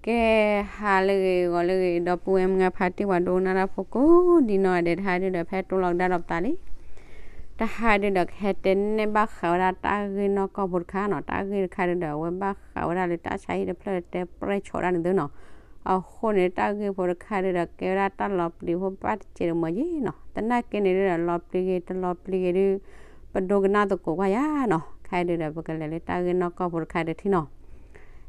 ကဲ ဟါလၢအဂ့ၤ ဂီၤလၢအဂ့ၤ ဒီပုၢ်ဝဲၢ်မုၢ်ဂၤဖါတံၢ် ပှၤဒိကနၣ်တၢ်ဖိကိးဒံနီၢ်ဂၤဒဲး တဟါဒုဒီး ဖဲတိၢ်လီၤကဒါဒီးပသးလံ. တဟါဒုဒီး ကဟဲတဲနဲၣ်ဘၣ်ဃးဝဲဒၣ်တၢ်ဂ့ၢ်နီၢ်ကီၢ်ဖိတခါနီၤ. တၢ်ဂ့ၢ်တခါဒုဒီး အဝဲဘၣ်ဃးဝဲဒၣ်လၢတၢ်ဆါဟံၣ်တဖျၢၣ်တဲပြဲၢ်ဆီးဒၣ်န့ၣ်သုနီၤ. အဃိန့ၣ် တၢ်ဂ့ၢ်ဖိတခါဒုဒီး ကဲဝဲဒၣ်တၢ်လီၤပျံၤဖိဘၣ်တစဲးတမှဲၤယဲနီၤ. သနာ်က့န့ၣ်ဒုဒီး လီၤပျံၤဂ့ၤ တလီၤပျံၤဂ့ၤဒု ပဒိကနၣ်သကိးကွၢ်ယၤနီၤ. ခဲအံၤဒုဒီး ပကလဲၤလၢတၢ်ဂ့ၢ်နီၢ်ကီၢ်ဖိတခါဒုထံၣ်နီၤ.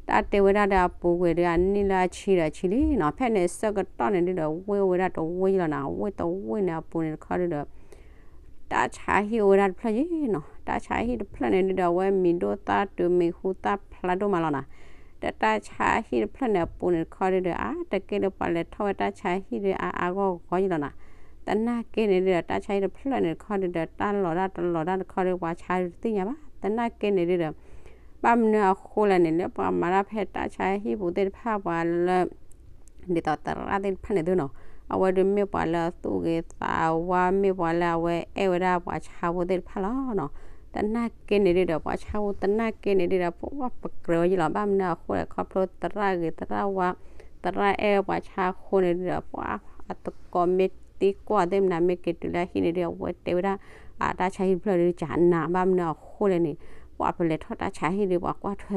တၢ်တဲဝဲဒၣ်ဒီးအပူၤကွံာ်ဒု အနံၣ်လၢအဆံဒီးအဆံလံနီၤ. ဖဲန့ၣ်ဆၢကတီၢ်န့ၣ်ဒုဒီး ဝ့ၢ်အိၣ်ဝဲဒၣ်တဝ့ၢ်လီၤနီၤ. ဝ့ၢ်တဝ့ၢ်န့ၣ်အပူၤန့ၣ်တခီဒုဒီး တၢ်ဆါဟံၣ်အိၣ်ဝဲဒၣ်တဖျၢၣ်ယဲနီၤ. တၢ်ဆါဟံၣ်တဖျၢၣ်န့ၣ်ဒုဒီး အဝဲမံၤဒိၣ်သၣ်တုၤ မံၤဟူသၣ်ဖျါဒိၣ်မးလီၤနီၤ. ဒီးတၢ်ဆါဟံၣ်တဖျၢၣ်န့ၣ်အပူၤန့ၣ်တခီဒုဒီး အါတက့ၢ်လၢပှၤလဲၤထီၣ်ဝဲတၢ်ဆါဟံၣ်ဒု အါအါဂီၢ်ဂီၢ်ယဲလီၤနီၤ. သနာ်က့န့ၣ်ဒုဒီး တၢ်ဆါဟံၣ်တဖျၢၣ်န့ၣ်တခီဒုဒီး တၢ်လီၤတၢ်တလီၤတၢ်တခီဒု ပှၤဆါဒုတသ့ၣ်ညါဘၣ်. သနာ်က့န့ၣ်ဒုဒီး ဘၣ်မနုၤအဃိလဲၣ်န့ၣ် လၢပှၤမၤတၢ်ဖဲတၢ်ဆါဟံၣ်ပူၤသ့ၣ်တဖၣ် ပှၤလၢ ဒ်သိးသရၣ်သ့ၣ်တဖၣ်န့ၣ်သုနီၤ, အဝဲဒုးမ့ၢ်ပှၤလၢအသူၣ်ဂ့ၤသးဝါ, မ့ၢ်ပှၤလၢအဝဲအဲၣ်ဝဲဒၣ်ပှၤဆါဖိသ့ၣ်တဖၣ်လီၤနီၤ. သနာ်က့န့ၣ်ဒုဒီး ပှၤဆါဖိသနာ်က့န့ၣ်ဒုဒီး ပှၤပကြၢးဝဲယလီၤ. ဘၣ်မနုၤအဃိလဲၣ် ခီဖျိသရၣ်ဂ့ၤသရၣ်ဝါ, သရၣ်အဲၣ်ပှၤဆါအဃိန့ၣ်ဒုဒီး ပှၤအသကိးမ့ၢ်သံကွၢ်သ့ၣ်မနၤ မ့ၢ်က့ၤတုၤလၢဟံၣ်န့ၣ်ဒု အဝဲတဲဝဲဒၣ် အတၢ်ဆါဟံၣ်တဖျၢၣ်ဒုကနး, ဘၣ်မနုၤအဃိလဲၣ်န့ၣ် ပှၤပလဲၤထီၣ်တၢ်ဆါဟံၣ်ဒု ပှၤကွၢ်ထွဲ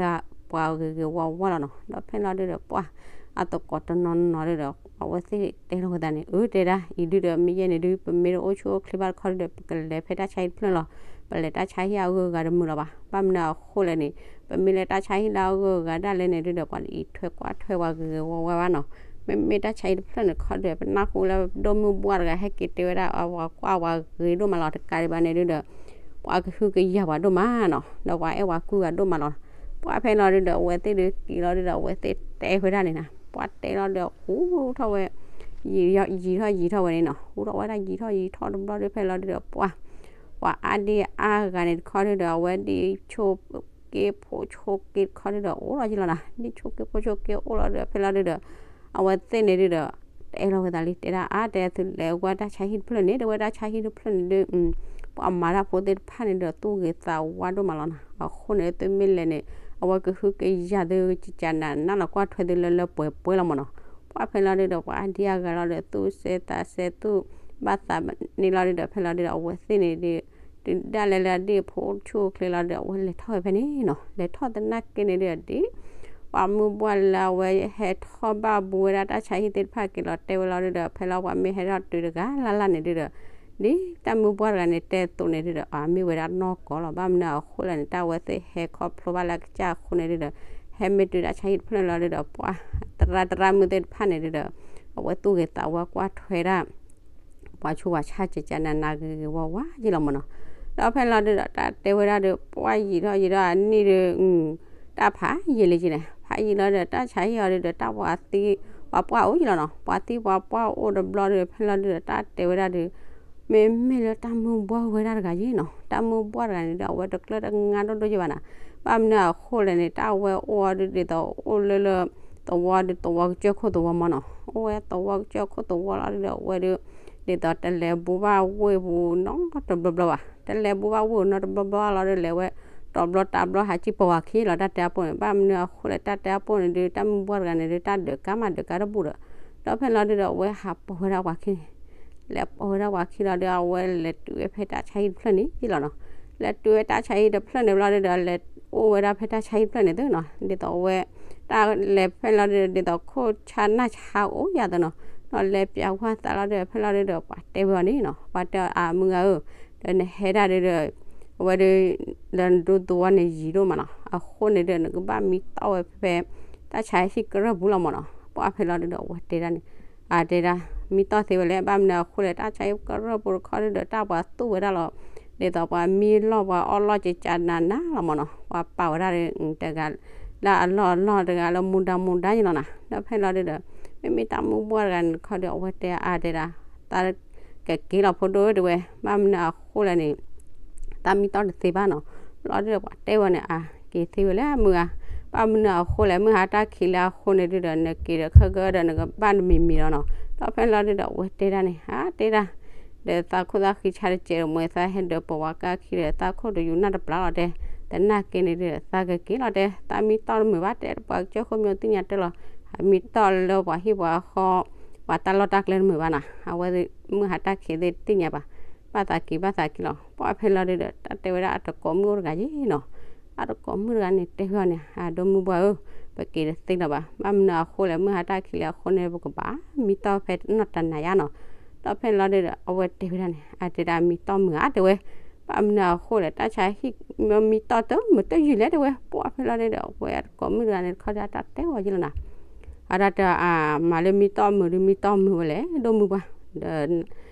ပှၤဂ့ၤဂ့ၤဝါဝါလီၤနီၤ. ဒီးဖဲလီၤဒုဒီး ပှၤအသကိးတနီၤနီၤဒုဒီး အဝဲသ့ၣ်တဲလီၤဝဲသးန့ၣ် အၢ တဲဒၣ်အံၤဒုဒီး မ့ၢ်ယဲန့ၣ်ဒု ပမ့ၢ်တအိၣ်ဆူၣ်အိၣ်ချ့ဘၣ်တခီဒုဒီး ပကလဲၤဖဲတၢ်ဆါဟံၣ်တဖျၢၣ်လီၤ. ပလဲၤတၢ်ဆါဟံၣ်အဂုၤအဂၤတမုာ်လီၤဘၣ်. ဘၣ်မနုၤအဃိလဲၣ်န့ၣ် ပမ့ၢ်လဲၤတၢ်ဆါဟံၣ်လၢအဂုၤအဂၤဒၣ်လဲာ်န့ၣ်ဒုဒီး ပှၤအံးထွဲကွၢ်ထွဲပှၤဂ့ၤဂ့ၤဝါဝါဘၣ်နီၤ. မ့မ့ၢ်တၢ်ဆါဟံၣ်တဖျၢၣ်န့ၣ်တခီဒုဒီး ပနၢ်ဟူလၢဒိၣ်မုၢ်ဘှၢ်တဂၤ ဟဲက့ၤတဲဝဲဒၣ် ပှၤကွၢ်ပှၤဂ့ၤဒိၣ်မးလီၤ. တကးဒံးဘၣ်န့ၣ်ဒုဒီး ပှၤကဟုကယာ်ပှၤဒိၣ်မးနီၤ, ဒီးပှၤအဲၣ်ပှၤကွံပှၤဒိၣ်မးလီၤ. ပှၤဖဲလီၤဒုဒီး အဝဲသ့ၣ်ဒုက့ၤလီၤဒုဒီး အဝဲသ့ၣ်တဲဝဲဒၣ်န့ၣ်နီၤ. ပှၤတဲလီၤဒုဒီး ဟူထီၣ်ဝဲ ယံာ်ထီၣ်ယံာ်ထီၣ်ယံာ်ထီၣ်ဝဲန့ၣ်နီၤ. ဟူထီၣ်ဝဲဒၣ်ယံာ်ထီၣ်ယံာ်ထီၣ်တဘျီဒု ဖဲလီၤဒုဒီး ပှၤ ပှၤအါဒံအါဂၤန့ၣ်တခီဒုဒီး အဝဲဒ်ဆိက့ဖိဆိက့တခီဒုဒီး အိၣ်လီၤယံာ်လီၤနီၤ. ဒ်ဆိက့ဖိဆိက့အိၣ်လီၤဒုဒီး ဖဲလီၤဒုဒီး အဝဲသ့ၣ်န့ၣ်ဒုဒီး တဲလီၤဝဲသးလံ တဲဒၣ် အါ တဲသုလဲၤဝဲတၢ်ဆါဟံၣ်တဖျၢၣ်န့ၣ် တဲဝဲတၢ်ဆါဟံၣ်တဖျၢၣ်န့ၣ်ဒု ပှၤမၤတၢ်ဖိသ့ၣ်တဖၣ်န့ၣ်ဒီး သူၣ်ဂ့ၤသးဝါဒိၣ်မးလီၤနီၤ. အဃိန့ၣ် သုမ့ၢ်လဲၤန့ၣ် အဝဲကဟုကယာ်သု ကကနးနးလီၤ ကွၢ်ထွဲသုလၢလၢပှဲၤပှဲၤလီၤမးနီၤ. ပှၤဖဲလီၤဒုဒီး ပှၤအါဒံအါဂၤလီၤဒီး သူၣ်စဲသးစဲသူၣ်ဘၣ်သးန့ၣ်လီၤဒုဒီး ဖဲလီၤဒုဒီး အဝဲသ့ၣ်န့ၣ်ဒု တုၤဒၣ်လဲာ်လၢအဒ့ၣ်ဖိဆူၣ်အိၣ်ချ့လီၤဒီး အဝဲလဲၤထီၣ်ဝဲဖဲန့ၣ်နီၤ. လဲၤထီၣ်သနာ်က့န့ၣ်ဒုဒီး ပှၤမုၢ်ဘှၢ်လၢအဝဲဟဲထီၣ်ဘၣ်ဘူးဝဲဒၣ်တၢ်ဆါဟံၣ်သ့ၣ်တဖၣ်က့ၤလီၤတဲဝဲလီၤဒုဒီး ဖဲလီၤပှၤမ့ၢ်ဟဲထီၣ်တုၤတဂၤလၢ်လၢ်န့ၣ်ဒုဒီး ဒ်တၢ်မုၢ်ဘှၢ်တဂၤန့ၣ်တဲအသိးန့ၣ်ဒုဒီး အမ့ၢ်ဝဲဒၣ်နီၢ်ကီၢ်လီၤ. ဘၣ်မနုၤအဃိလဲၣ်န့ၣ် တၢ်အဝဲသ့ၣ်ဟဲခီဖျိဘၣ်လၢအကစၢ်အဃိန့ၣ်ဒုဒီး ဟဲမ့ၢ်တုၤတၢ်ဆါဟံၣ်တဖျၢၣ်န့ၣ်လီၤဒုဒီး ပှၤသရၣ်သရၣ်မုၣ်သ့ၣ်တဖၣ်န့ၣ်ဒုဒီး အဝဲသူၣ်ဂ့ၤသးဝါကွၢ်ထွဲဒၣ် ပှၤဆူးပှၤဆါကကနးနးဂ့ၤဂ့ၤဝါဝါယံာ်လီၤမးနီၤ. ဒီးဖဲလီၤဒုဒီး တၢ်တဲဝဲဒၣ်ဒု ပှၤယံာ်ထီၣ်ယံာ်ထီၣ်အနံၣ်ဒု တၢ်ဖးယံာ်လံက့န့ၣ် ဖးယံာ်လီၤဒုဒီး တၢ်ဆါဟံၣ်အီၤဒုဒီး တၢ်ပှၤသံပှၤပှၢ်အိၣ်ယံာ်လီၤနီၤ. ပှၤသံပှၤပှၢ်အိၣ်တဘျီဒု ဖဲလီၤဒုဒီး တၢ်တဲဝဲဒၣ်ဒု မ့မ့ၢ်လၢတၢ်မုၢ်ဘှၢ်ဝဲဒၣ်တဂၤယံၤနီၤ. တၢ်မုၢ်ဘှၢ်တဂၤန့ၣ်ဒု အဝဲတကျၢၢ်တငါဒိၣ်ဒိၣ်ယံၤဘၣ်နီၤ. ဘၣ်မနုၤအဃိလဲၣ်န့ၣ် တၢ်အဝဲအိၣ်အီၤဒု ဒ်သိးအိၣ်လၢလၢ သဝီဒု သဝီကစၢၢ်ခိၣ်သဝီမးနီၤ. အိၣ်ဝဲသဝီကစၢၢ်ခိၣ်သဝီလီၤဒုဒီး အဝဲဒု ဒ်သိးတလဲၤဘူးဘၣ်ဝ့ၢ်ပူၤနီတဘျီဘျီဘၣ်. တလဲၤဘူးဘၣ်ဝ့ၢ်ပူၤနီတဘျီဘျီလီၤဒု လဲၤဝဲ တီၤဘျီတၢ်ဘျီဟးကံၣ်ပိာ်ဝၤခံလီၤ တၢ်တဲအပိၢ်န့ၣ်. ဘၣ်မနုၤအဃိလဲၣ် တၢ်တဲအပိၢ်န့ၣ်ဒု တၢ်မုၢ်ဘှၢ်တဂၤန့ၣ်ဒု တၢ်ဒုးကါမးဒုးကါတဘူၣ်ဒီး ဒီးဖဲလီၤဒုဒီး အဝဲဟးပိာ်ဝဲဒၣ်ပှၤခံန့ၣ် လဲၤပိာ်ဝဲဒၣ်ပှၤခံလီၤဒု အဝဲလဲၤတုၤဝဲဖဲတၢ်ဆါဟံၣ်တဖျၢၣ်န့ၣ်ယံၤလီၤနီၤ. လဲၤတုၤဝဲတၢ်ဆါဟံၣ်တဖျၢၣ်န့ၣ်ဘျီဒုဒီး လဲၤအိၣ်ဝဲဒၣ်ဖဲတၢ်ဆါဟံၣ်တဖျၢၣ်န့ၣ်သုနီၤ. ဒ်သိးအဝဲ တၢ်လဲၤဖဲလီၤဒုဒီး ဒ်သိးခိၣ်ဆါနၢ်ဆါအိၣ်ယၤသနီၤ. ဒီးလဲၤပျးကွၢ်သးလီၤဒု ဖဲလီၤဒုဒီး ပှၤတဲဝဲအီၤန့ၣ်နီၤ ပှၤတဲအီၤ အမုၢ်ဂၤဧၢ ဒီးနဟဲဒၣ်ဒုဒီး အဝဲဒု လၢနဒူသဝီန့ၣ်ယံၤဒိၣ်မးနီၤ. အဃိန့ၣ်ဒု နကဘၣ်မံတီၢ်ဝဲဖဲ တၢ်ဆါဟံၣ်ကရၢၢ်ပူၤလီၤမးနီၤ. ပှၤဖဲလီၤဒုဒီး အဝဲတဲဒၣ်န့ၣ် အတဲဒၣ် မံတီၢ်သ့ဝဲလဲၣ် ဘၣ်မနုၤအဃိလဲၣ် တၢ်ဆါဟံၣ်ကရၢၢ်ပူၤတခီဒုဒီး တၢ်ပှၤသူၣ်ဝဲဒၣ်လီၤ. ဒ်သိးပှၤမံလီၢ်ပှၤအီလီၢ်ကကနးနးလီၤမးနီၤ. ပှၤပာ်ဝဲဒၣ်တဂၤ လၢအလီၢ်အလီၢ်တဂၤလၢမူဒါမူဒါယံၤလီၤနီၤ. ဒီးဖဲလီၤဒုဒီး မ့မ့ၢ်တၢ်မုၢ်ဘှၢ်တဂၤန့ၣ်တခီဒု အဝဲတဲအါတဲဒၣ် သးကက့ၤလီၤဖိဒိၣ်တဝဲ ဘၣ်မနုၤအဃိလဲၣ်န့ၣ် တၢ်မံတီၢ်တသ့ဘၣ်နီၤ. လီၤဒုဒီးပှၤတဲဝဲန့ၣ် အက့ၤသ့ဝဲလၢမုၢ်ဂၤ ဘၣ်မနုၤအဃိလဲၣ် မုၢ်ဟါတၢ်ခံးလၢအဃိန့ၣ်ဒုဒီး နက့ၤဒီးခဲကဒီး နကဘၣ်တမံၤမံၤလီၤနီၤ. ဒီးဖဲလီၤဒုဒီး အဝဲတဲဒၣ်န့ၣ် အါတဲဒၣ် ဒီးသးခိၣ်သးဃံဆါတကဲးဒီး မ့ၢ်သးဟဲဒၢးပိာ်ဝဲကါခံဒီး သးခိၣ်တယူၤနၢ်တပျၢ်လီၤတဲ. သနာ်က့န့ၣ်ဒုဒီး သးကက့ၤလီၤတဲ သးမံတီၢ်တမုာ်ဘၣ်တဲ ပှၤကစၢၢ်ခိၣ်မ့ၢ်သ့ၣ်ညါတၢ်လီၤ. မံတီၢ်လၢပှၤဟံၣ်ပှၤဃီ ပှၤတၢ်လီၢ်တၢ်ကျဲတမုာ်ဘၣ်နီၤ, အဝဲမုၢ်ဟါတၢ်ခံးသ့ၣ်တသ့ၣ်ညါဘၣ်, ဘၣ်သးက့ၤဘၣ်သးက့ၤလီၤ. ပှၢ်ဖဲလီၤဒုဒီး တၢ်တဲဝဲဒၣ်အတကိးမုၣ်အိၣ်တဂၤယ့ၣ်နီၤ, အတကိးမုၣ်တဂၤန့ၣ် တဲဝဲအီၤန့ၣ် အဒိၣ်မုၣ်ပှၢ်ဧၢ, ပက့ၤတသ့လၢၤဘၣ်, ဘၣ်မနုၤအဃိလဲၣ်, မုၢ်ဟါတၢ်ခံးလံအဃိန့ၣ် ပကဘၣ်မံတီၢ်ဖဲနီၢ်တနၤညါနီၤ. ဒီးဖဲလီၤဒုဒီး အဝဲတဲဝဲဒၣ်န့ၣ် အတဲဒၣ်မံတီၢ်မုာ်ဧါတဲဝဲ, ဘၣ်မနုၤအဃိလဲၣ်, တၢ်ဆါဟံၣ်မံတီၢ်တမုာ်တယုၢ်လဲၣ်တဲဝဲ. ပှၢ်ဖဲလီၤဒုဒီး အဝဲအတကိးမုၣ်တဂၤန့ၣ်တခီဒီး အတၢ်တဲဝဲယ့ၣ်လီၤနီၤ, အတၢ်တဲအမၤလၢမံတီၢ်မုာ်ဒုး မံတီၢ်မုာ်ဝဲလဲၣ် ဒိၣ်မုၣ်ပှၢ်, ဒီး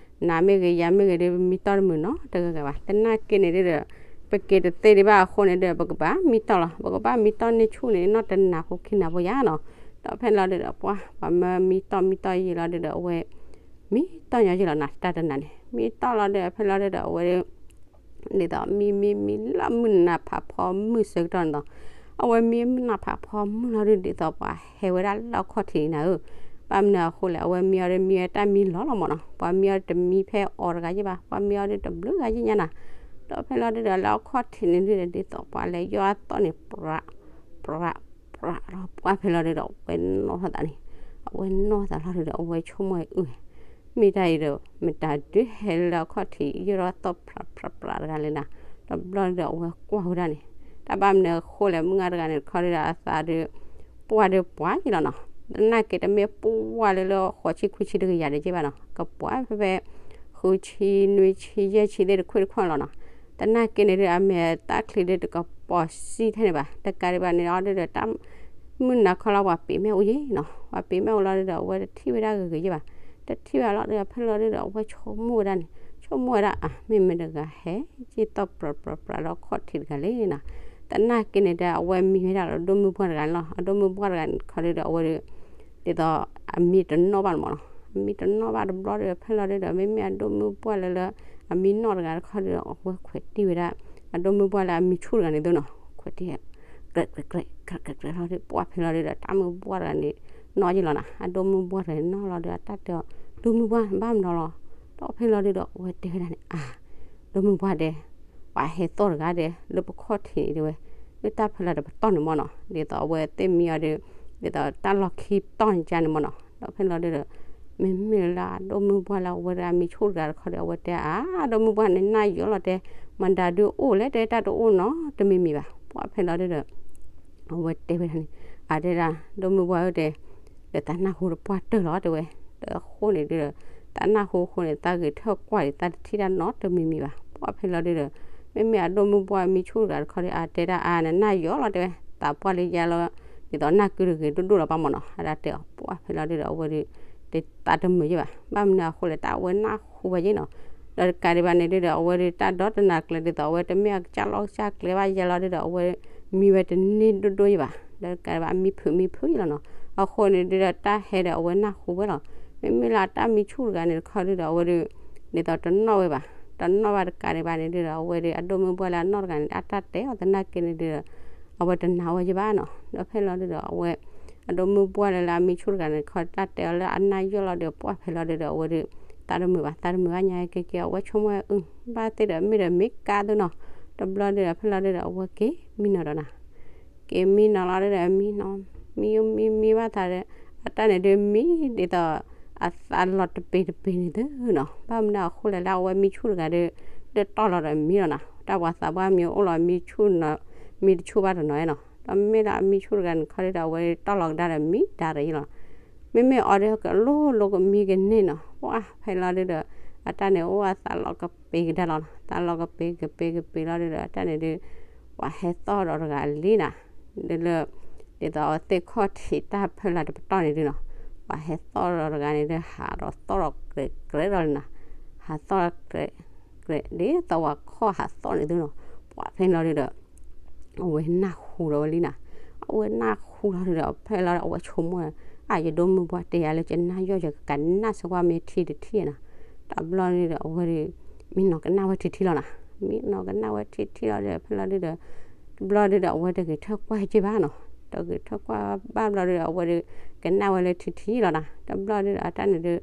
နၤမ့ၢ်ဂ့ၤ ယၤမ့ၢ်ဂ့ၤဒုး မံတီၢ်တမုာ်နီတဂၤဂၤဘၣ်. သနာ်က့န့ၣ်ဒုဒီး ပက့ၤတသ့ဒံးဘၣ်အဃိန့ၣ်ဒီး ပကဘၣ်မံတီၢ်လီၤ, ပကဘၣ်မံတီၢ်န့ၢ်ဆူၣ်န့ၣ် နီၢ်တနၤဖိခံနၤဖိယါနီၤ. ဒီးဖဲလီၤဒုဒီး ပှၢ်ပှၤမၢမံတီၢ်မံတီၢ်ယံာ်လီၤဒုဒီး အဝဲ မံတီၢ်ညီယံာ်လီၤနီၤ တၢ်တနၤန့ၣ် မံတီၢ်လီၤဒုဒီး ဖဲလီၤဒုဒီး အဝဲ ဒ်သိးမံမံမံလၢမုၢ်နၤဖးဖီမုၢ်ဆၢကတီၢ်န့ၣ်ဒီး အဝဲမံမုၢ်နၤဖးဖီမုၢ်လီၤဒု ဒ်သိးပှၤဟဲဝဲဒၣ်လၢအခီၣ်ထံးနၤဧၢ, ဘၣ်မနုၤအဃိလဲၣ်, အဝဲမံအီၤဒုးမံဝဲတၢ်မံလီၤလီၤမၢ်နီၤ, ပှၤမံအီၤဒုးတမံဖဲအီၤတဂၤယ့ၣ်ဘၣ်, ပှၤမံအီၤဒုးတဘျုးဂၤယ့ၣ်ညါနၤ. ဒီးဖဲလီၤဒုဒီးလၢအခီၣ်ထံးန့ၣ်ဒုဒီး ဒ်သိးပှၤလဲၤယီၢ်အသီၣ်န့ၣ် ပြး ပြး ပြးလီၤ ပှၢ်ဖဲလီၤဒုဒီး အဝဲနီၢ်သးန့ၣ်, အဝဲနီၢ်သးလီၤဒုဒီး အဝဲဆိကမိၣ်အံၤ အုၣ် မ့ၢ်တၢ်အံၤဒီး မတၤဒုးဟဲလၢအခီၣ်ထံး ယီၢ်ထီၣ်သီၣ်ပြးပြးပြးတဂၤလဲၣ်နၤ. တဘျီဒုဒီး အဝဲကွၢ်ဝဲဒၣ်န့ၣ် တၢ်ဘၣ်မနုၤအဃိလဲၣ်, မုၣ်ဂၤတဂၤန့ၣ်တခီဒုဒီး အသးဒုး ပှၢ်ဒုးပှၢ်ယ့ၣ်လီၤနီၤ, သနာ်က့တမ့ၢ်ပှၢ်လၢလၢဃိးဆံခွံဆံတကယၤဒုးယ့ၣ်ဘၣ်နီၤ, ကပှၢ်ဖဲဖဲ ဃုဆံနွံဆံယဲၢ်ဆံသ့ၣ်တခွံၣ်တခွံၣ်လီၤနီၤ. သနာ်က့န့ၣ်ဒုး အမဲာ်တၢ်ချံဒုးတကပီၤစံထဲန့ၣ်ဘၣ်, တကးဒံးဘၣ်န့ၣ်အီၤဒုဒီး တၢ်မုၢ်နၤခီလီၤ ပှၤပ့ၤမဲာ်အိၣ်ယ့ၣ်နီၤ, ပှၤပ့ၤမဲာ်အိၣ်လီၤဒုဒီး အဝဲတထံၣ်ဝဲဒၣ်ဂ့ၤဂ့ၤယ့ၣ်ဘၣ်, တထံၣ်ဝဲလီၤဒုဒီး ဖဲလီၤဒုဒီး အဝဲဆိကမိၣ်ဝဲဒၣ်န့ၣ်, ဆိကမိၣ်ဝဲဒၣ် အါ မ့ၢ်မတၤတဂၤဟဲ ယံၢ်တီၢ်ပြးပြးပြးလၢအခီၣ်ထံးတဂၤလဲၣ်နီၤ. သနာ်က့န့ၣ်ဒီး အဝဲမံဝဲဒၣ်လၢအဒိၣ်မုၢ်ပှၢ်တဂၤန့ၣ်လီၤ, အဒိၣ်မုၢ်ပှၢ်တဂၤန့ၣ်တခီဒုဒီး အဝဲဒုး ဒ်သိးအမံတနီၣ်ဘၣ်န့ၣ်မၢ်နီၤ, အမံတနီၣ်ဘၣ်တဘျီဒီး ဖဲလီၤဒုဒီး မ့မ့ၢ်အဒိၣ်မုၢ်ပှၢ်လၢလၢ အမံနီၣ်တဂၤတခီဒုဒီး အဝဲခွဲးတံၢ်ဝဲဒၣ် အဒိၣ်မုၢ်ပှၢ်လၢအမံဆူၣ်တဂၤန့ၣ်သုနီၤ, ခွဲးတံၢ် ကြဲးကြဲးကြဲးကြဲးကြဲးလီၤဒု ပှၢ်ဖဲလီၤဒုဒီး တၢ်မုၢ်ပှၢ်တဂၤန့ၣ် နီၣ်ယ့ၣ်လီၤနီၤ, အဒိၣ်မုၢ်ပှၢ်တဂၤန့ၣ်နီၣ်လီၤဒု အတၢ်တဲအီၤ ဒိၣ်မုၢ်ပှၢ်ဘၣ်မနီၤလီၤ, ဒီးဖဲလီၤဒုဒီး အဝဲတဲဝဲဒၣ်န့ၣ် အါ ဒိၣ်မုၢ်ပှၢ်ဒဲး ပှၤဟဲသီၣ်တဂၤဒဲး လၢပခီၣ်ထံးန့ၣ်ဒဲးဝဲ လၢတၢ်ဖီလာ်တပတီၢ်န့ၣ်မၢ်နီၤ, ဒ်သိးအဝဲသ့ၣ်မံအီၤဒီး ဒ်သိးတၢ်လီၢ်ခံပတီၢ်န့ၣ်ကန့ၣ်မၢ်နီၤ, ဒီးဖဲလီၤဒုဒီး မ့မ့ၢ်လၢအဒိၣ်မုၢ်ပှၢ်လၢအဝဲဒၣ်အမံဆူၣ်တဂၤတခီဒီး အဝဲတဲအါ ဒိၣ်မုၢ်ပှၢ်န့ၣ် နၢ်ယိာ်လီၤတဲ, မတၤဒုအိၣ်လဲၣ်တဲ တၢ်တအိၣ်နီတမံၤမံၤဘၣ်, ပှၢ်ဖဲလီၤဒုဒီး အဝဲတဲဝဲဒၣ်န့ၣ် အါတဲဒၣ် ဒိၣ်မုၢ်ပှၢ်ဧၢတဲ ဒီးသးနၢ်ဟူတပှၢ်တၢၢ်လီၤတဲဝဲ, ဒီးအဃိန့ၣ်ဒုဒီး သးနၢ်ဟူအဃိန့ၣ် သးဂဲၤထၢၣ်ကွၢ်ဒီး သးတထံၣ်တၢ်နီတမံၤမံၤဘၣ်, ပှၢ်ဖဲလီၤဒုဒီး မ့မ့ၢ်အဒိၣ်မုၢ်ပှၢ်မံဆူၣ်တဂၤတခီဒီး အါတဲဒၣ်အါ နနၢ်ယိာ်လီၤတဲဝဲ, သးပှၢ်လၢယါလီၤ ဒ်သိးနၢ်ကုတဂ့ၤဒိၣ်ဒိၣ်လီၤပၢ်မၢ်နီၤ, အါဒၣ်တဲအီၤ ပှၢ်ဖဲလီၤဒုဒီး အဝဲဒု တသးတမုာ်ယ့ၣ်ဘၣ်, ဘၣ်မနုၤအဃိလဲၣ် တၢ်အဝဲနၢ်ဟူဝဲယ့ၣ်နီၤ, ဒီးတကးဒံးဘၣ်န့ၣ်ဒုဒီး အဝဲဒုတၢ်ဒီတနၤကျဲ ဒ်သိးအဝဲတမ့ၢ်အကစၢ်လီၢ်ကစၢ်ကျဲဘၣ်ယါလီၤဒုဒီး အဝဲမံဝဲတန့ၢ်ဒိၣ်ဒိၣ်ယ့ၣ်ဘၣ်, ဒီးတကးဒံးဘၣ်အမံဖုးမံဖုးယ့ၣ်လီၤနီၤ, အဃိန့ၣ်ဒုဒီးတၢ်ဟဲဒီးအဝဲနၢ်ဟူဝဲလီၤ, မ့မ့ၢ်လၢအတၢ်မံဆူၣ်တဂၤန့ၣ်တခီဒုဒီး အဝဲဒု ဒ်သိးတနီၣ်ဝဲဘၣ်, တနီၣ်ဘၣ်တကးဒံးဘၣ်န့ၣ်ဒုဒီး အဝဲဒုအဒိၣ်မုၢ်ပှၢ်လၢအနီၢ်တဂၤန့ၣ် အတၢ်တဲအီၤသနာ်က့န့ၣ်ဒုဒီး အဝဲတနာ်ဝဲယ့ၣ်ဘၣ်နီၤ, ဒီးဖဲလီၤဒုဒီး အဝဲ အဒိၣ်မုၢ်ပှၢ်လၢလၢအမံဆူၣ်တဂၤန့ၣ်တခီ တၢ်တဲအီၤလၢအနၢ်ယိာ်လီၤဒီး ပှၢ်ဖဲလီၤဒုဒီး အဝဲဒု သးတမုာ်ဘၣ် သးတမုာ်ဘၣ်ညါက့က့ အဝဲဆိကမိၣ်အုၣ် ဘၣ်သ့ၣ်ဒီးမ့ၢ်ဒီးမ့ၢ်ကါသုနီၤ, တဘျီဒုဒီးဖဲလီၤဒုဒီး အဝဲက့ၤမံနီၤဒီးနၤ က့ၤမံနီၤလီၤဒုဒီး မံနီၤ မံမံမံဘၣ်သးဒီး အတၢ်န့ၣ်ဒုးမံဒ်သိး အသးလီၤတပ့ၤတပ့ၤန့ၣ်သုနီၤ, ဘၣ်မနုၤအဃိလဲၣ်လၢအဝဲမံဆူၣ်တဂၤဒီး ဒုးတီၢ်လီၤဒီးမံလီၤနီၤ, တၢ်ပှၤသးပှၢ်မံအိၣ်လီၤမံဆူၣ်နီၤ, မံတဆူၣ်ဘၣ်တနီၤနီၤ, ဒီးမ့ၢ်လၢအမံဆူၣ်တဂၤန့ၣ်ခီဒုဒီး အဝဲတီၢ်လီၤကဒါဒီးမံဒါဒီးယ့ၣ်လီၤ, မ့မ့ၢ်အီၤဒုးကလိၤလိၤကမံကန့ၢ်နီၤ, ပှၢ်ဖဲလီၤဒုဒီး အတၢ်န့ၣ်အိၣ်အသးလီၤကပ့ၤကဒါလီၤနီၤ, သးလီၤကပ့ၤကပ့ၤကပ့ၤလီၤဒုဒီး အတၢ်န့ၣ်ဒုး ပှၤဟဲသီၣ်ဒီးတဂၤလံနၤ, ဒ်လၢ ဒ်သိးအဝဲသ့ၣ်ခီၣ်ထံးတၢ်ဖီလာ်တပတီၢ်န့ၣ်ဒုနီၤ, ပှၤဟဲသီၣ်ဒီးတဂၤန့ၣ်ဒုး ဟးဒီးသီၣ်ဒီးကြဲးကြဲးဒီးလံနၤ, ဟးသီၣ်ကြဲး ကြဲး ဒ်သိးပှၤခီၣ်ဟးသီၣ်န့ၣ်သုနီၤ, ပှၢ်ဖဲလီၤဒုဒီး အဝဲနၢ်ဟူဒီးဝဲလံနၤ, အဝဲနၢ်ဟူလီၤဒုဒီး ဖဲလီၤဒု အဝဲဆိကမိၣ် အါ ယဒိၣ်မုၢ်ပှၢ်တဲယၤလၢကနၢ်ယိာ်ယကကနၣ်စ့ၢ်ကီးမ့ၢ်ထံတထံၣ်နၤ, တဘျီဒုဒီး အဝဲဒုး မံနီၤကနၣ်ဝဲထံထံလီၤနၤ, မံနီၤကနၣ်ဝဲထံထံလီၤဒုဒီး ဖဲလီၤဒုဒီး တဘျီဒုဒီး အဝဲတဂ့ၤထၢၣ်ကွၢ်က့ဘၣ်နီၤ, တဂ့ၤထၢၣ်ကွၢ်ဘၣ်ဘျီဒုဒီး အဝဲဒုး ကနၣ်ဝဲလၢထံထံလီၤနၤ, တဘျီဒုဒီး အတၢ်န့ၣ်ဒုး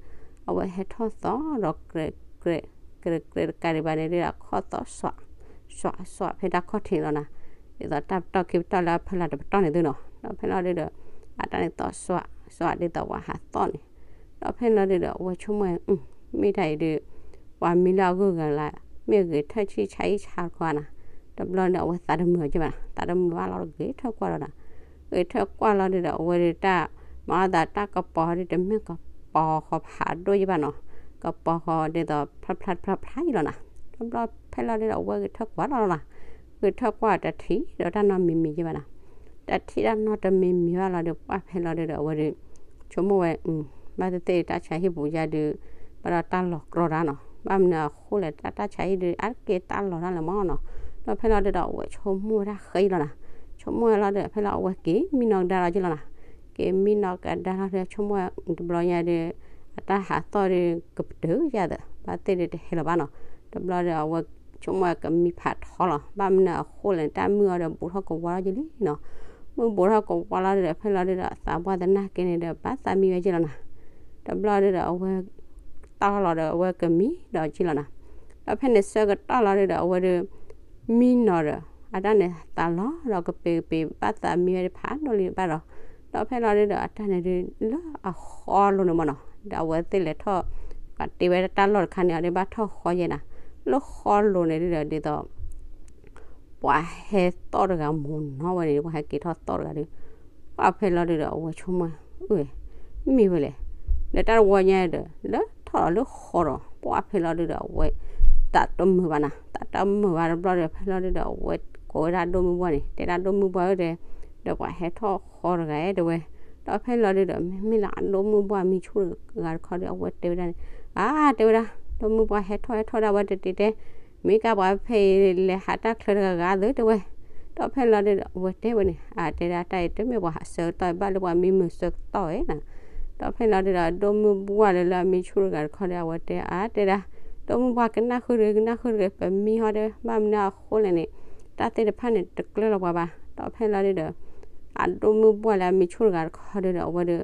အဝဲဟဲထီၣ်သီၣ်ဒီး ကြဲး ကြဲး ကြဲး ကြဲးတကးဒံးဘၣ်န့ၣ်ဒုဒီး အခီၣ်သီၣ်စွး စွး စွး ဖဲတၢ်ခီၣ်ထံးလီၤနၤ, ဒ်သိးတၢ်ပတီၢ်ခံပတီၢ်လၢအဖီလာ်တပတီၢ်န့ၣ်သုနီၤ, ဒီးဖဲလီၤဒုဒီး အတၢ်န့ၣ်သီၣ်စွး စီၤဒ်သိးပှၤဟးသီၣ်န့ၣ်, ဒီးဖဲလီၤဒုဒီး အဝဲဆိကမိၣ်ဝဲ မ့ၢ်တၢ်အံၤဒုး ပှၤမံလၢအဂုၤအဂၤလၢ မ့ၢ်ဂဲၤထၢၣ်ဆံၣ်ဆါအံၣ်ဆါတခီဧါနီၤ, တဘျီန့ၣ်အဝဲသးတမုာ်အီၤက့ဘၣ်နီၤ, သးတမုာ်ဘၣ်လီၤဒီး ဂဲၤထၢၣ်ကွၢ်လီၤနီၤ, ဂဲၤထၢၣ်ကွၢ်လီၤဒုဒီး အဝဲဒုးတၢ် မၤအီၣ်သးတၢ်ကပီၤဒုး တမ့ၢ်ကပီၤဃီၤဖးဒိၣ်ယ့ၢ်ဘၣ်နီၤ, ကပီၤဃီၤဒ်သိး ဖျါဖျါဖျါဖျါယ့ၢ်လီၤနီၤ, တဘျီဖဲလီၤဒုဒီး အဝဲဂဲၤထၢၣ်ကွၢ်လီၤလီၤနီၤ, ဂဲၤထၢၣ်ကွၢ်တထံၣ်ဒီးတၢ်နီတမံၤမံၤယ့ၢ်ဘၣ်နီၤ, တထံၣ်တၢ်နီတမံၤမံၤဘၣ်လီၤဒီး ပှၢ်ဖဲလီၤဒုဒီး အဝဲဒုး ဆိကမိၣ်ဝဲ ဘၣ်သ့ၣ်သ့ၣ်တၢ်ဆါဟံၣ်ပူၤယါဒုး ဘၣ်ဒီးတၢ်လီၤကြီတၢ်နီၤ, ဘၣ်မနုၤအဃိလဲၣ် တၢ်တၢ်ဆါဟံၣ်ဒုး အါတက့ၢ်တၢ်လီၤတၢ်လၢမၢ်နီၤ, ဒီးဖဲလီၤဒုဒီး အဝဲဆိကမိၣ်ဝဲဒၣ်ဃဲယ့ၢ်လီၤနီၤ, ဆိကမိၣ်ဝဲလီၤဒီး ဖဲလီၤအဝဲက့ၤမံနီၤကဒါလီၤယ့ၢ်လီၤနီၤ, က့ၤမံနီၤကဒါလီၤဒီး ဆိကမိၣ်ဝဲတဘျီညါဒုး အတၢ်ဟးသီၣ်ဒုး ကပတုာ်ယၤသး ဘၣ်သ့ၣ်ဒုးတဟဲလီၤဘၣ်နီၤ, တဘျီဒီးအဝဲဆိကမိၣ်ဝဲကမံဖးထီလီၤ, ဘၣ်မနုၤအဃိလဲၣ် တၢ်မုၢ်အီၤဒီးဘူးထီၣ်ကဝါလီၤယ့ၢ်လံနီၤ, မုၢ်ဘူးထီၣ်ကဝါလီၤဒုဒီး ဖဲလီၤဒုဒီး အသးပှၢ်သနာ်က့န့ၣ်ဒီး ဘၣ်သးမံဝဲယ့ၢ်လီၤနီၤ, တဘျီဒုဒီး အဝဲတီၢ်လီၤဒီး အဝဲကမံဒီးယ့ၢ်လီၤနီၤ, ဒီးဖဲန့ၣ်ဆၢကတီၢ်လီၤဒုဒီး အဝဲဒုး မံနီၤဒီး အတၢ်န့ၣ်သးလီၤဒီးကပ့ၤကပ့ၤ ဘၣ်သးမံဝဲဒၣ်ဖးဒိၣ်လံဘၣ်ဒီး, ဒီးဖဲလီၤဒုဒီး အတၢ်န့ၣ်ဒုး လၢအဃီလိၤန့ၣ်မၢ်နီၤ, ဒီးအဝဲသ့ၣ်လဲၤထီၣ် ပှၤတ့ဝဲဒၣ်တၢ်လီၢ်တခါန့ၣ် အဒုးဘၣ်ထီၣ်ဃီယဲနီၤ, လၢဃီလိၤန့ၣ်ဒုဒီး ဒ်သိး ပှၤဟဲသီၣ်တဂၤမိၢ်နီၤဝဲန့ၣ် ပှၤဟဲက့ၤထီၣ်သီၣ်တဂၤဒီး ပှၢ်ဖဲလီၤဒုဒီး အဝဲဆိကမိၣ် အၢ မ့ၢ်ဝဲလဲၣ်, ဒီးတၢ်တဝီညါဒီး လၢထီၣ်လီၤလၢဃီဒီး ပှၢ်ဖဲလီၤဒုဒီး အဝဲ သးတမုာ်ဘၣ်နီၤ, သးတမုာ်ဘၣ်တဘျီဒီး ဖဲလီၤဒုဒီး အဝဲကိးဝဲဒၣ်ဒိၣ်မုၢ်ဘှၢ်န့ၣ် တဲဒၣ်ဒိၣ်မုၢ်ဘှၢ်ဧၢဒီး ဒီးပှၤဟဲထီၣ်ဃီတဂၤတဲဝဲ, ဒီးဖဲလီၤဒုဒီး မ့မ့ၢ်လၢအဒိၣ်မုၢ်ဘှၢ်မံဆူၣ်တဂၤတခီဒီး အဝဲတဲဝဲဒၣ်န့ၣ် အါ တဲဝဲဒၣ် ဒိၣ်မုၢ်ဘှၢ်ဟဲထီၣ်ဟဲထီၣ်ဒၣ်ဝဲတတဲတဲ မ့ၢ်ကါပှၤဖဲအံၤလဲၤဟးတၢ်ချၢတဂၤဂၤသၢတဲဝဲ, ဒီးဖဲလီၤဒုဒီး အဝဲတဲဝဲန့ၣ် အါ တဲဒၣ်တၢ်အံၤတမ့ၢ်ပှၤဟးဆၢကတီၢ်ဘၣ် လၢပှၤမံမုာ်ဆၢကတီၢ်ဝဲနီၤ, ဒီးဖဲလီၤဒုဒီး ဒိၣ်မုၢ်ဘှၢ်လၢလၢအမံဆူၣ်တဂၤတခီဒီး အဝဲတဲ အါ တဲဒၣ် ဒိၣ်မုၢ်ဘှၢ်ကနၣ်ဃုာ်တဂ့ၤ ကနၣ်ဃုာ်တဂ့ၤ ပမံဟီဒီး ဘၣ်မနုၤအဃိလဲၣ်န့ၣ် တၢ်သ့ၣ်တဖၣ်န့ၣ် တကျၢၢ်လီၤပှၤဘၣ်, ဒီးဖဲလီၤဒုဒီး အဒိၣ်မုၢ်ဘှၢ်လၢအမံဆူၣ်တဂၤတခီဒုဒီး အဝဲဒုး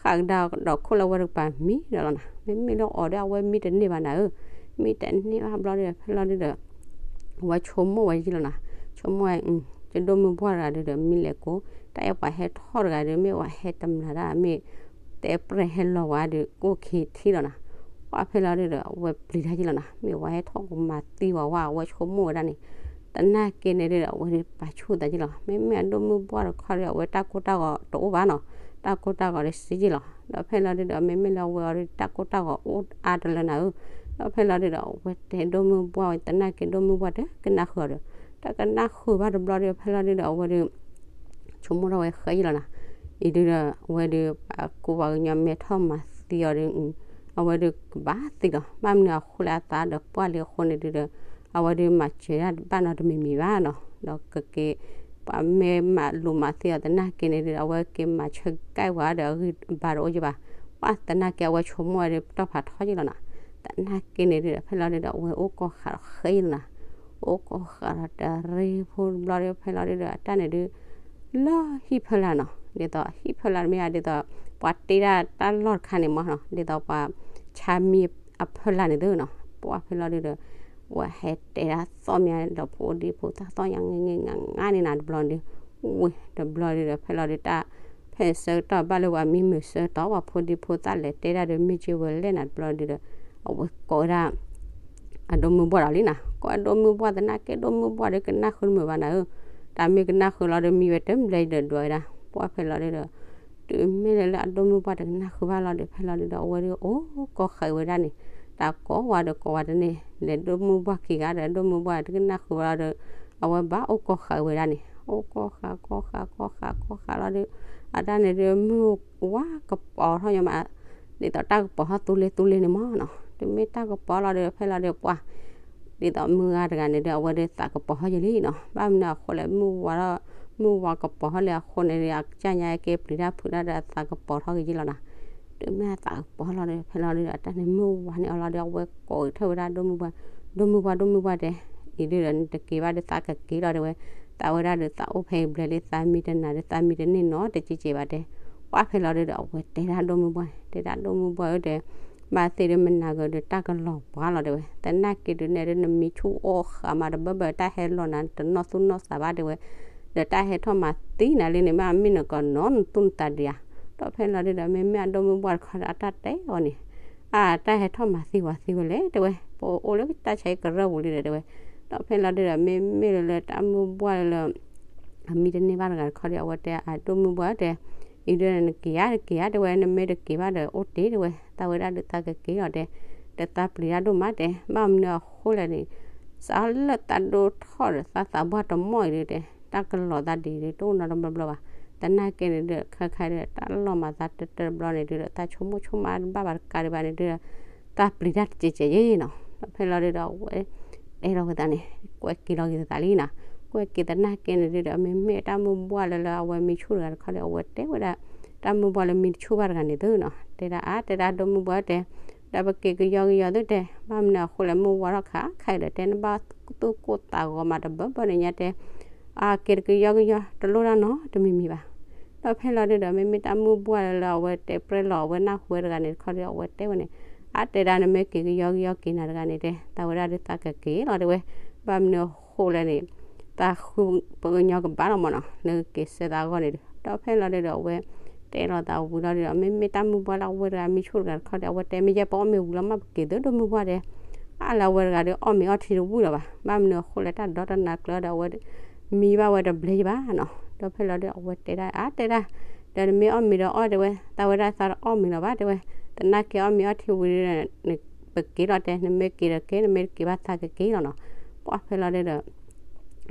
ဃၣ်ကဒါဒီးခိၣ်လၢအဝဲတကပၤမံဒီးလီၤနီၤ, မ့မ့ၢ်လၢအီၤဒီးအဝဲမံတန့ၢ်ဘၣ်နၤဧၢ, မံတန့ၢ်ဘၣ်ဘျီဒုဒီး ဖဲလီၤဒုဒီး အဝဲဆိကမိၣ်ဝဲယ့ၢ်လီၤနီၤ, ဆိကမိၣ်ဝဲ ယဒိၣ်မုၢ်ဘှၢ်တဂၤဒုဒီး မ့ၢ်လဲၤကိး တၢ်အဲၣ်ပှၤဟဲထီၣ်တဂၤဒီး မ့ၢ်ပှၤဟဲတမျၢ်တၢ် မ့ၢ်တဲပြဲၢ်ဟဲလီၤဝဲဒုး ကိၣ်ခံထံလီၤနီၤ, ပှၢ်ဖဲလီၤဒုဒီး အဝဲပျံၤတၢ်ယ့ၢ်လီၤနီၤ, မ့ၢ်ပှၤဟဲထီၣ်ကမၤသံဝဲဝဲ အဝဲဆိကမိၣ်ဝဲဒၣ်န့ၣ်, သနာ်က့န့ၣ်ဒုဒီး အဝဲဒုးပာ်ဆူၣ်သးယ့ၢ်လီၤ, မ့မ့ၢ်အဒိၣ်မုၢ်ဘှၢ်တခီဒီး အဝဲတၢ်ကိၢ်တၢ်ဂီၤတအိၣ်ဘၣ်နီၤ, တၢ်ကိၢ်တၢ်ဂီၤတစ့ယ့ၢ်လီၤ, ဒီးဖဲလီၤဒုဒီး မ့မ့ၢ်လၢအဝဲအီၤဒုး တၢ်ကိၢ်တၢ်ဂီၤအိၣ်အါတလၢနၤဧၢ, ဒီးဖဲလီၤဒုဒီး အဝဲတဲဒိၣ်မုၢ်ဘှၢ်ဝဲ သနာ်က့ဒိၣ်မုၢ်ဘှၢ်တကနၣ်ဃုာ်အီၤဒီး တကနၣ်ဃုာ်ဘၣ်တဘျီဒီး ဖဲလီၤဒုဒီး အဝဲဒုး ဆိကမိၣ်ထီၣ်ဝဲဃဲယ့ၢ်လီၤနီၤ, အံၤဒုဒီး အဝဲဒုး ပှၤကူပှၤကညီမဲထီၣ်မၤသံအီၤဒီး အဝဲဒုးကဘၣ်သံလီၤ, ဘၣ်မနုၤအဃိလၢအသးဒီးပှၢ်လံအဃိန့ၣ်ဒုဒီး အဝဲဒုးမၤစၢၤတၢ်ဘၣ်နီတမံၤမံၤဘၣ်နီၤ, ဒီးကက့ၤ ပှၤမ့ၢ်မၤလိၤမၤသံအီၤသနာ်က့န့ၣ်ဒုဒီး အဝဲက့ၤမၤဆၢကဲဝဲဒီးအဂံၢ်အဘါတအိၣ်ယ့ၢ်ဘၣ်, ပှၢ်သနာ်က့အဝဲဆိကမိၣ်ဝဲဒုးပတီၢ်ဖးထီယ့ၢ်လီၤနီၤ, သနာ်က့န့ၣ်ဒုဒီး ဖဲလီၤဒုဒီး အဝဲအိၣ်ကီၢ်ဃးဒီးဃဲယ့ၢ်လီၤနီၤ, အိၣ်ကီၢ်ဃးဒီးတရံးဖိတဘျီဒီး ဖဲလီၤဒုဒီး အတၢ်န့ၣ်ဒု လၢဟံၣ်ဖီလာ်နီၤ, ဒ်သိးဟံၣ်ဖီလာ်မ့ၢ်ဧါ ဒ်သိး ပှၤတ့ဒၣ်တၢ်လီၢ်တခါန့ၣ်မ့ၢ်နီၤ, ဒ်သိးပှၤဆါမံအဖီလာ်န့ၣ်သုနီၤ, ပှၢ်ဖဲလီၤဒုဒီး ဝဲဟဲတဲဒၣ်သီၣ်မ့ၢ်ဧါ ဒီးဖိဒံဖိသၣ်သီၣ်ညါငဲငဲငါငါန့ၣ်နၤတဘျီဒု, ဝ့ၢ်တဘျီဒုဒီး ဖဲလီၤဒုတၢ် ဖဲဆၢကတီၢ်ဘၣ်လၢပှၤမံမုာ်ဆၢကတီၢ် ပှၤဖိဒံဖိသၣ်လဲၤတဲဒၣ်ဒီးမ့ၢ်က့ဝဲလဲၣ်နၤတဘျီဒုဒီး အဝဲကိးဝဲဒၣ် အဒိၣ်မုၢ်ဘှၢ်ဒီးလံနီၤ, ကိးအဒိၣ်မုၢ်ဘှၢ်သနာ်က့ ဒိၣ်မုၢ်ဘှၢ်ဒီးကနၣ်ဃုာ်တမုာ်ဘၣ်နၤဧၢ, တၢ်မ့ၢ်ကနၣ်ဃုာ်လီၤဒီးမံဝဲတဘျဲဒီးဒွးဝဲဒၣ်, ပှၢ်ဖဲလီၤဒုဒီး တုၤမ့ၢ်လၢလၢအဒိၣ်မုၢ်ဘှၢ်တကနၣ်ဃုာ်ဘၣ်လီၤဒီး ဖဲလီၤဒုဒီး အဝဲဒုးအိၣ်ကီၢ်ဃးဝဲဒၣ်န့ၣ်, တၢ်ကိးဝဲဒီးကိးဝဲတန့ၢ် လဲၤဒိၣ်မုၢ်ဘှၢ်ခံဂၤဒီး ဒိၣ်မုၢ်ဘှၢ်တကနၣ်ဃုာ်ဘၣ်လီၤဒီး အဝဲဘၣ်အိၣ်ကီၢ်ဃးဝဲဒၣ်န့ၣ်, အိၣ်ကီၢ်ဃးကီၢ်ဃးကီၢ်ဃးကီၢ်ဃးလီၤဒီး အတၢ်န့ၣ်ဒုးမုၢ်ဝါကပီၤထီၣ်ညီမး ဒ်သိးတၢ်ကပီၤထီၣ်သူလ့သူလ့န့ၣ်မ့ၢ်နီၤ, တုၤမ့ၢ်တၢ်ကပီၤလီၤဒီး ဖဲလီၤဒီးပှၤ ဒ်သိးမုၢ်ဂၤတဂၤန့ၣ်ဒီး အဝဲဒုးသးကပီၤထီၣ်ယံာ်လံနီၤ, ဘၣ်မနုၤအဃိလဲၣ် မုၢ်ဝါထီၣ် မုၢ်ဝါကပီၤထီၣ်လံအဃိန့ၣ်ဒီး အကစၢ်ညါက့ၤပျံၤတၢ်ဖုးတၢ်ဒီးအသးကပီၤထီၣ်က့ၤယံာ်လီၤနီၤ, တုၤမ့ၢ်အသးကပီၤလီၤဒီး ဖဲလီၤဒုးဒီး အတၢ်န့ၣ်မုၢ်ဝါန့ၢ်အီၤလီၤဒီး အဝဲကိးက့ၤထၢၣ်ဝဲဒၣ်ဒိၣ်မုၢ်ပှၢ်, ဒိၣ်မုၢ်ပှၢ် ဒိၣ်မုၢ်ပှၢ်တဲ အံၤဒုးဒီးနတက့ၤဘၣ်ဒီးသးကက့ၤလီၤတဲဝဲ, သးဝဲဒၣ်ဒီးသးအိၣ်ဖဲအံၤဘျဲၣ်လံ သးမံတနၤဒီးသးမံတန့ၢ်နီတက့က့ဘၣ်တဲ, ပှၢ်ဖဲလီၤဒုးဒီး အဝဲတဲဒၣ်ဒိၣ်မုၢ်ပှၢ်န့ၣ် တဲဒၣ်ဒိၣ်မုၢ်ပှၢ်ဧၢတဲ ဘၣ်သ့ၣ်ဒုးမနၤဂၢၢ်ဒီးတၢ်ကလီၤပှၤလီၤတဲဝဲ, သနာ်က့ဒုးနဲၣ်ဒုးနမံဆူၣ်အိၣ်ဃာ်မးတဘၣ်ဘၣ်တၢ်ဟဲလီၤနၤတနီၣ်သူၣ်နီၣ်သးဘၣ်တဲဝဲ, ဒီးတၢ်ဟဲထီၣ်မၤသံနၤလံန့ၣ် မ့ၢ်အမ့ၢ်နကနီၤနသူၣ်နသးဒံးဧါ ဒီးဖဲလီၤဒုဒီး မ့မ့ၢ်အဒိၣ်မုၢ်ဘှၢ်တခီဒီး အတၢ်တဲအီၤန့ၣ်, အတၢ်ဟဲထီၣ်မၤသံဝၤသံဝဲလဲၣ် တဲဝဲ, ပအိၣ်လၢတၢ်ဆါဟံၣ်ကရၢၢ်ပူၤလံဒီး တဲဝဲ. ဒီးဖဲလီၤဒုဒီး မ့မ့ၢ်လၢလၢတၢ်မုၢ်ဘှၢ်လၢလၢ အမံတန့ၢ်ဘၣ်တဂၤတခီဒီး အဝဲတဲအဒိၣ်မုၢ်ဘှၢ်တဲ, အံၤဒုဒီး နက့ၤဧါ တက့ၤဧါ တဲဝဲ, နမ့ၢ်တက့ၤဘၣ်ဒီး အိၣ်တ့ၢ် တဲဝဲ, သးဝဲဒၣ်ဒုးသးကက့ၤလီၤတဲ, ဒီးသးပျံၤတၢ်ဒိၣ်မးတဲ, ဘၣ်မနုၤအဃိလဲၣ်န့ၣ်, စးလၢသးဒိၣ်ထီၣ်ဒီး သးသးဘှၢ်တမီၢ်အံၤဒုတဲ, တၢ်ကလီၤသးဒ်အံၤဒု တအိၣ်နီတဘျီဘျီဘၣ်. သနာ်က့န့ၣ်ဒု ခဲခါဒု တၢ်လီၤမၤသးတၢၢ်တၢၢ်တဘျီန့ၣ်ဒုဒီး သးဆိကမိၣ်ဆိကမးတဘၣ်ဘၣ်တကးဒံးဘၣ်န့ၣ်ဒုဒီး သးပျံၤတၢ်တကဲးကဲးယဲနီၤ. ဒီးဖဲလီၤဒုဒီး အဝဲတဲလီၤဝဲသးန့ၣ်, ကွဲးက့ၤလီၤက့ၤသးလံနီၤ. ကွဲးက့ၤသနာ်က့န့ၣ်ဒုဒီး မ့မ့ၢ်တၢ်မုၢ်ဘှၢ်လၢလၢအဝဲမံဆူၣ်တဂၤတခီဒီး အဝဲတဲဝဲဒၣ် တၢ်မုၢ်ဘှၢ်လၢမံတဆူၣ်ဘၣ်တဂၤန့ၣ်သုနီၤ, တဲဒၣ်အါ တဲဒၣ်ဒိၣ်မုၢ်ဘှၢ်တဲ, ဒီးပက့ၤကယီကယီသုတဲ, ဘၣ်မနုၤအဃိလဲၣ် မုၢ်ဝါထီၣ်ခါခါအံၤဒီး တဲနဘၣ်သူၣ်ကိၢ်သးဂီၤမးတဘၢဘၢန့ၣ်ညါတဲ, အက့ၤတကယီကယီ တလိၣ်တၢ်နီတမံၤမံၤဘၣ်. ဒီးဖဲလီၤဒုဒီး မ့မ့ၢ်တၢ်မုၢ်ဘှၢ်လၢလၢအဝဲတဲပြဲလီၤ အဝဲနၢ်ဟူဝဲတဂၤန့ၣ်တခီဒီး အဝဲတဲဝဲန့ၣ်, အါ တဲဒၣ်နမ့ၢ်က့ၤကယီကယီက့ၤနၤတဂၤန့ၣ်တဲ သးဝဲဒၣ်ဒုးသးကက့ၤလီၤတဲဝဲ, ဘၣ်မနုၤအဃိလဲၣ်န့ၣ် သးဃုပှၤကညီကဘၣ်လီၤမးနီၤ လၢကက့ၤဆှၢသးအဂီၢ်န့ၣ်ဒီး. ဒီးဖဲလီၤဒုဒီး အဝဲတဲလီၤသးဝံၤလီၤဒုဒီး မ့မ့ၢ်တၢ်မုၢ်ဘှၢ်လၢအဝဲတဂၤမံဆူၣ်တဂၤတခီဒီး အဝဲတဲမ့ၢ်ယဲပအီၣ်မ့ၤဝံၤလီၤမး ပက့ၤသုဒိၣ်မုၢ်ဘှၢ်တဲ, အါ လၢအဝဲတဂၤဒီးအီၣ်မ့ၤအီထံတဝံၣ်လီၤဘၣ်, ဘၣ်မနုၤအဃိလဲၣ် တၢ်ဒီတနၤကျၢၤဒီး အဝဲမံဘၣ်ဝဲတဘျဲယဘၣ်နီၤ. ဒီးဖဲလီၤဒုဒီး အဝဲတဲဒၣ်အါ တဲဒၣ်, ဒီးနမ့ၢ်အီၣ်မ့ၤဒီးအီၣ်တဲဝဲ, သးဝဲဒၣ်သးတအီၣ်မ့ၤလီၤဘၣ်တဲဝဲ, သနာ်က့အီၣ်မ့ၤအီထံဝံၤဒီး ပက့ၤလီၤတဲ, နမ့ၢ်က့ၤဒီးက့ၤ နမ့ၢ်တက့ၤဘၣ်သးကက့ၤလီၤနီၤ. ပှၢ်ဖဲလီၤဒုဒီး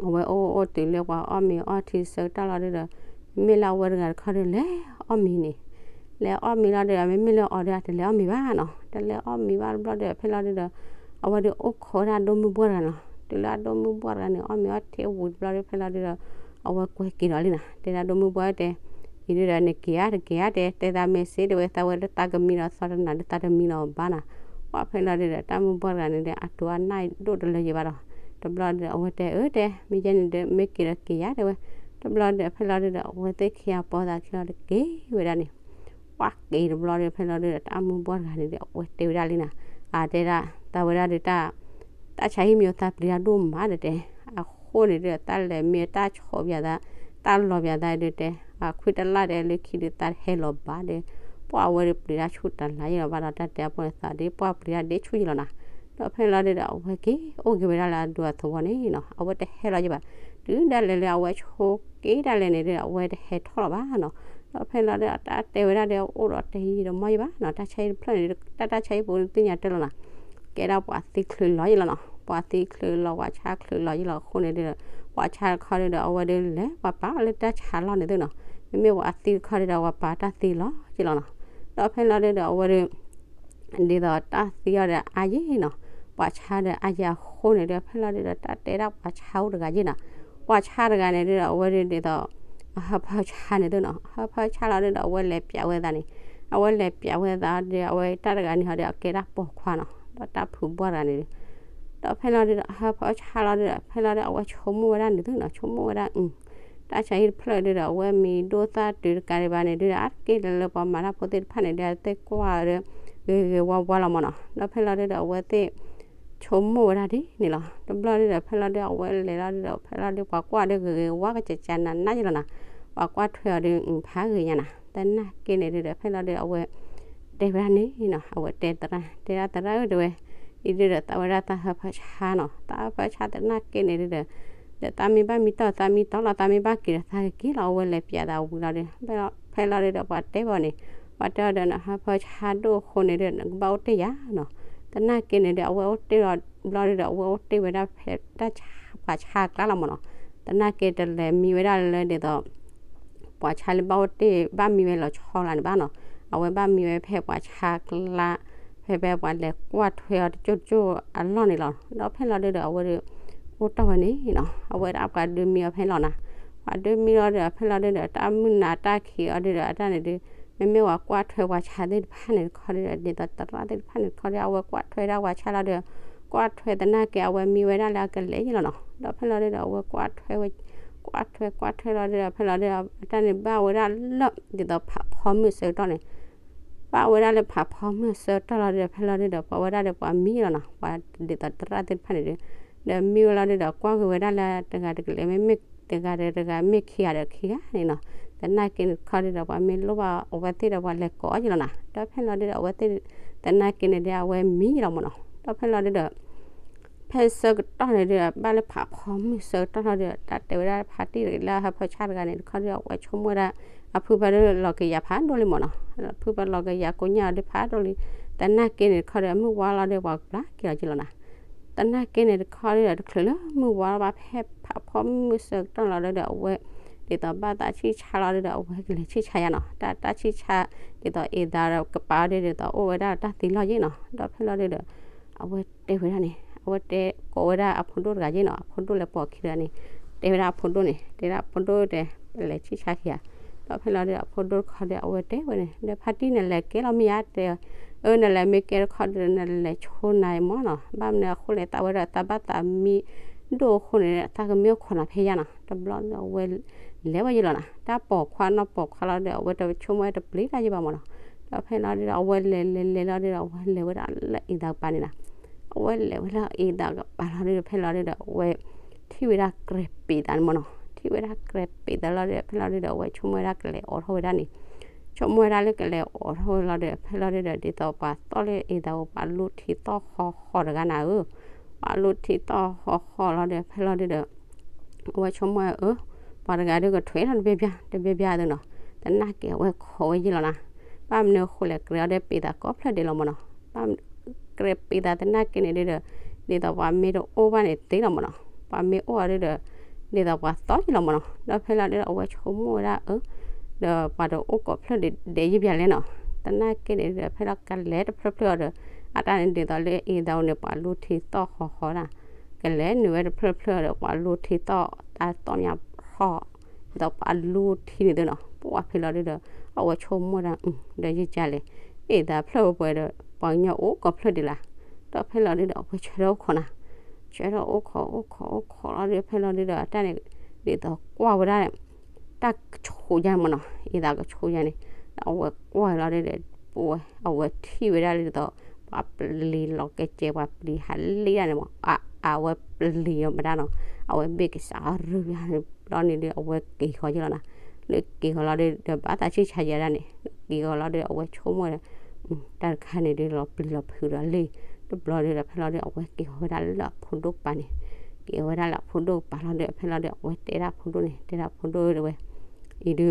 အဝဲအိၣ်အိၣ်တုၤလၢပှၤအီၣ်မ့ၤအီထံဆၢကတီၢ်လီၤဒုဒီး မ့မ့ၢ်လၢအဝဲတဂၤတခီဒီးလဲၤအီၣ်မ့ၤန့ၣ်, လဲၤအီၣ်မ့ၤလီၤဒုဒီး မ့မ့ၢ်လၢအီၤဒီး အတလဲၤအီၣ်မ့ၤဘၣ်နီၤ. တလဲၤအီၣ်မ့ၤဘၣ်တဘျီဒီး ဖဲလီၤဒုဒီး အဝဲဒုးအိၣ်ခိးဝဲဒၣ်ဒိၣ်မုၢ်ဘှၢ်တဂၤနီၤ. တုၤလၢအဒိၣ်မုၢ်ဘှၢ်တဂၤန့ၣ် အီၣ်မ့ၤအီထံဝံၤတဘျီဒီး ဖဲလီၤဒုဒီး အဝဲကွဲးက့ၤဒီးလံနီၤ. တဲဒၣ်ဒိၣ်မုၢ်ဘှၢ်တဲ, အံၤဒုဒီး နက့ၤဧါတက့ၤဧါတဲ, တဲသးမ့ၢ်စ့တဲဝဲ သးဝဲလၢသးကမံဒီးသီတနၤဒုးသးတမံလီၤဘၣ်နီၤ. ပှၢ်ဖဲလီၤဒုဒီး တၢ်မုၢ်ဘှၢ်တဂၤန့ၣ်ဒီး အတိၤအနၢ်ဒိၣ်တလၢယဘၣ်ဒီး တဘျီဒီး အဝဲတဲအၢတဲ, မ့ၢ်ယဲန့ၣ်ဒီး မ့ၢ်က့ၤဒီးက့ၤဧါတဲဝဲ. တဘျီဒီး ဖဲလီၤဒုဒီး အဝဲသ့ၣ်ခံဂၤပိာ်သးခံလီၤတက့ၤဝဲဒၣ်န့ၣ် ပှၢ်က့ၤတဘျီဒီး ဖဲလီၤဒုဒီး တၢ်မုၢ်ဘှၢ်တဂၤန့ၣ်ဒီး အဝဲတဲဝဲဒၣ်လံနီၤ. အတဲဒၣ် သးဝဲဒၣ်ဒုးတၢ် တၢ်ဆါဟံၣ်မံၤအသးပျံၤတၢ်ဒိၣ်မးဒီးတဲ, အဃိန့ၣ်ဒုဒီး တၢ်လဲၤမံတၢ်ဆီၣ်ဘၣ်သး, တၢ်လီၤဘၣ်သးဒုတဲ, အခွံတလၢ်ဒီးလၢခံဒုး သးတဟဲလီၤဘၣ်ဒီး ပှၢ်အဝဲဒုးပျံၤတၢ်ဆူၣ်တလၢယလီၤဘၣ်ဒီး တၢ်တဲအဖိန့ၣ်သးဒီး ပှၢ်ပျံၤတၢ်ဒ့ဆူၣ်ယလီၤနီၤ. ဒီးဖဲလီၤဒုဒီး အဝဲက့ၤအိၣ်က့ၤဝဲဒၣ်လၢအဒူအသဝီန့ၣ်နီၤ, အဝဲတဟဲလီၤယဘၣ်. တုၤဒၣ်လဲာ်လၢအဝဲဆိက့ၤဒၣ်လဲာ်န့ၣ်ဒီး အဝဲတဟဲထီၣ်လီၤဘၣ်နီၤ. ဒီးဖဲလီၤဒုဒီး တၢ်တဲဝဲဒၣ်ဒီး အိၣ်ဒီးတယံာ်တမီၢ်ယဘၣ်နီၤ, တၢ်ဆါဟံၣ်တဖျၢၣ်န့ၣ်ဒီး တၢ်တၢ်ဆါဟံၣ်ပူၤန့ၣ်သ့ၣ်ညါတၢ်လီၤနီၤ. ကဲဒၣ်ပှၤသံချုးလီၤယလီၤနီၤ, ပှၤသံချုးလီၤ ပှၤဆါချုးလီၤယလီၤအဃိန့ၣ်ဒီး ပှၤဆါတခီဒုဒီး အဝဲဒုးလဲၤပှၤပာ်လၢတၢ်ဆါလီၢ်န့ၣ်သုနီၤ. မ့မ့ၢ်ပှၤသံတခီဒုဒီး ပှၤပာ်တၢ်သံလီၤယလီၤနီၤ. ဒီးဖဲလီၤဒုဒီး အဝဲဒုး ဒ်သိးတၢ်သံအီၤဒီးအါယံၤနီၤ, ပှၤဆါဒီးအါယံၤအဃိန့ၣ်ဒီး ဖဲလီၤဒုဒီး တၢ်တဲဒၣ်ပှၤဆါအိၣ်တဂၤယံၤနီၤ. ပှၤဆါတဂၤန့ၣ်ဒုဒီး အဝဲဒုးဒ်သိး အဟၢဖၢဆါန့ၣ်သုနီၤ, အဟၢဖၢဆါလီၤဒုဒီး အဝဲလဲၤပျးဝဲသးန့ၣ်, အဝဲလဲၤပျးဝဲသးဒီး အဝဲတၢ်တဂၤန့ၣ်ဟီဒီး အကဲဒၣ်ပိာ်ခွါနီၤ, ဒီးတၢ်ဖုးဘှၢ်တဂၤန့ၣ်ဒီး ဒီးဖဲလီၤဒုဒီး အဟၢဖၢဆါလီၤဒုဒီး ဖဲလီၤဒုဒီး အဝဲဆိကမိၣ်ဝဲဒၣ်န့ၣ်သုနီၤ, ဆိကမိၣ်ဝဲဒၣ် တၢ်ဆါဟံၣ်တဖျၢၣ်ဒုဒီး အဝဲမံၤဒိၣ်သၣ်တုၤတကးဒံးဘၣ်န့ၣ်ဒုဒီး အါတက့ၢ်လၢလၢပှၤမၤတၢ်ဖိသ့ၣ်တဖၣ်န့ၣ်ဒီး အသ့ၣ်ကွၢ်ဒီး ဂ့ၤဂ့ၤဝါဝါလီၤမးနီၤ. ဒီးဖဲလီၤဒုဒီး အဝဲသ့ၣ်ဆိကမိၣ်ဝဲဒၣ်ဒ်န့ၣ်လီၤ. တဘျီဒုဒီး ဖဲလီၤဒု အဝဲလဲၤလီၤဒုဒီး ဖဲလီၤဒု ပှၤကွၢ်ဒု ဂ့ၤဂ့ၤဝါကစၢ်ကၢ်နးနးယလီၤနီၤ, ပှၤကွၢ်ထွဲအီၤဒု ဖးဂ့ၤညါနီၤ. သနာ်က့န့ၣ်ဒုဒီး ဖဲလီၤဒု အဝဲတဲဝဲဒၣ်န့ၣ်နီၤ, အဝဲတဲသရၣ် တဲဒၣ်သရၣ်ဧၢ တဲဝဲ, အံၤဒုဒီး သးဝဲဒၣ်သးဟၢဖၢဆါနီၤ, သးဟၢဖၢဆါသနာ်က့န့ၣ်ဒုဒီး ဒီးသးမ့ၢ်ဘၣ်မံတီၢ် သးမံတီၢ်လီၤ, သးမ့ၢ်ဘၣ်က့ၤဒီးသးကက့ၤလီၤ. အဝဲလဲၤပျးသးဝံၤလီၤဒု ဖဲလီၤဒုဒီး ပှၤတဲဘၣ်န့ၣ်, ပှၤတဲအီၤဒီး နဟၢဖၢဆါဒိၣ်အဃိန့ၣ်ဒီး နကဘၣ်အိၣ်တ့ၢ်ယၤနီၤ. သနာ်က့န့ၣ်ဒီး အဝဲအိၣ်တ့ၢ်လီၤဘျီဒုဒီး အဝဲအိၣ်တ့ၢ်ဝဲဒၣ်ဖဲတၢ်ဆါ ပှၤဆါအကျါလီၤမးနီၤ. သနာ်က့တလဲၤမံဝဲဒၣ်လၢဒ်သိး ပှၤဆါလၢဘၣ်အိၣ်တ့ၢ် ဘၣ်မံဝဲလီၤဆီလၢန့ၣ်ဘၣ်နီၤ, အဝဲဘၣ်မံဝဲဖဲပှၤဆါကျါ ဖဲဖဲပှၤလဲၤကွၢ်ထွဲအီၤတကၠိၢ်တကၠိၢ်အလီၢ်န့ၣ်လီၤ. ဒီးဖဲလီၤဒုဒီး အဝဲဒုး အိၣ်တ့ၢ်ဝဲန့ၣ်နီၤ, အဝဲဒၣ်ပှၤဒုးမံအီၤဖဲလီၤနီၤ, ပှၤဒုးမံလီၤဒီး ဖဲလီၤဒုဒီး တၢ်မုၢ်နၤတၢ်ခံးအီၤဒုဒီး အတၢ်န့ၣ်ဒု မ့မ့ၢ်ပှၤကွၢ်ထွဲပှၤဆါသ့ၣ်တဖၣ်န့ၣ်တခီဒုဒီး ဒ်သိးသရၣ်သ့ၣ်တဖၣ်န့ၣ်တခီဒီး အဝဲကွၢ်ထွဲဒၣ်ပှၤဆါလီၤဒီး ကွၢ်ထွဲသနာ်က့ အဝဲမံဝဲဒၣ်လၢအကလဲၤယလီၤနီၤ. ဒီးဖဲလီၤဒုဒီး အဝဲကွၢ်ထွဲဝဲ ကွၢ်ထွဲကွၢ်ထွဲလီၤဒုဒီး ဖဲလီၤဒုဒီး အတၢ်န့ၣ်ဘၣ်ဝဲဒၣ်လၢ ဒ်သိးဖးဖီမုၢ်ဆၢကတီၢ်န့ၣ် ဘၣ်ဝဲဒၣ်လၢဖးဖီမုၢ်ဆၢကတီၢ်လီၤဒုဒီး ဖဲလီၤဒုဒီး ပှၤဝဲဒၣ်ဒီးပှၤမံလီၤနီၤ, ပှၤဒ်သိးသရၣ်သ့ၣ်တဖၣ်န့ၣ်ဒု ဒီးမံဝဲလီၤဒုဒီး ကွၢ်က့ၤဝဲဒၣ်လၢတဂၤတကလဲၤ မ့မ့ၢ်တဂၤဒီးတဂၤ မ့ၢ်ခံဂၤဒီးခံဂၤန့ၣ်နီၤ. သနာ်က့န့ၣ်တခီဒီး ပှၤမ့ၢ်လိၣ်ဘၣ်အဝဲသ့ၣ်ဒီး ပှၤလဲၤကိးအီၤယလီၤနၤ. ဒီးဖဲလီၤဒုဒီး အဝဲသ့ၣ် သနာ်က့န့ၣ်ဒီး အဝဲမံယလီၤမၢ်နီၤ. ဒီးဖဲလီၤဒုဒီး ဖဲဆၢကတီၢ်န့ၣ်ဒီး ဘၣ်လၢဖးဖီမုၢ်ဆၢကတီၢ်လီၤဒီး တၢ်တဲဝဲဒၣ်ဖါတံၢ်လၢအဟၢဖၢဆၣ်တဂၤန့ၣ်တခီဒီး အဝဲဆိကမိၣ်ဝဲဒၣ် အဖုဖါဒိၣ်လီၤကယၤဖးဒိၣ်လံမၢ်နီၤ. ဖုဖါလီၤကယၤကိးညါအီၤဒီးဖးဒိၣ်လံ. သနာ်က့န့ၣ်တခီဒီး မုၢ်ဝါလီၤဒီး ပှၤဘျါက့ၤလီၤက့ၤလီၤနၤ. သနာ်က့န့ၣ်တခီဒီး တချုးလၢမုၢ်ဝါလီၤဘၣ် ဖဲဖးဖီမုၢ်ဆၢကတီၢ်လီၤဒီး အဝဲ ဒ်သိးဘၣ်သးဆံၣ်ဆါလီၤဒီး အဝဲကလဲၤဆံၣ်ဆါယါနီၤ. တၢ်တၢ်ဆံၣ်ဆါ ဒ်သိးအ့ၣ်သးဒီးကပၤဒီး ဒ်သိးအိၣ်ဝဲဒၣ်တၢ်သံလီၢ်ယ့ၣ်နီၤ. ဒီးဖဲလီၤဒုဒီး အဝဲတဲဝဲဒၣ်န့ၣ် အဝဲတဲကိးဝဲဒၣ်အဖိဒိၣ်တဂၤယ့ၣ်နီၤ. အဖိဒိၣ်လဲၤပိာ်ခံတဂၤန့ၣ် တဲဝဲဒၣ်အဖိဒိၣ်န့ၣ် တဲဒၣ်အဖိဒိၣ်တဲ ပလဲၤဆံၣ်ဆါခံဂၤ. ဒီးဖဲလီၤဒုဒီး အဖိဒိၣ်တခီဒီး အဝဲတဲဝဲန့ၣ် ဒီးဖါတံၢ်နလဲၤကဲလီၤမ့ၢ်ဧါ တဲ အၢ နလဲၤမ့ၢ်ကဲတခီဒီး နလဲၤဆိနၤမၢ်နီၤ. ဘၣ်မနုၤအဃိလဲၣ် သးဝဲဒီးသးဘၣ်သးမံဒိၣ်အဃိန့ၣ် သးကမ့ၢ်အိၣ်ခိးနၤဖဲယါနီၤ. တဘျီဒီးအဝဲ လဲၤဝဲယ့ၣ်လီၤနၤ. တၢ်ပိာ်ခွါနီၢ်ပိာ်ခွါလီၤဒီး အဝဲတဆိကမိၣ်ဝဲတပျံၤတၢ်ယ့ၣ်ဘၣ်မၢ်နီၤ. ဒီးဖဲလီၤဒုဒီး အဝဲလဲၤလဲၤလဲၤလီၤဒုဒီး အဝဲလဲၤဝဲဒၣ်လၢအ့ၣ်သးကပၤန့ၣ်နီၤ. အဝဲလဲၤဝဲလၢအ့ၣ်သးကပၤလီၤဒုဒီး ဖဲလီၤဒုဒီး အဝဲ ထံၣ်ဝဲဒၣ်ကြဲးပ့းသးန့ၣ်မၢ်နီၤ. ထံၣ်ဝဲဒၣ်ကြဲးပ့းသးလီၤဒီး ဖဲလီၤဒုဒီး အဝဲဆိကမိၣ်ဝဲဒၣ်ကလဲၤအိးထီၣ်ဝဲဒၣ်န့ၣ် ဆိကမိၣ်ဝဲဒၣ်လၢကလဲၤအိးထီၣ်ဝဲလီၤဒီး ဖဲလီၤဒုဒီး ဒ်သိးပှၤသီၣ်လၢအ့ၣ်သးအိၣ် ပှၤလူထံသီၣ်ဃီဃီတဂၤနၤဧၢ. ပှၤလူထံသီၣ်ဃီဃီလီၤဒီး ဖဲလီၤဒုဒီး အဝဲဆိကမိၣ်ဝဲ အၢ ပှၤတဂၤဒုကထွဲထီၣ်တဘ့ၣ်ဘၣ် တဘ့ၣ်ဘၣ်သ့ၣ်နီၤ. သနာ်က့အဝဲခိးဝဲယ့ၣ်လီၤနၤ. ဘၣ်မနုၤအဃိလဲၣ် ကြဲးအီၤဒီးပ့းသးကိးဖျၢၣ်ဒဲးလီၤမၢ်နီၤ. ဘၣ် ကြဲးပ့းသးသနာ်က့န့ၣ်ဒုဒီး ဒ်သိးပှၤမ့ၢ်တအိၣ်ဘၣ်န့ၣ်သ့လီၤမၢ်နီၤ. ပှၤမ့ၢ်အိၣ်အီၤဒုဒီး ဒ်သိးပှၤသီၣ်ယ့ၣ်လီၤမၢ်နီၤ. ဒီးဖဲလီၤဒုဒီး အဝဲဆိကမိၣ်ဝဲဒၣ် အၢ ဒီးပှၤတအိၣ်ကိးဖျၢၣ်ဒဲးယ့ၣ်ဘၣ်လဲၣ်နီၤ. သနာ်က့န့ၣ်ဒီး ဖဲလီၤကလဲၤတဖျၢၣ်ဖျၢၣ်အီၤဒီး အတၢ်န့ၣ်ဒ်သိးလၢအ့ၣ်သးအိၣ်န့ၣ် ပှၤလူထံသီၣ်ဃီဃီဒၣ် ကလဲၤနုာ်ဝဲတဖျၢၣ်ဖျၢၣ်အီၤဒီး ပှၤလူထံသီၣ်တၢ်သီၣ်မးဖီၣ် ဒ်သိးပှၤလူထံန့ၣ်သ့နီၤ.ပှၤဖဲလီၤဒုဒီး အဝဲဆိကမိၣ်ဒၣ် ဒီးယ့ၣ်ကလဲၣ် အ့ၣ်သးဖျၢၣ်ဝဲပှဲၤဒီး ပှၤကညီအိၣ်ကိးဖျၢၣ်ဒဲးလၢ်. ဒီးဖဲလီၤဒုဒီး အဝဲဆၢထၢၣ်အိၣ်ခိးနၤ ဆၢထၢၣ်အိၣ်ခိးအိၣ်ခိးအိၣ်ခိးလီၤဒီး ဖဲလီၤဒုဒီး အတၢ်န့ၣ် ဒ်သိးကွၢ်ဝဲဒၣ် တၢ်ကဆိးယါန့ၣ်မၢ်နီၤ. အ့ၣ်သးကဆိးယါန့ၣ် ဒီးအဝဲကွၢ်လီၤဒုဒီး အဝဲထံၣ်ဝဲဒၣ်လၢဒ်သိး ပှၤပျံၤလီၤကဲကဲ ပှၤပျံၤဟးလံဒၣ်န့ၣ်မၢ် အဝဲပျံၤအီၤမတၤနီၤ. အဝဲဘ့ၣ်ကစးရူၢ်ယါန့ၣ်ဘျီန့ၣ်ဒီး အဝဲက့ၤဃီၤယ့ၣ်လီၤနၤ. လၢက့ၤဃီၤလီၤဒုဒီး ဘၣ်သးဆံၣ်ဆါယဲဒၣ်န့ၣ် က့ၤဃီၤလီၤဒုဒီး အဝဲဆိကမိၣ်ဒီး တၢ်တခါန့ၣ်ဒုဒီး ပျံၤလီၤဖုးဒီးလံ. တဘျီဒုဒီး ဖဲလီၤဒုဒီး အဝဲက့ၤဃီၤဝဲဒၣ်လၢအဖိဒိၣ်ကပၤန့ၣ် က့ၤဝဲဒၣ်လၢအဖိဒိၣ်ကပၤလီၤဒီး ဖဲလီၤဒုဒီး အဝဲတဲဒၣ်အဖိဒိၣ်န့ၣ် တဲဒၣ်အဖိဒိၣ်တဲဝဲ အံၤဒု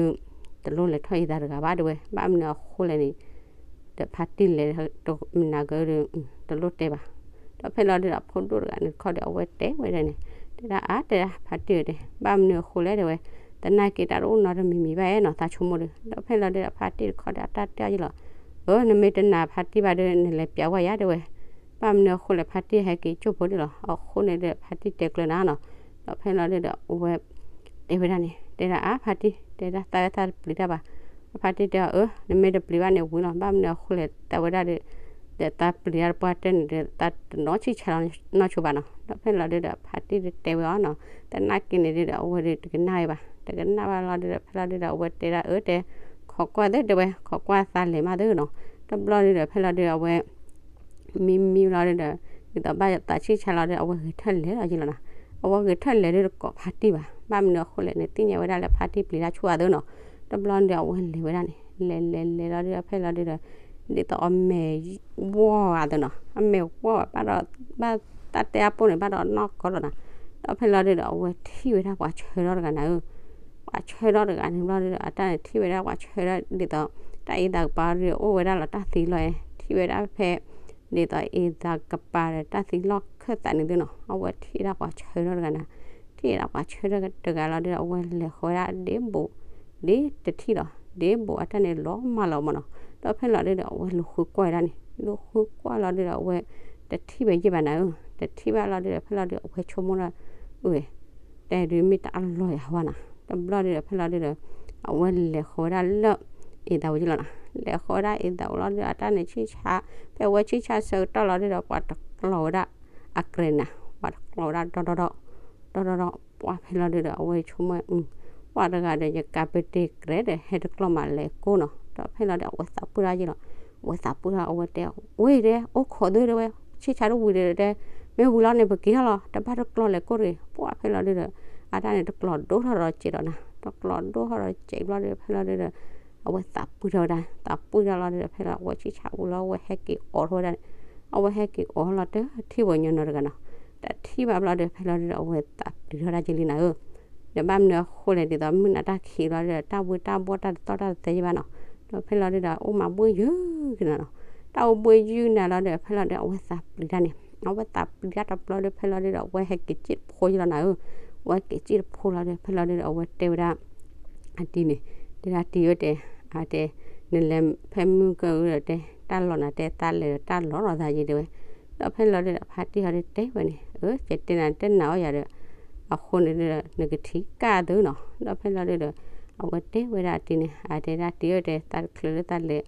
တလိၣ်လဲၤထီၣ်အ့ၣ်သးတဂၤဘၣ်တဲဝဲ ဘၣ်မနုၤအဃိလဲၣ်န့ၣ် ဒီးဖါတံၢ်လဲၤ မနၤကဒီး တလိၣ်တဲဘၣ်. ဒီးဖဲလီၤဒုဒီး အဖိဒိၣ်တဂၤန့ၣ်တခီဒီး အဝဲတဲဝဲဒၣ်န့ၣ် တဲဒၣ်အါ တဲဒၣ်ဖါတံၢ်တဲ ဘၣ်မနုၤအဃိလဲၣ်တဲဝဲ သနာ်က့တၢ်တအိၣ်နီတမံၤမံၤဘၣ်နီၤ သးဆိကမိၣ်ဒီး. ဒီးဖဲလီၤဒုဒီး ဖါတံၢ်တခီဒီး အတၢ်တဲအီၤယ့ၣ်လီၤ အၢ နမ့ၢ်တနာ်ဖါတံၢ်ဘၣ်ဒီး နလဲၤပျးဝဲယါတဲဝဲ. ဘၣ်မနုၤအဃိလဲၣ် ဖါတံၢ်ဟဲက့ၤကၠိဖိဒၣ်လီၤ. အဃိန့ၣ်ဒီး ဖါတံၢ်တဲကျၢၤနၤနီၤ. ဒီးဖဲလီၤဒုဒီး အဝဲ တဲဝဲဒၣ်န့ၣ် တဲဒၣ်အါ ဖါတံၢ် တဲဒၣ်သးဝဲသးတပျံၤတၢ်ဘၣ်. ဖါတံၢ်တဲအီၤ အၢ နမ့ၢ်တပျံၤဘၣ်န့ၣ်ဝံၤလီၤ. ဘၣ်မနုၤအဃိလဲၣ်သးဝဲဒၣ်ဒီး ဒီးသးပျံၤတၢ်တပှၢ်တၢၢ်န့ၣ်ဒီး သးတနီၣ်ဆံၣ်ဆါလီၤနီၢ်ဆိဘၣ်နီၤ. ဒီးဖဲလီၤဒုဒီး ဖါတံၢ်တဲဝဲအီၤနီၤ သနာ်က့န့ၣ်ဒုဒီး အဝဲဒုးတကနၣ်ဝဲဘၣ်. တကနၣ်ဘၣ်လီၤဒုဒီး ဖဲလီၤဒုဒီး အဝဲတဲဒၣ်အၢတဲ ခိးကွၢ်သုတဲဝဲ ခိးကွၢ်သးလဲၤမးသုနီၤ. တဘျီဒုဒီး ဖဲလီၤဒုဒီး အဝဲ မံမံလီၤဒုဒီး ဒ်သိးဘၣ်သးဆံၣ်ဆါလီၤဒီး အဝဲဂဲၤထၢၣ်လဲၤလီၤယ့ၣ်လီၤနၤ. အဝဲဂဲၤထၢၣ်လဲၤဒုဒီးကိးဖါတံၢ်ဘၣ်. ဘၣ်မနုၤအဃိလဲၣ်န့ၣ် သ့ၣ်ညါဝဲဒၣ်လၢဖါတံၢ်ပျံၤတၢ်ဆူၣ်အသိးနီၤ. တဘျီဒုဒီး အဝဲလဲၤဝဲဒၣ်န့ၣ် လဲၤလဲၤလဲၤလီၤဒုဒီး ဖဲလီၤဒုဒီး ဒ်သိးအမဲာ်ဝီၢ်အသိးနီၤ. အမဲာ်ဝီၢ်ဘၣ်ဒီး ဘၣ်တၢ်တဲအါပိၢ်န့ၣ် ဘၣ်ဒီးနီၢ်ကီၢ်လီၤနၤ. ဒီးဖဲလီၤဒုဒီး အဝဲထံၣ်ဝဲဒၣ်ပှၤဆၢထၢၣ်တဂၤနၤဧၢ ပှၤဆၢထၢၣ်တဂၤန့ၣ်ဘျီဒုဒီး အတၢ်န့ၣ်ထံၣ်ဝဲဒၣ်ပှၤဆၢထၢၣ်ဒ်သိး တၢ်အ့ၣ်သးကပၤဒုဒီး အိၣ်ဝဲဒၣ်လီၤတၢ်သံလီၤအဲၣ် ထံၣ်ဝဲဒၣ်ဖဲ ဒ်သိးအ့ၣ်သးကပၤဒီးတၢ်သံလီၢ်ခၢၣ်သးန့ၣ်သုနီၤ. အဝဲထံၣ်ဝဲဒၣ်ပှၤဆၢထၢၣ်တဂၤနၤ. ထံၣ်ဝဲဒၣ်ပှၤဆၢထၢၣ်တဂၤလီၤဒုဒီး အဝဲလဲၤဃီၤဝဲဒၣ်ဒ့ဘိး ဒ့တထံၣ်လီၤ ဒ့ဘိးအတၢ်န့ၣ်လီၤမၢ်လီၤမၢ်နီၤ. ဒီးဖဲလီၤဒုဒီး အဝဲလူၤဃုကွၢ်ဒၣ်န့ၣ် လူၤဃုကွၢ်လီၤဒုဒီး အဝဲတထံၣ်ဝဲယ့ၣ်ဘၣ်နၤဧၢ တထံၣ်ဘၣ်လီၤဒုဒီး ဖဲလီၤဒုဒီး အဝဲဆိကမိၣ်ဒၣ် အၢ တဲဒုးမ့ၢ်တၢ်အလီၢ်ယၤဝဲနၤ. တဘျီဒုဒီး ဖဲလီၤဒုဒီး အဝဲလဲၤဃီၤဝဲဒၣ်လၢ အ့ၣ်သးဝဲယ့ၣ်လီၤနၤ. လဲၤဃီၤဝဲဒၣ်အ့ၣ်သးဝဲလီၤဒုဒီး အတၢ်န့ၣ်ဆံၣ်ဆါ ဖဲအဝဲဆံၣ်ဆါဆၢကတီၢ်လီၤဒုဒီး ပှၤတကျီၤဝဲဒၣ်အကြဲးနၤ ပှၤတကျီၤဝဲဒၣ်ဒီဒီဒီ ဒီဒီဒီ ပှၤဖဲလီၤဒုဒီး အဝဲဆိကမိၣ် ပှၤတဂၤဒီး ယကးပတ့ၢ်ကြဲးဒီး ဟဲတကျီၤမးလဲၤကိးနီၤ. ဒီးဖဲလီၤဒုဒီး အဝဲသးပှၢ်ဒၣ်ယ့ၣ်လီၤ. အဝဲသးပှၢ်ဒၣ် အဝဲတဲ ဝ့ၢ်တဲ အိၣ်ခိးသုတဲဝဲ ဆံၣ်ဆါတဝံၤဒီးတဲ မ့ၢ်ဝံၤလီၤန့ၣ် ပက့ၤထီၣ်လီၤ တဘၣ်တကျီၤလဲၤကိးတဂ့ၤ. ပှၤဖဲလီၤဒုဒီး အတၢ်န့ၣ်တကျီၤဒိၣ်ထီၣ်ဒီးစဲးဒီးနၤ. ကျီဒိၣ်ထီၣ်ဒီးစဲးဘျီဒီး ဖဲလီၤဒုဒီး အဝဲသးပှံၢ်ထီၣ်ဝဲဒၣ် သးပှံၢ်ထီၣ်လီၤဒုဒီး ဖဲလီၤအဝဲဆံၣ်ဆါအူလီၤ အဝဲဟဲက့ၤအိးထီၣ်ဝဲဒၣ်န့ၣ်, အဝဲဟဲက့ၤအိးထီၣ်လီၤတထံၣ်ဝဲညီနီၤတဂၤနီၤ, တထံၣ်ဘၣ်ဘျီဒီး ဖဲလီၤဒုဒီး အဝဲသးပှံၢ်ထီၣ်ဒၣ်က့ၤလံနၤဧၢ ဒီးဘၣ်မနုၤအဃိလဲၣ် ဒ်သိးမုၢ်နၤတၢ်ခံးဘျီဒီး တၢ်ဘှ့တၢ်ဘှီၣ်တၢ်တသီၣ်တၢ်တသဲယဲဘၣ်နီၤ, ဒီးဖဲလီၤဒုဒီး အိၣ်မးဘှ့ယုၢ်က့ၤနၤနီၤ, တၢ်အိၣ်ဘှ့ယုၢ်နၤလီၤဒီး ဖဲလီၤဒုဒီး အဝဲသးပှံၢ်တၢ်န့ၣ် အဝဲသးပှံၢ်တၢ်တဘျီဒီး ဖဲလီၤဒုဒီး အဝဲဟဲက့ၤစံၣ်တဖိယဲလီၤနၤဧၢ, အဝဲက့ၤစံၣ်တဖိလီၤဒီး ဖဲလီၤဒုဒီး အဝဲတဲဝဲဒၣ် အတံၤန့ၣ်, တဲဒၣ်တံၤဧၢတဲ, အတဲ, နလဲၤဖဲမုၢ်ကၢၢ်ဧၢဒီးတဲ တၢ်လီၢ်နၤတဲ သးလဲၤဒီးတၢ်လီၢ်လီၤသးယဲတဲဝဲ, ဒီးဖဲလီၤဒုဒီး ဖါတံၢ်ဟီဒုတဲဝဲန့ၣ်, အၢ ကတဲနၤတဲနၤအီၣ်ယၤဒီး အဃိန့ၣ်ဒုဒီး နကထံၣ်ကၢ်သုနီၤ, ဒီးဖဲလီၤဒုဒီး အဝဲတဲဝဲဒၣ်အတံၤန့ၣ် အတဲဒၣ်တံၤဧၢတဲ သးတချုးလၢသးလဲၤ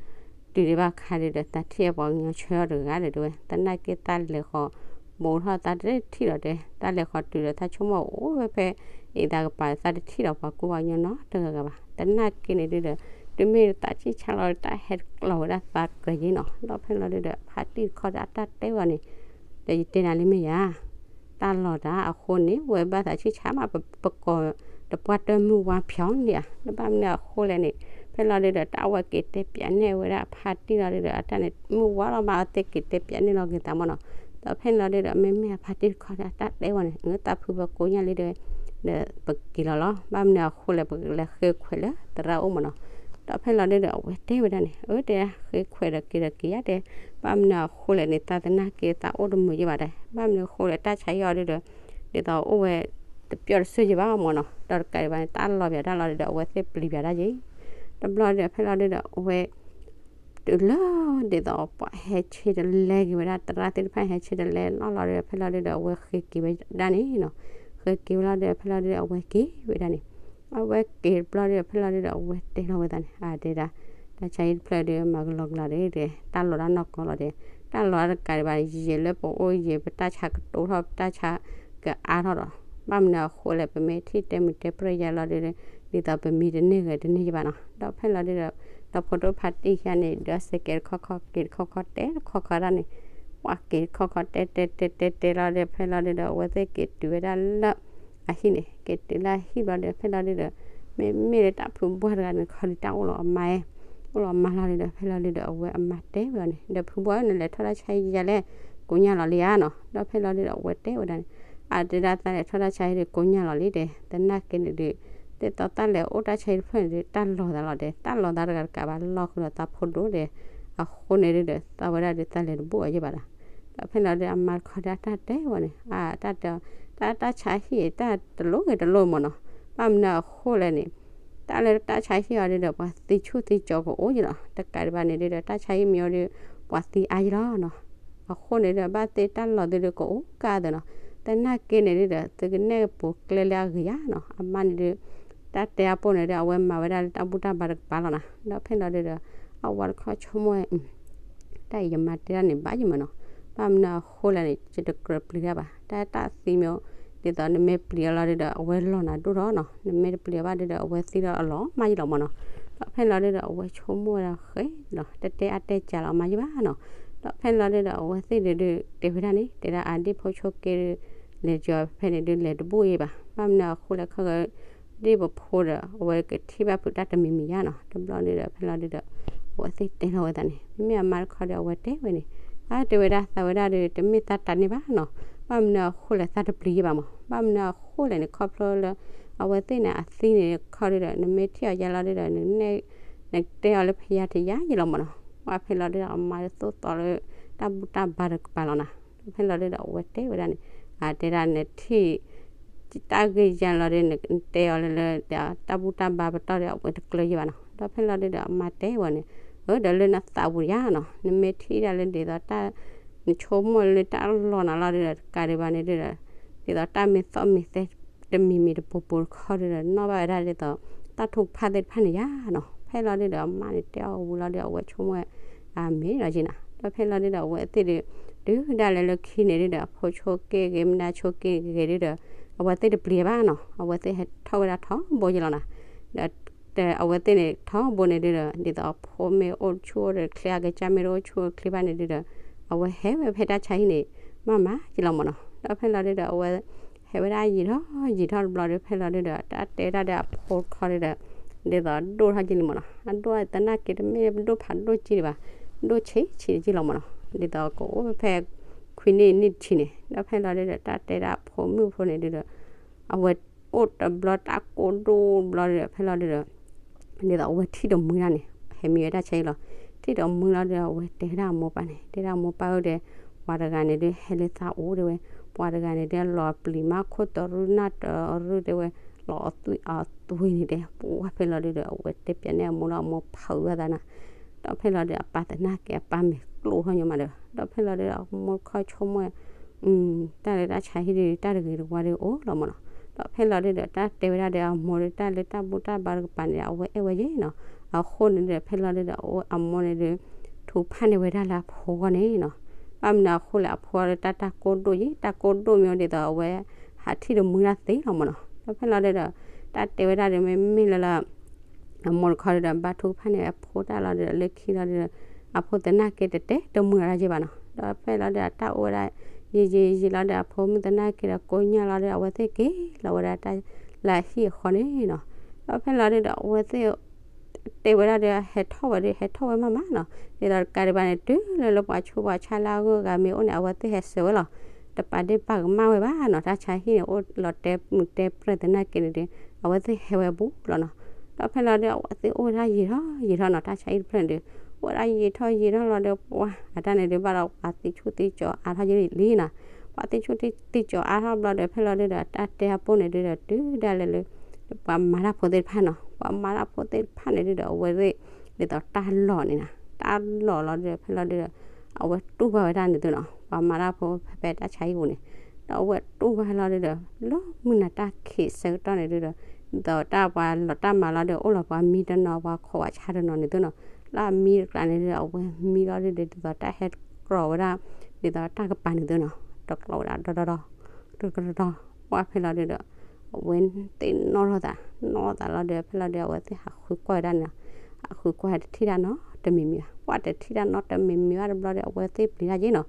တုၤဒံးဘၣ်ခါဒုဒီး သးထံၣ်အပှၤကညီဆၢထီၣ်တဂၤဒီးတဲဝဲ သနာ်က့သးလဲၤဃီၤ ဘူးထီၣ်သးတထံၣ်ဒီးတဲ သးလဲၤဃီၤတုၤဒီး သးဆိကမိၣ်အိၣ်ဝဲဖဲ အံၤသးကပၤ သးတထံၣ်ဒီးပှၤကူပှၤကညီနီတဂၤဂၤဘၣ်, သနာ်က့န့ၣ်ဒုဒီး တုၤမ့ၢ်သးဆံၣ်ဆါလီၤ တၢ်ဟဲတကျိၤဝဲဒၣ်သးကြၢးယဲနီၤ, ဒီးဖဲလီၤဒုဒီး ဖါတံၢ်တခီဒီး အတၢ်တဲဝဲန့ၣ် ဒီးယတဲနၤလံမ့ၢ်ယၤ တၢ်လီၢ်တၢ်အဃိန့ၣ် ဝဲဘၣ်သးဆံၣ်ဆါမး ပကိးတပှၢ်တၢၢ်မုၢ်ဝါဖျီန့ၣ်ဧါ, ဒီးဘၣ်မနုၤအဃိလဲၣ်န့ၣ် ဖဲလီၤဒုဒီး တၢ်အဝဲက့ၤတဲပၠးန့ၢ်ဝဲဒၣ်အဖါတံၢ်လီၤဒုဒီး အတၢ်န့ၣ် မုၢ်ဝါလီၤမး အဝဲသ့ၣ်က့ၤတဲပၠးန့ၢ်လီၤက့ၤသးမ့ၢ်နီၤ, ဒီးဖဲလီၤဒုဒီး မ့မ့ၢ်အဖါတံၢ်တခီဒီး အတၢ်တဲဝဲန့ၣ် အတၢ်ဖုဘၢကိညၣ်လံတဲဝဲ ဒီးပက့ၤလီၤလီၤ, ဘၣ်မနုၤအဃိလဲၣ် ပကလဲၤဃ့ခွဲးလၢသရၣ်အိၣ်မ့ၢ်နီၤ, ဒီးဖဲလီၤဒုဒီး အဝဲတဲဝဲဒၣ်န့ၣ် အၢ တဲဒၣ်ဃ့ခွဲးဒီးက့ၤဒီးက့ၤယါတဲ, ဘၣ်မနုၤအဃိလဲၣ်န့ၣ် သးသနာ်က့သးအိၣ်တမုာ်ယဲဘၣ်တဲ, ဘၣ်မနုၤအဃိလဲၣ် တၢ်ဆါဟံၣ်အီၤဒုဒီး ဒ်သိးအိၣ်ဝဲ တပျီၢ်တစၢၢ်ယဲဘၣ်မ့ၢ်နီၤ, ဒီးတကးဒံးဘၣ်န့ၣ် တၢ်လီၤပၠးတၢ်လီၤဒုဒီး အဝဲသ့ၣ်ပျံၤပၠးတၢ်ယဲ, တဘျီဒီး ဖဲလီၤဒုဒီး အဝဲ တုၤလၢ ဒ်သိးပှၤဟဲဆ့တလဲက့ၤဝဲဒၣ် သရၣ်သ့ၣ်တဖၣ်ဟဲဆ့တလဲလီၤလီၤဒီး ဖဲလီၤဒုဒီး အဝဲဃ့က့ၤဝဲဒၣ်န့ၣ်နီၤ, ဃ့က့ၤဝဲလီၤဒီး ဖဲလီၤဒုဒီး အဝဲက့ၤဝဲဒၣ်န့ၣ်, အဝဲက့ၤတဘျီဒီး ဖဲလီၤဒုဒီး အဝဲတဲလီၤဝဲသးန့ၣ် အတဲဒၣ် တၢ်ဆါဟံၣ်တဖျၢၣ်ဒီး မၤကလီကလီဒီး တၢ်လီၤတၢ်နီၢ်ကီၢ်လီၤဒီး တၢ်လီၤတကးဒံးဘၣ် ယဲလၢပအိၣ်ယဲ ပတၢ်ဆါကတိၤထီၣ် ပတၢ်ဆါကအါထီၣ်ဒီး ဘၣ်မနုၤအဃိလဲၣ် ပမ့ၢ်ထံၣ်တဲမုာ်တဲပြၢၢ်ယါလီၤဒုဒီး ဒ်သိးပမံတန့ၢ်ဂဲၤတန့ၢ်ယဲဘၣ်နီၤ, ဒီးဖဲလီၤဒုဒီး ဒီးဖိဒိၣ်ဖါတံၢ်ခံဂၤန့ၣ် ဒုးစဲးကဲတခီခီ က့ၤတခီခီ တဲတခီခီဒၣ်န့ၣ် ပှၤက့ၤတခီခီ တဲတဲတဲတဲတဲလီၤဒီး ဖဲလီၤဒုဒီး အဝဲသ့ၣ်က့ၤတုၤဝဲဒၣ်လၢ အဟံၣ်န့ၣ် က့ၤတုၤလၢအဟံၣ်ဘျီဒီး ဖဲလီၤဒုဒီး မ့မ့ၢ်လၢတၢ်ဖုဘှီၣ်တဂၤန့ၣ် ခီဒုးတၢ်အိၣ်လီၤအမါ, အိၣ်လီၤအမါလီၤဒုဒီး ဖဲလီၤဒုဒီး အဝဲအမါတဲဝဲအီၤန့ၣ် ဒီးဖုဘှီၣ်ဧၢ နလဲၤထီၣ်တၢ်ဆါဟံၣ်ယါလဲၣ် ကိညၢ်လီၤလံဧါနီၤ, ဒီးဖဲလီၤဒုဒီး အဝဲတဲဝဲဒၣ်န့ၣ် အတဲဒၣ်သးလဲၤထီၣ်တၢ်ဆါဟံၣ်ဒီး ကိညၢ်လီၤလံတဲ သနာ်က့န့ၣ်ဒုး ဒ်သိးသးလဲၤအိၣ်တၢ်ဆါဟံၣ်တဖျၢၣ်န့ၣ်ဒုး တၢ်လီၤသးလီၤတဲ တၢ်လီၤသးတဂၤတကးဘၣ် လီၢ်ဃုာ်ဒီးသးဖိဒိၣ်ဒီး အဃိန့ၣ်ဒုဒီး သးဝဲဒၣ်ဒုး သးလဲၤတဘူၣ်အီၤယဲဘၣ်ဒီး ဒီးဖဲလီၤဒုဒီး အမါတခီဒီး တၢ်တဲဝဲန့ၣ် အတၢ်တဲ တၢ်တၢ်ဆါဟံၣ် တၢ်တလိၣ်ဂ့ၤတလိၣ်မ့ၢ်နီၤ, ဘၣ်မနုၤအဃိလဲၣ်န့ၣ် တၢ်လၢတၢ်ဆါဟံၣ်အီၤဒုဒီး ပှၤသံဆူၣ်သံကၠီကအိၣ်ယဲလီၤ, တကးဒံးဘၣ်န့ၣ်ဒုဒီး တၢ်ဆါဟံၣ်မ့ၢ်အီၤဒုး ပှၤသံအါယဲလီၤနီၤ, အဃိန့ၣ်ဒုး ဘၣ်သ့ၣ်တၢ်လီၤသုဒုးကအိၣ်ကၢ်သနီၤ, သနာ်က့န့ၣ်ဒုဒီး သုကနဲၣ်ပူၤကျဲလၢအဂ့ၤယါနီၤ, အမါန့ၣ်ဒုး တၢ်တဲအပိၢ်န့ၣ်ဒုး အဝဲမၤဝဲဒၣ်လၢတၢ်ဘူၣ်တၢ်ဘါတကပၤလီၤနီၤ, ဒီးဖဲလီၤဒုဒီး အဝၤတခီဆိကမိၣ်ဝဲ တၢ်အံၤယမါတဲဒၣ်န့ၣ် ဘၣ်ယမၢ်နီၤ, ဘၣ်မနုၤအဃိလဲၣ်န့ၣ် ယတကြၢးပျံၤတၢ်ဘၣ်, တၢ်တၢ်သံမ့ၢ် ဒ်သိးနမ့ၢ်ပျံၤအီၤလီၤဒုဒီး အဝဲလီၤနၤဒိၣ်ထီၣ်နီၤ, နမ့ၢ်တပျံၤအီၤဘၣ်ဒုဒီး အဝဲသံဒီးအလီၤမၢ်ယလီၤမၢ်နီၤ, ဒီးဖဲလီၤဒုဒီး အဝဲဆိကမိၣ်ဝဲဒၣ်ဃဲလီၤ တတဲအါတဲကၢလီၤမၢ်ယဘၣ်နီၤ, ဒီးဖဲလီၤဒုဒီး အဝဲသ့ၣ်ဒုဒီး တဲဝဲဒၣ်န့ၣ် တဲဒၣ်အဒ့ၣ်ဖိဆိက့ဒု လဲၤကၠီၤဖဲန့ၣ်ဒု လဲၤတဘူၣ်ယဲဘၣ်, ဘၣ်မနုၤအဃိလဲၣ်ခီဂ့ၤ ဒ့ၣ်ပဖိဒီး အဝဲကထံၣ်ဘၣ်ဖုးတၢ်တမံၤမံၤယါနီၤ, တဘျီဒုဒီး ဖဲလီၤဒုဒီး အဝဲသ့ၣ်တဲလီၤဝဲသးန့ၣ် မ့မ့ၢ်အမါတခီဒီး အဝဲတဲဝဲန့ၣ် အါတဲဝဲဒၣ်သးဝဲဒၣ်ဒီး တမ့ၢ်သးတးန့ၢ်ဘၣ်နီၤ, ဘၣ်မနုၤအဃိလဲၣ် သးတပျံၤယဲဘၣ်မၢ်, ဘၣ်မနုၤအဃိလဲၣ်န့ၣ် ခီဖျိလၢ အဝဲသ့ၣ်န့ၣ် အသံန့ၣ်ခီဒုဒီး နမ့ၢ်ထံၣ်အီၤယါလီၤဒုဒီး နကတဲအီၤလၢဖယါတယါယဲလီၤမၢ်နီၤ, ပှၤဖဲလီၤဒုဒီး အမါသိၣ်သီလၢ တၢ်ဘူၣ်တၢ်ဘါတကပၤလီၤနီၤ, ဒီးဖဲလီၤဒုဒီး အဝဲတဲဝဲဒၣ်န့ၣ် အတဲဒၣ်နထံၣ် တၢ်ဂ့ၢ်ယါလီၤဒီး နတဲအီၤလၢလၢ တၢ်ဘူၣ်တၢ်ဘါပတီၢ်ဒီး အဝဲတကျၢၤယဲဘၣ်နီၤ, ဒီးဖဲလီၤဒုဒီး အမါတဲဝဲန့ၣ် အၢ ဒီးလၢနသးပူၤယါနီၤ, နမ့ၢ်ထံၣ်ဒၣ်လၢဒ်သိးတၢ် နဆိကမိၣ်လၢတၢ်လီၤနၤလီၤဒုဒီး တကးဒံးဘၣ်န့ၣ်ဒုဒီး ဒ်သိးတၢ်မ့ၢ်သီၣ်မ့ၢ်သဲ တမံၤမံၤတပူၤပူၤတခီဒုဒီး နီၣ်ဘၣ်ဝဲဒၣ်ဒ်သိး တၢ်ထုကဖၣ်သ့ၣ်တဖၣ်န့ၣ်ယါနီၤ, ဖဲလီၤဒုဒီး အမါန့ၣ်တဲအီၤဝံၤလီၤဒီး အဝဲဆိကမိၣ် အမ့ၢ်လီၤက့နီၤ, ဒီးဖဲလီၤဒုဒီး အဝဲသ့ၣ်ဒု တုၤဒၣ်လဲာ်လၢခံန့ၣ်ဒုဒီး အဖိဆိက့ဂ့ၤ မနုၤဆိက့ဂ့ၤဒုဒီး အဝဲသ့ၣ်တပျံၤဘၣ်နီၤ, အဝဲသ့ၣ်ဟဲထီၣ်ဝဲဒၣ်ထီဘိယဲလီၤနီၤ, ဒီး အဝဲသ့ၣ်န့ၣ် ထီဘိန့ၣ်ဒုဒီး ဒ်သိးအဖိမ့ၢ်အိၣ်ဆူၣ်အိၣ်ဒီးချ့ အကစၢ်မ့ၢ်တအိၣ်ဆူၣ်အိၣ်ချ့ဘၣ်န့ၣ်ဒုဒီး အဝဲဟဲဝဲဖဲတၢ်ဆါဟံၣ်န့ၣ် မၤမၤယဲလီၤမၢ်နီၤ, ဒီးဖဲလီၤဒုဒီး အဝဲ ဟဲဝဲဒၣ်ယံာ်ထီၣ်ယံာ်ထီၣ်တဘျီဒီး ဖဲလီၤဒုဒီး တၢ်တဲဝဲဒၣ်ဒီးအဖိတခီဒုဒီး ဒ်သိးဒိၣ်ထီၣ်က့လံမ့ၢ်နီၤ, အဒိၣ်သနာ်က့တမ့ၢ်ဒိၣ်ဖးဒိၣ်က့ဒံးဘၣ်, ဒိၣ်ဆံးဆံးက့လီၤမ့ၢ်နီၤ, ဒ်သိးကအိၣ်ဖဲ ခွံနံၣ်နံၣ်တဆံန့ၣ်, ဒီးဖဲလီၤဒုဒီး တၢ်တဲဒၣ်အဖိမုၣ်ဖိန့ၣ်ဒုဒီး အဝဲအိၣ်တဘျီတၢ်ကိၢ်ဒိၣ်တဘျီဒီး ဖဲလီၤဒုဒီး ဒ်သိးအဝဲထံၣ်တမှံတၢ်န့ၣ် ဟဲမံဝဲတၢ်ဆါဟံၣ်လီၤ. ထံၣ်တမှံလီၤဒီး အဝဲတဲဝဲဒၣ်အမိၢ်ပၢ်န့ၣ် တဲဒၣ်အမိၢ်ပၢ်ဧၢဒီး ပှၤတဂၤန့ၣ်ဒုး ဟဲလၢသးအိၣ်တဲဝဲ, ပှၤတဂၤန့ၣ်ဒုး လီၤပျံၤမးခိၣ်တရူၢ်နၢ်တရူၢ်တဲဝဲ, လီၤအသွံၣ်အသွံၣ်န့ၣ်တဲ, ပှၢ်ဖဲလီၤဒုဒီး အဝဲတဲပျးန့ၢ်အမိၢ်လီၤ, အမိၢ်ဖးဝံၤအသးနၤ, ဒီးဖဲလီၤဒုး အပၢ်သနာ်က့ အပၢ်မဲာ်ကျိၣ်ထီၣ်ညီမးဒီး ဒီးဖဲလီၤဒုဒီး အမိၢ်တခီဆိကမိၣ် တၢ်လၢတၢ်ဆါဟံၣ်ဒုး တၢ်တဂ့ၤတဝါဒုးအိၣ်လီၤမ့ၢ်နီၤ, ဒီးဖဲလီၤဒုဒီး တၢ်တဲဝဲဒၣ်ဒီးအမိၢ်ဒီး တၢ်လၢတၢ်ဘူၣ်တၢ်ဘါတကပၤန့ၣ် အဝဲအဲၣ်ဝဲယဲနီၤ, အဃိန့ၣ်ဒီး ဖဲလီၤဒုဒီး အမိၢ်န့ၣ်ဒုး ထုးဖးန့ၢ်ဝဲဒၣ်လၢအဖိဂီၢ်န့ၣ်နီၤ, ဘၣ်မနုၤအဃိလဲၣ် အဖိအီၤဒီးတၢ်တၢ်ကိၢ်ဒိၣ်ယဲ တၢ်ကိၢ်ဒိၣ်မ့ၢ်ဒ်သိးအဝဲ ဟးထံၣ်တမှံတၢ်သ့လီၤမ့ၢ်နီၤ, ဒီးဖဲလီၤဒုဒီး တၢ်တဲဝဲဒၣ်ဒီး မ့မ့ၢ်လၢလၢ အမိၢ်တခီဒုဒီး ဘၣ်ထုကဖၣ်န့ၢ်အဖိတၢ်လီၤဒုဒီး လၢခံလီၤဒုဒီး အဖိသနာ်က့တတဲတမှံအီၤဒၣ်က့ဘၣ်နီၤ, ဒီးဖဲလီၤဒုဒီး တၢ်အိၣ်ဝဲဒၣ် ယံာ်ယံာ်ယံာ်လီၤဒီး အဖိမုၣ်သနာ်က့ဒီး ကိညၢ်လီၤဒီး အဝဲသ့ၣ်က့ၤလီၤဝဲဒၣ်တၢ်လၢအဟံၣ်အဃီန့ၣ်နီၤ, ဒီးဖဲလီၤဒုဒီး အဝဲသ့ၣ် တဲဝဲဒၣ်ဒီး ဟဲထီၣ်ဝဲဒီး ဟဲထီၣ်ဝဲမးမးနီၤ, ဒ်သိးတကးဒံးဘၣ်န့ၣ် တုၤလၢလၢပှၤဆူးပှၤဆါလၢအဂုၤအဂၤမ့ၢ်အိၣ်န့ၣ် အဝဲသ့ၣ်ဟဲစၢၤဝဲလီၤ, တပာ်ဒ့ၣ်ပာ်ကမၣ်ဝဲဘၣ်နီၤ, တၢ်ဆါဟံၣ်န့ၣ် အိၣ်လီၤတဲမုာ်တဲပြဲၢ်သနာ်က့န့ၣ်ဒီး အဝဲသ့ၣ်ဟဲဝဲဘူးလီၤနီၤ, ဒီးဖဲလီၤဒုဒီး အဝဲသ့ၣ်အိၣ်ဝဲဒၣ်ယံာ်ထီၣ်ယံာ်ထီၣ်နီၤ, တၢ်ဆါဟံၣ်တဖျၢၣ်န့ၣ်ဒီး အိၣ်ဝဲဒၣ်ယံာ်ထီၣ်ယံာ်ထီၣ်လီၤဒီး ပှၤအတၢ်န့ၣ်ဒုး ဘၣ်ဒီးပှၤသံဆူၣ်သံကၠီၤအါထီၣ်ယဲလံနီၤ, ပှၤသံဆူၣ်သံကၠီၤအါထီၣ်ဘျီဒီး ဖဲလီၤဒုဒီး တၢ်တဲအပိၢ်န့ၣ်ဒုဒီး တုၤဒၣ်လဲာ်လၢ ပှၤမၤတၢ်ဖိသ့ၣ်တဖၣ်နီၤ, ပှၤမၤတၢ်ဖိသ့ၣ်တဖၣ်န့ၣ်ဒုဒီး အဝဲသ့ၣ် ဒ်သိးတၢ်လီၢ်န့ၣ်နီၤ, တၢ်လီၢ်လီၤဒုဒီး ဖဲလီၤဒုဒီး အဝဲတူၢ်ဘၣ်ဝဲဒၣ်န့ၣ်သုနီၤ, ပှၤမၤတၢ်ဖိဖဲဖဲတၢ်ဆါဟံၣ်ပူၤန့ၣ်, ဒီးအဝဲတူၢ်ဘၣ်လီၤဒုဒီး လၢမုၢ်နၤတၢ်ခံးဆၢကတီၢ်န့ၣ်ဒုဒီး ဒ်သိးတၢ်ပှၤလီၤတၢ်မၤလီၤဒီး အိၣ်လီၤပှၤမံတနီၤ ပှၤခိးပှၤဆါတနီၤန့ၣ်သုနီၤ, လၢအမံတကျါန့ၣ်ဒုဒီး အဝဲမံလီၤဒုဒီး ဒ်သိးတၢ်ဟဲတကျီၤဝဲဒၣ် ဒ်သိးတၢ်ကပၤန့ၣ်သုနီၤ, တကျီၤဝဲဒၣ်ဒီဒီဒီ တကဒီဒီ ပှၢ်ဖဲလီၤဒုဒီး အဝဲသ့ၣ်နီၣ်ထီၣ်သး နီၣ်ထီၣ်သးလီၤဒီး ဖဲလီၤဒု အဝဲသ့ၣ်ဟးဃုကွၢ်ဝဲဒၣ်န့ၣ်နီၤ, ဟးဃုကွၢ်တထံၣ်တၢ်နီတမံၤမံၤဘၣ်, ပှၢ်တထံၣ်တၢ်နီတမံၤမံၤဘၣ်တဘျီဒီး အဝဲသ့ၣ်ပျံၤတၢ်ယ့ၣ်နီၤ,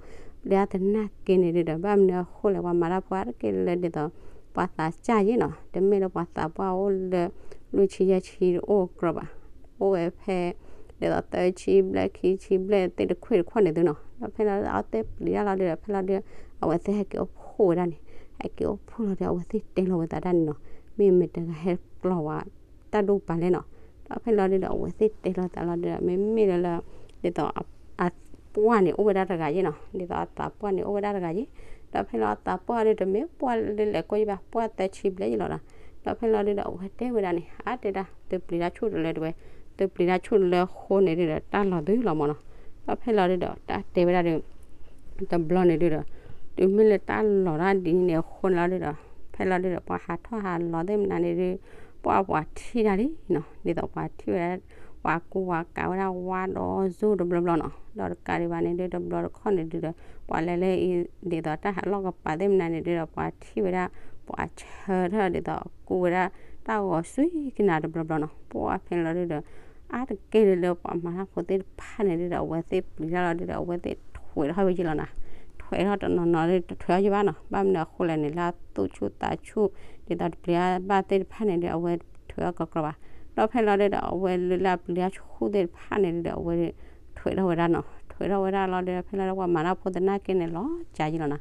ပျံၤတၢ်သနာ်က့န့ၣ်ဒုဒီး ဘၣ်မနုၤအဃိလဲၣ် ပှၤမၤတၢ်ဖိအါတက့ၢ်လၢဒ်သိး ပှၤသးစၢ်ယ့ၣ်နီၤ, တမ့ၢ်လၢပှၤသးပှၢ်အိၣ်လၢ လွံၢ်ဆံယဲၢ်ဆံတအိၣ်ကြၢးဘၣ်, အိၣ်ဝဲဖဲ ဒ်သိးသၢဆံဘျဲၣ်ခံဆံဘျဲၣ် သ့ၣ်တခွံၣ်တခွံၣ်န့ၣ်သုနီၤ, ဒီးဖဲလီၤဒု အဝဲသ့ၣ်ပျံၤတၢ်လီၤဒုဒီး ဖဲလီၤဒု အဝဲသ့ၣ်ဟဲက့ၤအိၣ်ဖှိၣ်ဝဲဒၣ်န့ၣ်, ဟဲက့ၤအိၣ်ဖှိၣ်လီၤဒီး အဝဲသ့ၣ်တဲလီၤဝဲသးဒၣ်န့ၣ်နီၤ, မ့ၢ်မတၤတဂၤဟဲကျီၤဝဲ တၢ်ဒိၣ်ပာ်လဲၣ်နီၤ, ဒီးဖဲလီၤဒုဒီး အဝဲသ့ၣ်တဲလီၤသးလီၤဒုဒီး မ့မ့ၢ်လၢလၢ ဒ်သိး အပှၢ်န့ၣ်အိၣ်ဝဲဒၣ်တဂၤယ့ၣ်နီၤ, ဒ်သိးအသးပှၢ်န့ၣ်အိၣ်ဝဲဒၣ်တဂၤယ့ၣ်, ဒီးဖဲလီၤအသးပှၢ်ဒုဒီး မ့ၢ်ပှၢ်လၢလဲၤကိးယံၤဘၣ် ပှၢ်သၢဆံဘျဲၣ်ယ့ၣ်လီၤနီၤ, ဒီးဖဲလီၤဒုဒီး အဝဲတဲဝဲဒၣ်န့ၣ် အါတဲဒၣ် သုပျံၤတၢ်ဆူၣ်တလၢတဝဲ, သုပျံၤတၢ်ဆူၣ်တလၢအဃိန့ၣ်ဒုဒီး တၢ်လီၤသုလီၤမ့ၢ်နီၤ, ဒီးဖဲလီၤဒုဒီး တၢ်တဲဝဲဒၣ်ဒု တဘျီန့ၣ်ဒုဒီး တုၤမ့ၢ်လၢတၢ်လီၤတၢ်ဒ်န့ၣ်အဃိန့ၣ်လီၤဒုဒီး ဖဲလီၤဒုဒီး ပှၤဟးထီၣ်ဟးလီၤသ့ၣ်မနုၤန့ၣ်ဒု ပှၢ်ပှၤထံၣ်တၢ်လံနီၤ, ဒ်သိးပှၤထံၣ်ဝဲဒၣ် ပှၤကူပှၤကၤဝဲဒၣ်ဝါဒီးစိၢ်တဘျီဘျီနီၤ, ဒီးတကးဒံးဘၣ်န့ၣ်ဒု တဘျီတခီၣ်န့ၣ်ဒုဒီး ပှၤလဲၤလၢအံၤ ဒ်သိးတၢ်ဟးလီၢ်ကပၤသ့ၣ်မနုၤန့ၣ်ဒုဒီး ပှၤထံၣ်ဝဲဒၣ် ပှၤဆၢထၢၣ်ဒ်သိးကူဝဲဒၣ် တၢ်ဂီၤဆှံကနၤတဘျီဘျီနီၤ, ပှၢ်ဖဲလီၤဒုဒီး အါတက့ၢ်လၢပှၤမၤတၢ်ဖိသ့ၣ်တဖၣ်န့ၣ်ဒုဒီး အဝဲသ့ၣ်ပျံၤတၢ်လီၤဒုဒီး အဝဲသ့ၣ်ထွဲထီၣ်ဝဲယ့ၣ်လီၤနီၤ, ထွဲထီၣ်တနီၤနီၤဒု တထွဲထီၣ်ယ့ၣ်ဘၣ်နီၤ, ဘၣ်မနုၤအဃိလဲၣ်န့ၣ် လၢသူၣ်ဆူၣ်သးဆူၣ် ဒ်သိးတပျံၤဘၣ်သ့ၣ်တဖၣ်န့ၣ်ဒု အဝဲထွဲထီၣ်ကကြၢးဘၣ်, ဒီးဖဲလီၤဒုဒီး အဝဲလၢလၢပျံၤတၢ်ဆူၣ်သ့ၣ်တဖၣ်န့ၣ်ဒုဒီး အဝဲထွဲထီၣ်ဝဲဒၣ်နီၤ, ထွဲထီၣ်ဝဲဒၣ်လီၤဒုဒီး ဖဲလီၤဒုပှၤမၤတၢ်ဖိသနာ်က့န့ၣ် လီၤစှၤယ့ၣ်လီၤနီၤ,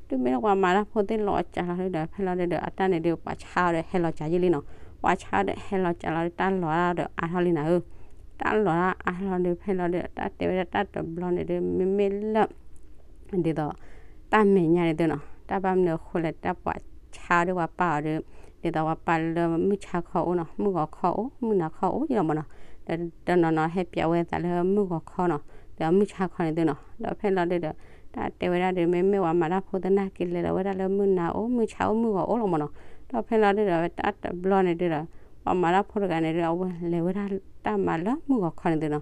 တုၤမ့ၢ်လၢပှၤမၤတၢ်ဖိသ့ၣ်လီၤစှၤလီၤဒုဒီး ဖဲလီၤဒုဒီး အတၢ်န့ၣ်ဒု ပှၤဆါအီၤဒီးဟဲလီၤစှၤယ့ၣ်လံနီၤ, ပှၤဆါအီၤဒီးဟဲလီၤစှၤလီၤဒု တၢ်လီၤဒုဒီးအါထီၣ်လံနၤဧၢ, တၢ်လီၤဒုအါထီၣ်လီၤဒု ဖဲလီၤဒု တၢ်တဲဝဲဒၣ်တၢ်တဘျီန့ၣ်ဒု မ့မ့ၢ်လၢ ဒ်သိး တၢ်မဲာ်ညါန့ၣ်သုနီၤ, တၢ်ဘၣ်မနုၤအဃိလဲၣ် တၢ်ပှၤဆါအီၤဒီးပှၤပာ်အီၤဒီး ဒ်သိးပှၤပာ်လၢမုၢ်ဆါခီအိၣ်နီၤ, မုၢ်ဂီၤခီအိၣ် မုၢ်နၤခီအိၣ်ယ့ၣ်လီၤမ့ၢ်နီၤ, ဒီးတနီၤနီၤဟဲပျးဝဲသးလၢမုၢ်ဂီၤခီနီၤ, ဒီးမုၢ်ဆါခီန့ၣ်သုနီၤ, ဒီးဖဲလီၤဒုဒီး တၢ်တဲဝဲဒၣ်ဒီး မ့မ့ၢ်ပှၤမၤတၢ်ဖိသနာ်က့လဲၤလီၤဝဲဒၣ်လၢမုၢ်နၤအိၣ် မုၢ်ဆါအိၣ် မုၢ်ဂီၤအိၣ်လီၤမ့ၢ်နီၤ, ဒီးဖဲလီၤဒုဒီး တၢ်တဘျီန့ၣ်ဒုဒီး ပှၤမၤတၢ်ဖိတဂၤန့ၣ်ဒု အဝဲလဲၤဝဲဒၣ်တၢ်မၤလၢမုၢ်ဂီၤခီန့ၣ်သုနီၤ,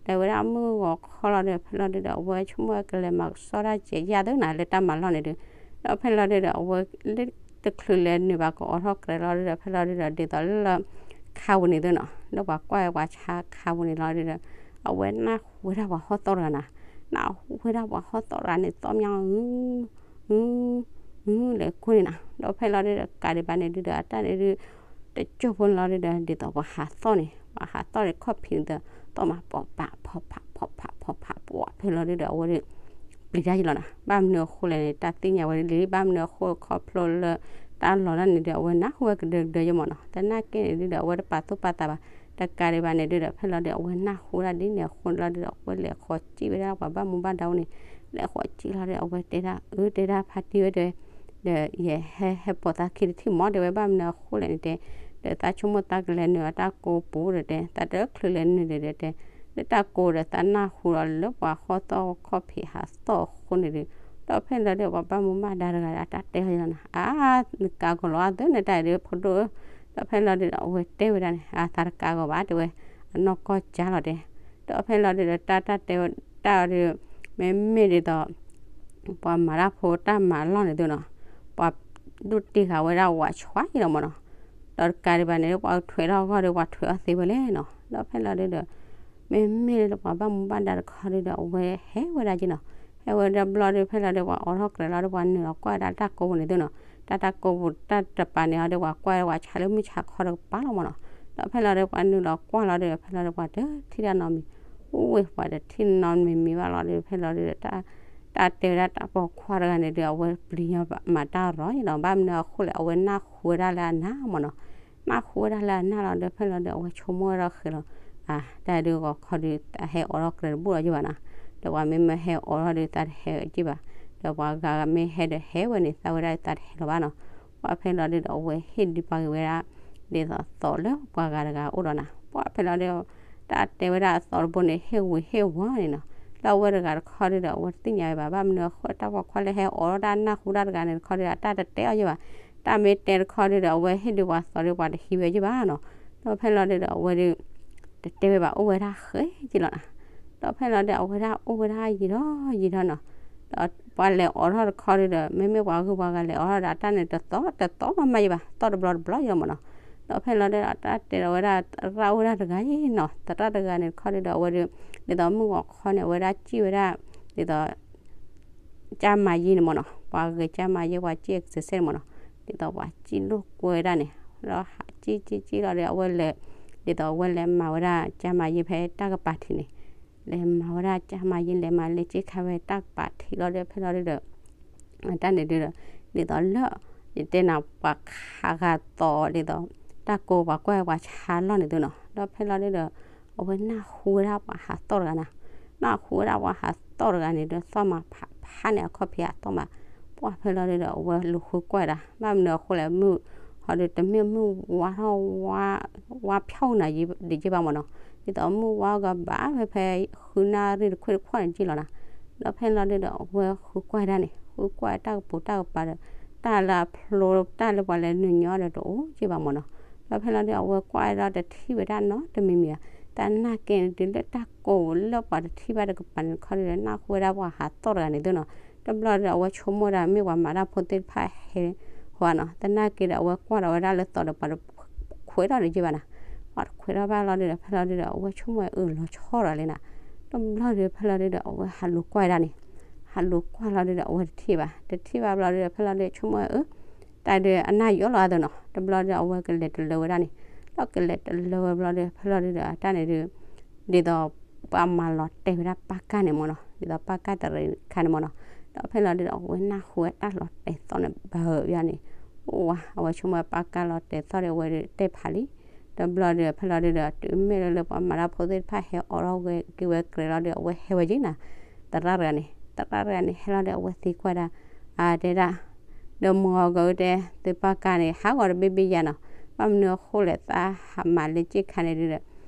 လဲၤဝဲဒၣ်မုၢ်ဂီၤခီလီၤဒီး ဖဲလီၤဒုဒီး အဝဲဆိကမိၣ်ဝဲကလဲၤမၤကဆှီတၢ်စဲးယၢ်သုနီၤ လၢတၢ်မၤလီၢ်န့ၣ်ဒု, ဒီးဖဲလီၤဒုဒီး အဝဲလၢတချုးလဲၤနုာ်ဘၣ်ကအီးထီၣ်ကြဲးလီၤဒုဒီး ဖဲလီၤဒုဒီး ဒ်သိးလၢ ခါပူၤန့ၣ်သုနီၤ, လၢပှၤကွၢ်ဝဲပှၤဆါခါပူၤန့ၣ်လီၤဒုဒီး အဝဲနၢ်ဟူဝဲဒၣ်ပှၤဟီၣ်သီၣ်တဂၤနီၤ, နၢ်ဟူဝဲဒၣ်ပှၤဟီၣ်သီၣ်တဂၤန့ၣ် သီၣ်မၠၣ် အု အု လဲၤကိၢ်န့ၣ်နီၤ. ဒီးဖဲလီၤဒုဒီး ကးဒံးဘၣ်န့ၣ်ဒုဒီး အတၢ်န့ၣ်ဒု တကၠိၢ်ဖိန့ၣ်လီၤဒုဒီး ဒ်သိးပှၤဟးသီၣ်န့ၣ် ပှၤဟးသီၣ်န့ၣ် ခီၣ်ဖံးန့ၣ်ဒီး သီၣ်မး ဖီၣ်ဖးဖီၣ်ဖးဖီၣ်ဖး ပှၤဖဲလီၤဒုဒီး အဝဲဒု ပျံၤတၢ်ယံလီၤနီၤ. ဘၣ်မနုၤအဃိလဲၣ်န့ၣ် တၢ်သ့ၣ်ညါဝဲဒ်လံ, ဘၣ်မနုၤအဃိခီဖျိလၢ တၢ်လီၤတၢ်န့ၣ်ဒု အဝဲနၢ်ဟူဝဲကဒၢကဒၢယဲမ့ၢ်နီၤ. သနာ်က့န့ၣ်ဒုဒီး အဝဲတပာ်သူၣ်ပာ်သးဘၣ်. တကးဒံးဘၣ်န့ၣ်ဒုဒီး ဖဲလီၤဒု အဝဲနၢ်ဟူဒၣ်ဒ်န့ၣ်အဃိန့ၣ်လီၤဒုဒီး အဝဲလဲၤဃီၤစံၣ်ဝဲဒၣ်ပှၤဘၣ်မူဘၣ်ဒါအိၣ်န့ၣ်, လဲၤဃီၤစံၣ်လီၤဒု အဝဲတဲဒၣ် အၢ တဲဒၣ် ဖါတံၢ်ဝဲတဲ ဒီးယဟဲဟဲပိာ်သးခံတထံၣ်မး တဲဝဲ ဘၣ်မနုၤအဃိလဲၣ်န့ၣ်တဲ, ဒီးသးဆိကမိၣ်သးကလဲၤနုာ်အတၢ်ကိးပူၤဒီးတဲ သးတချုးလဲၤနုာ်ဒီးတဲ, လၢတၢ်ကိးဒီး သးနၢ်ဟူဒီးလၢပှၤဟီၣ်သီၣ်ခီၣ်ဖံးဟးသီၣ်အဃိန့ၣ်ဒု, ဒီးဖဲလီၤဒု ပှၤဘၣ်မူဘၣ်ဒါတဂၤဒီး အတၢ်တဲအီၤယဲလီၤနီၤ, အါ နကးကီၤလီၤအသၢနတၢ်အံၤဒု ဖိဒိၣ်ဧၢ. ဒီးဖဲလီၤဒုဒီး အဝဲတဲဝဲဒၣ်န့ၣ် အသးတကးဂီၤဘၣ် တဲဝဲ, အနီၢ်ကီၢ်ကၢ်လီၤတဲ. ဒီးဖဲလီၤဒုဒီး တၢ်တၢ်တဲဝဲတၢ်အီၤဒု မ့မ့ၢ်ဒ်သိး ပှၤမၤတၢ်ဖိတၢ်မၤအလီၢ်န့ၣ်သုနီၤ, ပှၤဒိၣ်တ့ၢ်ဃာ်ဝဲဒၣ်ဝးဆှါအံၤလီၤမ့ၢ်နီၤ. ဒီးတကးဒံးဘၣ်န့ၣ် ပှၤထွဲးထီၣ်အဂီၢ်ဒီး ပှၤထွဲးအီၤသ့ဝဲလဲၣ်နီၤ. ဒီးဖဲလီၤဒုဒီး မ့မ့ၢ်လၢပှၤဘၣ်မူဘၣ်ဒါတခီဒုဒီး အဝဲဟဲဝဲဒၣ်က့နီၤ. ဟဲဝဲဒၣ်ဘျီဒု ဖဲလီၤဒု ပှၤအိးထီၣ်ကြဲးလီၤဒီး ပှၤနုာ်လီၤကွၢ်ဝဲဒၣ်တၢ်ကိးပူၤန့ၣ်သုနီၤ. တၢ်တၢ်ကိးပူၤတၢ်တပၤန့ၣ်အီၤဒီး ပှၤကွၢ်ဝဲဒၣ်ပှၤဆါလၢမုၢ်ဆါခီတကပၤလီၤမ့ၢ်နီၤ. ဒီးဖဲလီၤဒု ပှၤနုာ်လီၤကွၢ်လီၤဒုဒီး ဖဲလီၤဒု ပှၤတထံၣ်တၢ်နီတမံၤ, အိၣ်ဝဲ ပှၤတထံၣ်နီတမံၤမံၤဘၣ်လီၤဒု ဖဲလီၤဒုဒီး တၢ်တဲဝဲဒၣ်တၢ်ပိာ်ခွါတဂၤန့ၣ်ဒု အဝဲပျံၤညီမၤတၢ်ရီၤအံၤလီၤ. ဘၣ်မနုၤအဃိလဲၣ် အဝဲနၢ်ဟူဝဲဒၣ်လၢအနၢ်မ့ၢ်နီၤ. နၢ်ဟူဝဲဒၣ်လၢအနၢ်လီၤဒီး ဖဲလီၤဒု အဝဲဆိကမိၣ်ဝဲဒၣ်ဃဲၤလီၤ, အါ တၢ်ဒုဂီၤခီဒု တၢ်ဟဲအိးထီၣ်ကြဲးတဘူၣ်လီၤယဘၣ်နီၤ. ဒီးပှၤမ့ၢ်မၢဟဲအိးထီၣ်ဒု သးတဟဲက့ဘၣ်. ဒီးပှၤဂၤဂၤမ့ၢ်ဟဲဒီးဟဲဝဲန့ၣ် သးဝဲဒၣ်သးတဟဲလီၤဘၣ်နီၤ. ပှၤဖဲလီၤဒုဒီး အဝဲဟ့ၣ်ဒုးပှၤဂ့ၤဝဲဒၣ် ဒ်သိးသီးလၢပှၤဂၤတဂၤအိၣ်ဒီးနီၤ. ပှၤဖဲလီၤဒု တၢ်တဲဝဲဒၣ်အသီတဘိန့ၣ် ဟ့ၣ်ဝံၤဟ့ၣ်ဝီန့ၣ်နီၤ. လၢအဝဲတဂၤတခီဒုဒီး အဝဲတသ့ၣ်ညါဝဲဘၣ်. ဘၣ်မနုၤအဃိ တၢ်ပိာ်ခွါလၢဟဲအိးထီၣ်တၢ်နၢ်ဟူတၢ်တဂၤန့ၣ်တခီဒုဒီး အတၢ်တတဲအီၤယဘၣ်. တၢ်မ့ၢ်တဲတခီဒုဒီး အဝဲဟ့ၣ်ဒုးပှၤသီဒု ပှၤတဟံးဝဲယဘၣ်နီၤ. ဒီးဖဲလီၤဒုဒီး အဝဲဒု တတဲဝဲဘၣ် အိၣ်ဝဲဒၣ်ဃဲက့လီၤနီၤ. ဒီးဖဲလီၤဒု အဝဲဒၣ်အိၣ်ဝဲဒၣ်ယံာ်ဒီးယံာ်ဒီးနီၤ. ဒီးပှၤလဲၤအိးထီၣ်တခီဒုဒီး မ့မ့ၢ်ပှၤဂုၤပှၤဂၤလဲၤအိးထီၣ်ဒီး အတၢ်န့ၣ်တသီ တသီမးမးယဘၣ် သီတဘျီတဘျီယဘၣ်မ့ၢ်နီၤ. ဒီးဖဲလီၤဒု အတၢ်တဲဒီးဝဲဒၣ် သရၣ်အိၣ်ဝဲဒၣ်တဂၤအံၤနီၤ. သရၣ်တဂၤန့ၣ်တခီဒုဒီး အဝဲဒု ဒ်သိးမုၢ်ဂီၤခီန့ၣ် အဝဲဒၣ်စံၣ်ဝဲဒၣ် ဒ်သိး ကၢ်မၤယံၤန့ၣ်မ့ၢ်နီၤ. ပှၤဂဲၤကၢ်မၤယံၤ ပှၤစံၣ် exercise မ့ၢ်နီၤ. ဒ်သိးပှၤစံၣ်လိာ်ကွဲဒၣ်န့ၣ် ဒီးဟးစံၣ်စံၣ်စံၣ်လီၤဒီး အဝဲလဲၤ ဒ်သိးအဝဲလဲၤမၤဝဲဒၣ်ကၢ်မၤယံၤဖဲတၢ်ကပၤထံးန့ၣ်, လဲၤမၤဝဲဒၣ်ကၢ်မၤယံၤ လဲၤမၤလၢကၠ့ခါဝဲတၢ်ကပၤထံးလီၤဒီး ဖဲလီၤဒုဒီး တၢ်န့ၣ်ဒုဒီး ဒ်သိးလၢ ယတဲနၤ ပှၤခးဂၤသီးဒ်သိး တၢ်ကိးပှၤကွၢ်ပှၤဆါလီၢ်န့ၣ်သုနီၤ. ဒီးဖဲလီၤဒုဒီး အဝဲနၢ်ဟူဝဲဒၣ်ပှၤဟးသီၣ်တဂၤနီၤ. နၢ်ဟူဝဲဒၣ်ပှၤဟးသီၣ်တဂၤန့ၣ်ဒီး သီၣ်မးဖးဖးန့ၣ် အခီၣ်ဖံးဟးသီၣ်မး. ပှၤဖဲလီၤဒုဒီး အဝဲလူၤဃုကွၢ်ဒၣ် ဘၣ်မနုၤအဃိလဲၣ် မုၢ်ဟီဒု တမ့ၢ်မုၢ်ဝါထီၣ် ဝါဖျီၣ်နၤယံၤဒံးက့ဘၣ်မ့ၢ်နီၤ. ဒ်သိးမုၢ်ဝါကဘၣ်ဝဲဖဲ ဃုနၣ်ရံၣ်တခွ့ၣ်တခွီၣ်န့ၣ်က့လီၤနီၤ. ဒီးဖဲလီၤဒုဒီး အဝဲဃုကွၢ်ဒၣ်န့ၣ် ဃုကွၢ်တၢ်ကပူၤတၢ်ကပၤဒီး တၢ်လၢအဖျိ တၢ်လၢပှၤလဲၤနုာ်ညီဒီးတအိၣ်က့ဘၣ်မ့ၢ်နီၤ. ဒီးဖဲလီၤဒု အဝဲကွၢ်ဒီးတထံၣ်ဝဲဒၣ်နီတမံၤမံၤဧါ. သနာ်က့န့ၣ် တုၤလၢတၢ်ကိးလၢပှၤတထံၣ်ဘၣ်တကပၤန့ၣ်တခီဒုဒီး နၢ်ဟူဝဲဒၣ်ပှၤဟးသီၣ်တဂၤန့ၣ်သုနီၤ. တဘျီဒီး အဝဲဆိကမိၣ်ဒၣ်မ့ၢ်ပှၤမၤတၢ်ဖိသ့ၣ်တဖၣ်ဟဲဃီဧါနီၤ. သနာ်က့ဒီး အဝဲကွၢ်ဒီးဝဲဒၣ်လၢသီဒီး ပှၤတခွဲးထီၣ်န့ၣ်က့ဘၣ်နီၤ. ပှၤတခွဲးထီၣ်ဘၣ်လီၤဒုဒီး ဖဲလီၤဒုဒီး အဝဲဆိကမိၣ်အၢ လီၤဆီဒီးလံနီၤ. တဘျီဒီး ဖဲလီၤဒုဒီး အဝဲဟးလူၤကွၢ်ဒၣ်န့ၣ် ဟးလူၤကွၢ်လီၤဒုဒီး အဝဲတထံၣ်ဘၣ်. တထံၣ်ဘၣ်ဘျီဒုဒီး ဖဲလီၤဒု ဆိကမိၣ်အၢ တၢ်ဒုးအနၢ်ယိာ်လီၤအသိးနီၤ. တဘျီဒီး အဝဲကလဲၤတလၢဝဲဒၣ်န့ၣ် ဒီးကလဲၤတလၢဝဲဘျီဒီး ဖဲလီၤဒုဒီး အတၢ်န့ၣ်ဒု ဒ်သိးပှၤမၤလီၤတဲာ်ဝဲဒၣ်ပၢ်ကၢ်န့ၣ်မ့ၢ်နီၤ, ဒ်သိးပၢ်ကၢ်တရံးခါန့ၣ်မ့ၢ်နီၤ. ဒီးဖဲလီၤဒုဒီး အဝဲနၢ်ဟူဝဲတၢ်လီၤတဲာ်သီၣ်န့ၣ် ဘၣ်ဧၢဘၣ်န့ၣ်, အိၣ်ဝါ အဝဲဆိကမိၣ်ပၢ်ကၢ်လီၤတဲာ်သီၣ်ဒီး အဝဲဒုးတဲဖးလံ. တဘျီဒီး ဖဲလီၤဒုဒီး တုၤမ့ၢ်လၢလၢပှၤမၤတၢ်ဖိသ့ၣ်တဖၣ်ဟဲအိးထီၣ်ဝဲက့ၤဝဲကြဲးလီၤဒီး အဝဲဟဲဝဲက့ၤနီၤ. သရၣ်တဂၤန့ၣ် သရၣ်တဂၤန့ၣ် ဟဲလီၤဒီး အဝဲသံကွၢ်ဒၣ် အတဲဒၣ် ဒီးမုၢ်ဂီၤကၢၢ်တဲ သုပၢ်ကၢ်န့ၣ် ဟးဂီၤတဘ့ၣ်ဘ့ၣ်ယါနီၤ. ဘၣ်မနုၤအဃိလဲၣ် သးဟးမၤလၢကၠ့ခါန့ၣ်ဒုဒီး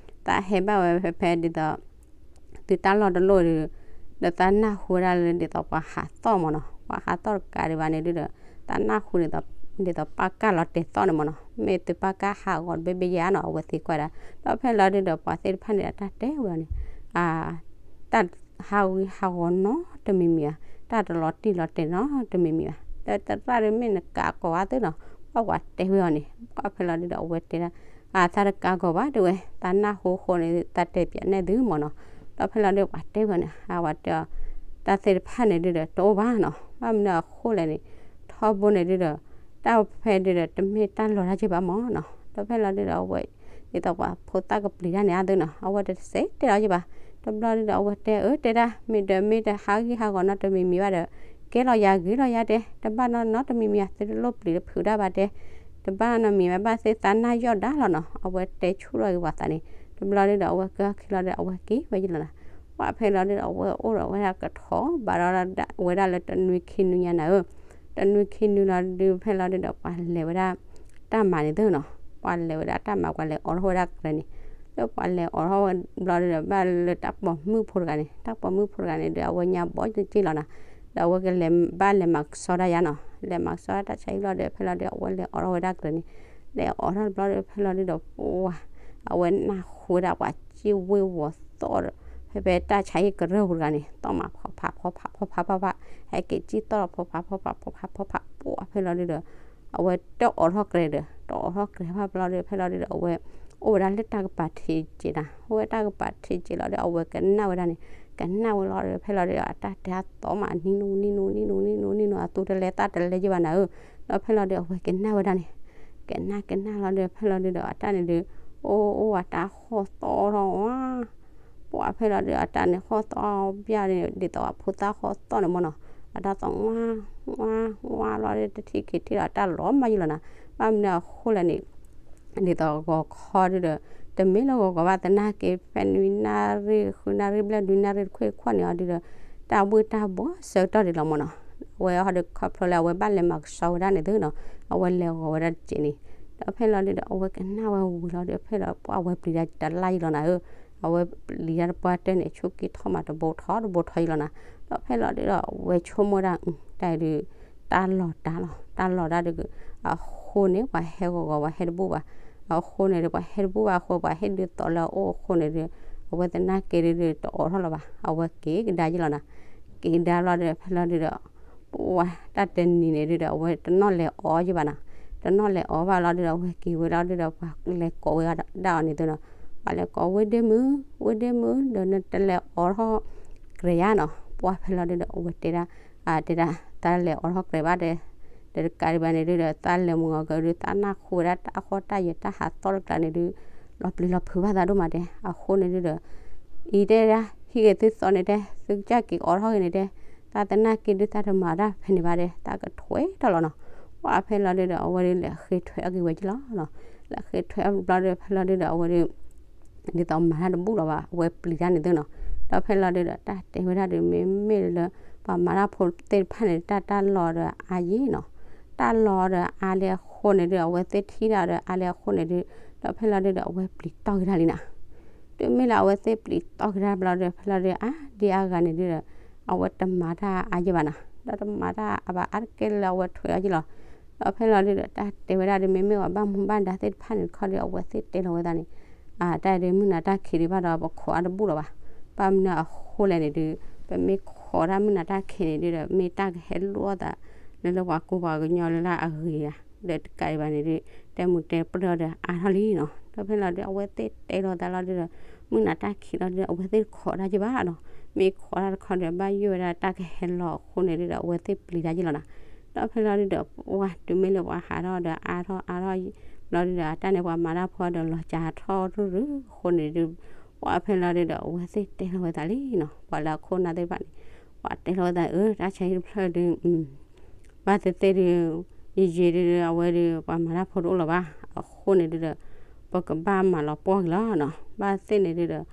သးဟဲဘၣ်ဝဲဖဲဖဲဒ်သိး သုတၢ်လီၢ်တလီၢ်ဒု ဒီးသးနၢ်ဟူဝဲဒၣ်လၢဒ်သိးပှၤဟးသီၣ်မ့ၢ်နီၤ, ပှၤဟးသီၣ်တကးဒံးဘၣ်န့ၣ်ဒုဒီး သးနၢ်ဟူဒ်သိး ဒ်သိးပၢ်ကၢ်လီၤတဲာ်သီၣ်န့ၣ်မ့ၢ်နီၤ, မ့ၢ်သုပၢ်ကၢ်ဟးဂီၤတဘ့ၣ်ဘ့ၣ်ယါနီၤ, အဝဲသံကွၢ်ဒၣ်. ဒီးဖဲလီၤဒုဒီး ပှၤသ့ၣ်တဖၣ်န့ၣ် အတၢ်တဲဝဲအီၤန့ၣ် အ တၢ်ဟးဂီၤဟးဂီၤနီတမံၤမံၤဘၣ်, တၢ်တလီၤတံၢ်လီၤတဲာ်နီတမံၤမံၤဘၣ်. ဒီးသရၣ်ဒုမ့ၢ်နကးကိးဂၤသုနီၤ, ပှၤပှၤတဲဝဲအီၤန့ၣ် ပှၤဖဲလီၤဒုဒီး အဝဲတဲဒၣ် အ သးတကးကိးဘၣ်တဲဝဲ, သးနၢ်ဟူအဃိန့ၣ် သးတဲပၠးနဲၣ်သုမ့ၢ်နီၤ. ဒီးဖဲလီၤဒုပှၤတဲဝဲန့ၣ် အဝဲတဲအီၤ တၢ်သ့ၣ်တဖၣ်န့ၣ်ဒုဒီး တအိၣ်ဘၣ်နီၤ, ဘၣ်မနုၤအဃိလဲၣ်န့ၣ် ထ ထီဘိန့ၣ်ဒုဒီး တၢ်ဖဲဒုဒီး တမ့ၢ်တၢ်လီၤတၢ်က့ဘၣ်မၢ်နီၤ. ဒီးဖဲလီၤဒုဒီး အဝဲ ဒ်သိးပှၤဖိသၣ်ကပျံၤတၢ်န့ၣ်အသိးနီၤ အဝဲတစဲးတဲလီၤက့ဘၣ်. တဘျီဒုဒီး အဝဲတဲအၢ တဲဒၣ် မ့ၢ်ဒီးမ့ၢ်တဟးဂံၢ်ဟးဂီၤနီတမံၤမံၤဘၣ်ဒီး ကဲလီၤယၤဂ့ၤလီၤယၤတဲ တဘၣ်နီတမံၤမံၤ အသုတလိၣ်ပျံၤတဖုးတၢ်ဘၣ်တဲ တဘၣ်နီတမံၤမံၤ ဘၣ်သ့ၣ်သးနၢ်ယီၣ်ဒါလီၤနီၤ. အဝဲတဲဆူၣ်ထီၣ်က့ၤပှၤသးန့ၣ် တဘျီဒုဒီး အဝဲကၢၢ်ခံလီၤဒီး အဝဲက့ၤဝဲယလီၤနီၤ. ပှၤဖဲလီၤဒုဒီး အဝဲအိၣ်ဒီးဝဲဒၣ်ကထီဘၣ်ဒီးဝဲဒၣ်လၢတနွံခံနွံညါနၤဧၢ တနွံခံနွံလီၤဒုဖဲလီၤဒုဒီး ပှၤလဲၤဝဲဒၣ်တၢ်မၤန့ၣ်သ့နီၤ. ပှၤလဲၤဝဲဒၣ်တၢ်မၤ ပှၤလဲၤအိးထီၣ်ဝဲဒၣ်ကြဲးန့ၣ် လၢပှၤလဲၤအိးထီၣ်ဝဲဘျီဒုဒီး ဘၣ်လၢတၢ်ပိာ်မုၣ်ဖိတဂၤန့ၣ် တၢ်ပိာ်မုၣ်ဖိတဂၤန့ၣ်ဒု အဝဲညါဘီက့လီၤနီၤ. ဒီးအဝဲကလဲၤဘၣ်လဲၤမၤကဆှီတၢ်ယါနီၤ လဲၤမၤကဆှီတၢ်ဆါဟံၣ်လီၤဒီး ဖဲလီၤဒု အဝဲလဲၤအိးထီၣ်ဝဲဒၣ်ကြဲးန့ၣ် လဲၤအိးထီၣ်ဘျီဒုဖဲလီၤဒုဒီး ပှၤ အဝဲနၢ်ဟူဝဲဒၣ်ပှၤစံၣ်ဝ့ၤဝီၤသီၣ်ဒီး ဖဲဖဲတၢ်ဆါဟံၣ်ကရၢၢ်ပူၤတဂၤန့ၣ် သီၣ်မးဖီဖးဖီဖးဖီဖးဖီဖး ဟဲက့ၤစံၣ်သီၣ်ဒီး ဖီဖးဖီဖးဖီဖးဖီဖး ပှၤဖဲလီၤဒုဒီး အဝဲတအိးထီၣ်ကြဲးဒီး တအိးထီၣ်ကြဲးဘၣ်ဘျီဒီး ဖဲလီၤဒုဒီး အဝဲ အိၣ်ဝဲဒၣ်လၢတၢ်ကပၤထံးစဲးနၤ အိၣ်ဝဲတၢ်ကပၤထံးစဲးလီၤဒီး အဝဲကနၣ်ဝဲဒၣ်န့ၣ် ကနၣ်ဝဲလီၤဒီး ဖဲလီၤဒုဒီး အတၢ်တဲအသီၣ်မး နံၣ်နူနံၣ်နူနံၣ်နူနံၣ်နူနံၣ်နူ အသူတလဲသးတလဲယ့ၢ်ဘၣ်နၤဧၢ. ဒီးဖဲလီၤဒုဒီး အဝဲကနၣ်ဝဲဒၣ်န့ၣ် ကနၣ်ကနၣ်လီၤဒီး ဖဲလီၤဒုဒီး အတၢ်န့ၣ်ဒု အိၣ်အိၣ်ဝဲတၢ်ဟီၣ်သီၣ်ထီၣ်ဝါ ပှၤဖဲလီၤဒုဒီး အတၢ်န့ၣ်ဟီၣ်သီၣ်ဘၣ်န့ၣ် ဒ်သိးအဖိသၣ်ဟီၣ်သီၣ်န့ၣ်မၢ်နီၤ အတၢ်သီၣ်ဝါ ဝါ ဝါလီၤဒီး တထံၣ်က့ၤထံၣ်ဒီး အတၢ်လီၤမၢ်ယလီၤနၤ. ဘၣ်မနုၤအဃိလဲၣ်န့ၣ် ဒ်သိးဂီၤခီဒုဒီး တမ့ၢ်လၢဂီၤဂီၤဘၣ် သနာ်က့ ဖဲနွံနၣ်ရံၣ် ဃုနၣ်ရံၣ်ဘျဲၣ် နွံနၣ်ရံၣ်တခွ့ၣ်တခွ့ၣ်န့ၣ်အီၤဒုဒီး တၢ်ဘှ့ၣ်တၢ်ဘှီဆၢကတီၢ်ဒံးလီၤမၢ်နီၤ. အဝဲဟီဒုးခီဖျိလၢအဝဲဘၣ်လဲၤမၤကဆှီဝဲဒၣ်န့ၣ်သ့နီၤ အဝဲလဲၤဂီၤဝဲဒၣ်တစဲးန့ၣ် ဒီးဖဲလီၤဒုဒီး အဝဲကနၣ်ဝဲဝံၤလီၤဒီး ဖဲလီၤပှၤအဝဲပျံၤတၢ်တလါယလီၤနၤဧၢ. အဝဲပျံၤတၢ်တပှၢ်တၢၢ်န့ၣ် ဆူၣ်က့ၤထီၣ်မးတဘိထီၣ်တဘိထီၣ်ယလီၤနၤ. ဒီးဖဲလီၤဒုဒီး အဝဲဆိကမိၣ်ဒၣ် တၢ်ဒုး တၢ်လီၤတၢ်လီၤ တၢ်လီၤတၢ်ဒုး အဃိန့ၣ် ပှၤဟဲဂီၤဂီၤ ပှၤဟဲတဘူၣ်ဘၣ်. အဃိန့ၣ်ဒုး ပှၤဟဲတဘူၣ်ဘၣ်အဃိ ပှၤဟ့ၣ်ဒုးသီးလၢအအိၣ်အဃိန့ၣ်ဒုး အဝဲသနာ်က့ဒုး တအိးထီၣ်လၢၤဘၣ် အဝဲက့ၤကဒါယလီၤနၤ. က့ၤကဒါလီၤဒုး ဖဲလီၤဒုဒီး ပှၤတၢ်တနံၤန့ၣ်ဒုဒီး အဝဲတနီၣ်လဲၤအီၤယဘၣ်နၤ. တနီၣ်လဲၤအီၤဘၣ်လီၤဒုဒီး အဝဲက့ၤဝဲလီၤဒုဒီး ပှၤလဲၤကိးဝဲဒၣ်အီၤန့ၣ်သ့နီၤ. ပှၤလဲၤကိး ဝ့ၢ်ဒ့မုၣ် ဝ့ၢ်ဒ့မုၣ် ဒီးနတလဲၤအီထီၣ်ကြဲးယါနီၤ. ပှၤဖဲလီၤဒုဒီး အဝဲတဲဒၣ် တဲဒၣ် တၢ်လဲၤအီထီၣ်ကြဲးဘၣ်တဲ ဒီးတကးဒံးဘၣ်န့ၣ်ဒုဒီး သးလဲၤမုၢ်ဂီၤကဒီး သးနၢ်ဟူဝဲဒၣ်တၢ်အဃီတၢ်ယဲၤတၢ်ဟးသီၣ်တကျါန့ၣ်ဒုး လီၤပျံၤလီၤဖုးဘၣ်သးဒိၣ်မးတဲ အဃိန့ၣ်ဒုဒီး အံၤတဲဒၣ် ဟံၣ်ဂ့ၤသုသီန့ၣ်တဲ သုကစၢ်က့ၤအီထီၣ်ဂ့ၤန့ၣ်တဲ သးသနာ်က့ဒုးသးတမၤတၢ်ဖဲန့ၣ်ဘၣ်တဲ သးကထွဲထီၣ်လီၤနီၤ. ပှၤဖဲလီၤဒုဒီး အဝဲဒုးလဲၤဃ့ထွဲအီၤက့ၤဝဲက့ၤလီၤနီၤ. လဲၤဃ့ထွဲအီၤဘျီဒုး ဖဲလီၤဒုဒီး အဝဲဒုး ဒ်သိးမၤတၢ်တဘူၣ်လီၤဘၣ် အဝဲပျံၤတၢ်န့ၣ်သ့နီၤ. ဒီးဖဲလီၤဒုဒီး တၢ်တဲဝဲဒၣ်ဒုး မ့မ့ၢ်လၢ ပှၤမၤတၢ်ဖိသ့ၣ်တဖၣ်န့ၣ် တၢ်တၢ်လီၤဒီးအါယံၤနီၤ. တၢ်လီၤဒီးအါလၢအဃိန့ၣ်ဒုး အဝဲသ့ၣ်ထံၣ်ဒၣ်ဒီးအါလၢအဃိန့ၣ်ဒုး ဒီးဖဲလီၤဒုဒီး အဝဲပျံၤတီၢ်က့ၤတၢ်လံနၤ. တုၤမ့ၢ်လၢအဝဲသ့ၣ်ပျံၤတီၢ်က့ၤတၢ်ဘျီဒီး ဖဲလီၤဒုးအါဒံအါဂၤန့ၣ်ဒုဒီး အဝဲတမၤတၢ်အါယံၤဘၣ်နၤ. ဒီးတမၤတၢ်အါဘၣ်အါတကဲလၢအဝဲထွဲအီၤက့ၤလီၤ. ဒီးဖဲလီၤဒုဒီး တၢ်တဲဝဲဒၣ်ဒုး မ့မ့ၢ်ပှၤဘၣ်မူဘၣ်ဒါသ့ၣ်တဖၣ်န့ၣ်တခီဒုး အဝဲသ့ၣ်တဲလီၤဝဲသးန့ၣ် တၢ်ဒုးမုၢ်နၤတၢ်ခံးဒံးဘၣ်ဒီး ပခိးအါတဘူၣ်လီၤဘၣ်. ဘၣ်မနုၤအဃိလဲၣ်န့ၣ်ဒုး ပမ့ၢ်ခိးတၢ်မုၢ်နၤတၢ်ခံးန့ၣ်ဒုဒီး မ့ၢ်တၢ်ကဟဲလိၣ်အသး လၢလၢပှၤကူပှၤကညီလၢလၢအဂ့ၤဧါ ဒီးတကးဒံးဘၣ်န့ၣ်ဒုး တဲမူတဲပြၢၢ်ဒီးအါထီၣ်လံနီၤ. ဒီးဖဲလီၤဒုး အဝဲသ့ၣ်တဲလီၤသးလီၤဒုဒီး မုၢ်နၤတၢ်ခံးလီၤဒုဒီး အဝဲသ့ၣ်တခိးတၢ်က့ၤဘၣ်နီၤ. မ့ၢ်ခိးတၢ်တခီဒီး ဘၣ်ယိၣ်ဝဲဒၣ်တၢ်ကဟဲလီၤအဃိန့ၣ်ဒုဒီး အဝဲသ့ၣ်ပျံၤတၢ်က့ၤလီၤနၤ. ဒီးဖဲလီၤဒုဒီး ပှၤတုၤမ့ၢ်လၢပှၤဟးထီၣ်ဒီးအါထီၣ်အါထီၣ်လီၤဒုဒီး အတၢ်န့ၣ်ပှၤမၤတၢ်ဖိဒီးလီၤစှၤထီၣ်ရူၢ်ရူၢ်အဃိန့ၣ်ဒုး ပှၤဖဲလီၤဒုဒီး အဝဲသ့ၣ်တဲလီၤဝဲသးလံနီၤ. ပှၤလၢအခိၣ်နၢ်သ့ၣ်တဖၣ်န့ၣ် ပှၤတဲလီၤဝဲသး အၢ တၢ်ဆါဟံၣ်တဖျၢၣ်ဒုး ဘၣ်သ့ၣ်သ့ၣ်ဒုး ယံာ်ယံာ်ဒုး အဝဲဒုး ပှၤမၤတၢ်ဖိတအိၣ်လၢၤဘၣ် အဃိန့ၣ်ဒုဒီး ပကဘၣ်မၤလီၤပှီၢ်က့ၤလီၤနီၤ. ဘၣ်သ့ၣ်န့ၣ်ဒုဒီး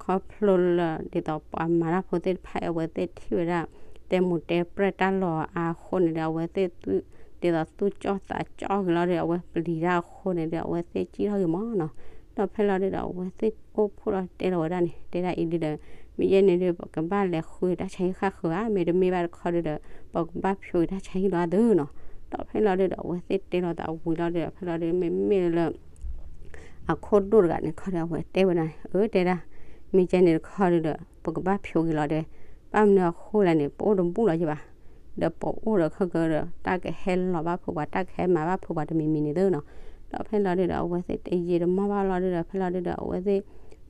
ခီဖျိလၢဒ်သိးပှၤမၤတၢ်ဖိသ့ၣ်တဖၣ်အံၤ အဝဲသ့ၣ်ထံၣ်ဝဲဒၣ် တဲမူတဲပြၢၢ်တၢ်လီၤအါအဃိန့ၣ်ဒီး အဝဲသ့ၣ် ဒ်သိးသူၣ်ကၠီၣ်သးကၠီၣ်က့ၤလီၤဒီး အဝဲပျံၤတၢ်အဃိန့ၣ်ဒီး အဝဲသ့ၣ်စံၣ်ထီၣ်က့ၤမၢ်နီၤ. ဒီးဖဲလီၤဒုဒီး အဝဲသ့ၣ်အိၣ်ဖှိၣ်လီၤတဲလီၤဝဲဒၣ်န့ၣ် တဲဒၣ်အံၤဒုဒီး မ့ၢ်ယဲန့ၣ်ဒုး ပကဘၣ်လဲၤဃုတၢ်ဆါဟံၣ်ဃၣ်ဃၢၤဧါ မ့တမ့ၢ်ဘၣ်တခီဒုဒီး ပကဘၣ်ဖျိက့ၤတၢ်ဆါဟံၣ်လီၤအသိးနီၤ. ဒီးဖဲလီၤဒုဒီး အဝဲသ့ၣ်တဲလီၤသးဝံၤလီၤဒုဒီး ဖဲလီၤဒု မ့မ့ၢ်လၢ အခိၣ်ဒိၣ်တဂၤန့ၣ်ခီဒီး အဝဲတဲဝဲဒၣ်န့ၣ် အၢ တဲဒၣ် မ့ၢ်ကဲန့ၣ်တခီဒုဒီး ပကဘၣ်ဖျိက့ၤလီၤတဲ ဘၣ်မနုၤအဃိလဲၣ်န့ၣ် ပအိၣ်တဘူၣ်လီၤယဘၣ် ဒီးပအိၣ်ဒီးခီကဒီး တၢ်ကဟဲလီၤဘၣ်ဖုးပှၤ တၢ်ကဟဲမၤဘၣ်ဖုးပှၤတမံၤမံၤန့ၣ်သ့နီၤ. ဒီးဖဲလီၤဒုဒီး အဝဲသ့ၣ်တယံာ်တမီၢ်ဘၣ်လီၤဒုဒီး ဖဲလီၤဒုဒီး အဝဲသ့ၣ်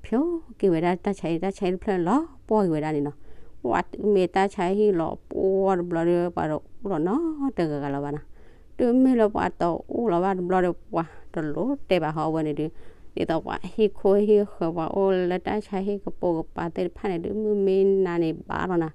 ဖျိက့ၤဝဲဒၣ်တၢ်ဆါဟံၣ် တၢ်ဆါဟံၣ်တဖျၢၣ်လီၤပှီၢ်က့ၤဝဲဒၣ်န့ၣ်နီၤ. ပှၤတုၤမ့ၢ်တၢ်ဆါဟံၣ်လီၤ ပှၢ်တဘျီဒီး ပှၤတအိၣ်လီၤနီတဂၤဂၤလၢၤဘၣ်နီၤ. တုၤမ့ၢ်လၢပှၤတအိၣ်လီၤဘၣ်တဘျီဒီး ပှၤတလိၣ်တဲဘၣ်ဟီဝဲန့ၣ်ဒုး, ဒ်သိးပှၤဟံၣ်ခိၣ်ဟံၣ်ဃၢၤ ပှၤအိၣ်လၢတၢ်ဆါဟံၣ်ကပိာ်ကပၤသ့ၣ်တဖၣ်န့ၣ်ဒုး မုၢ်မ့ၢ်နၤန့ၣ်ဘၣ်လီၤနၤ,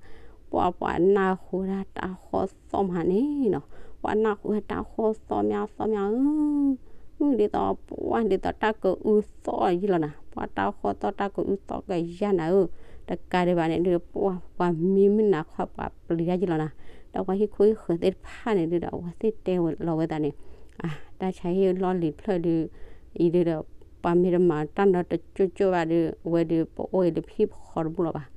ပှၤ ပှၤနၢ်ဟူဝဲဒၣ်တၢ်ဟီၣ်သီၣ်မးန့ၣ်နီၤ, ပှၤနၢ်ဟူဝဲတၢ်ဟီၣ်သီၣ်မး သီၣ်မးဧၢ, မုၢ်ဒ်သိးပှၢ်ဒ်သိးတၢ်ကအုသီၣ်ယံလီၤနၤ, ပှၤတၢ်ဟီၣ်သီၣ်တၢ်ကအုသီၣ်ကယၤနၤဧၢ, တကးဒံးဘၣ်န့ၣ်ဒုး ပှၤ ပှၤမံမုၢ်နၤခီပှၤပျံၤတၢ်ယံလီၤနၤ, ဒီးပှၤဟံၣ်ခိၣ်ဟံၣ်ဃၢၤသ့ၣ်တဖၣ်န့ၣ်ဒုးဒီး အဝဲသ့ၣ်တဲဝဲလီၤဝဲသးန့ၣ်, အါ တၢ်ဆါဟံၣ်လီၢ်လံၤတဖျၢၣ်ဒုး အံၤဒုးဒီး ပှၤမ့ၢ်တမၤတၢ်နီတကၠိၣ်ကၠိၣ်ဘၣ်ဒုး အဝဲဒုးပအိၣ်အံၤလၢဟံၣ်ပဃီတဘူၣ်လီၤဘၣ်.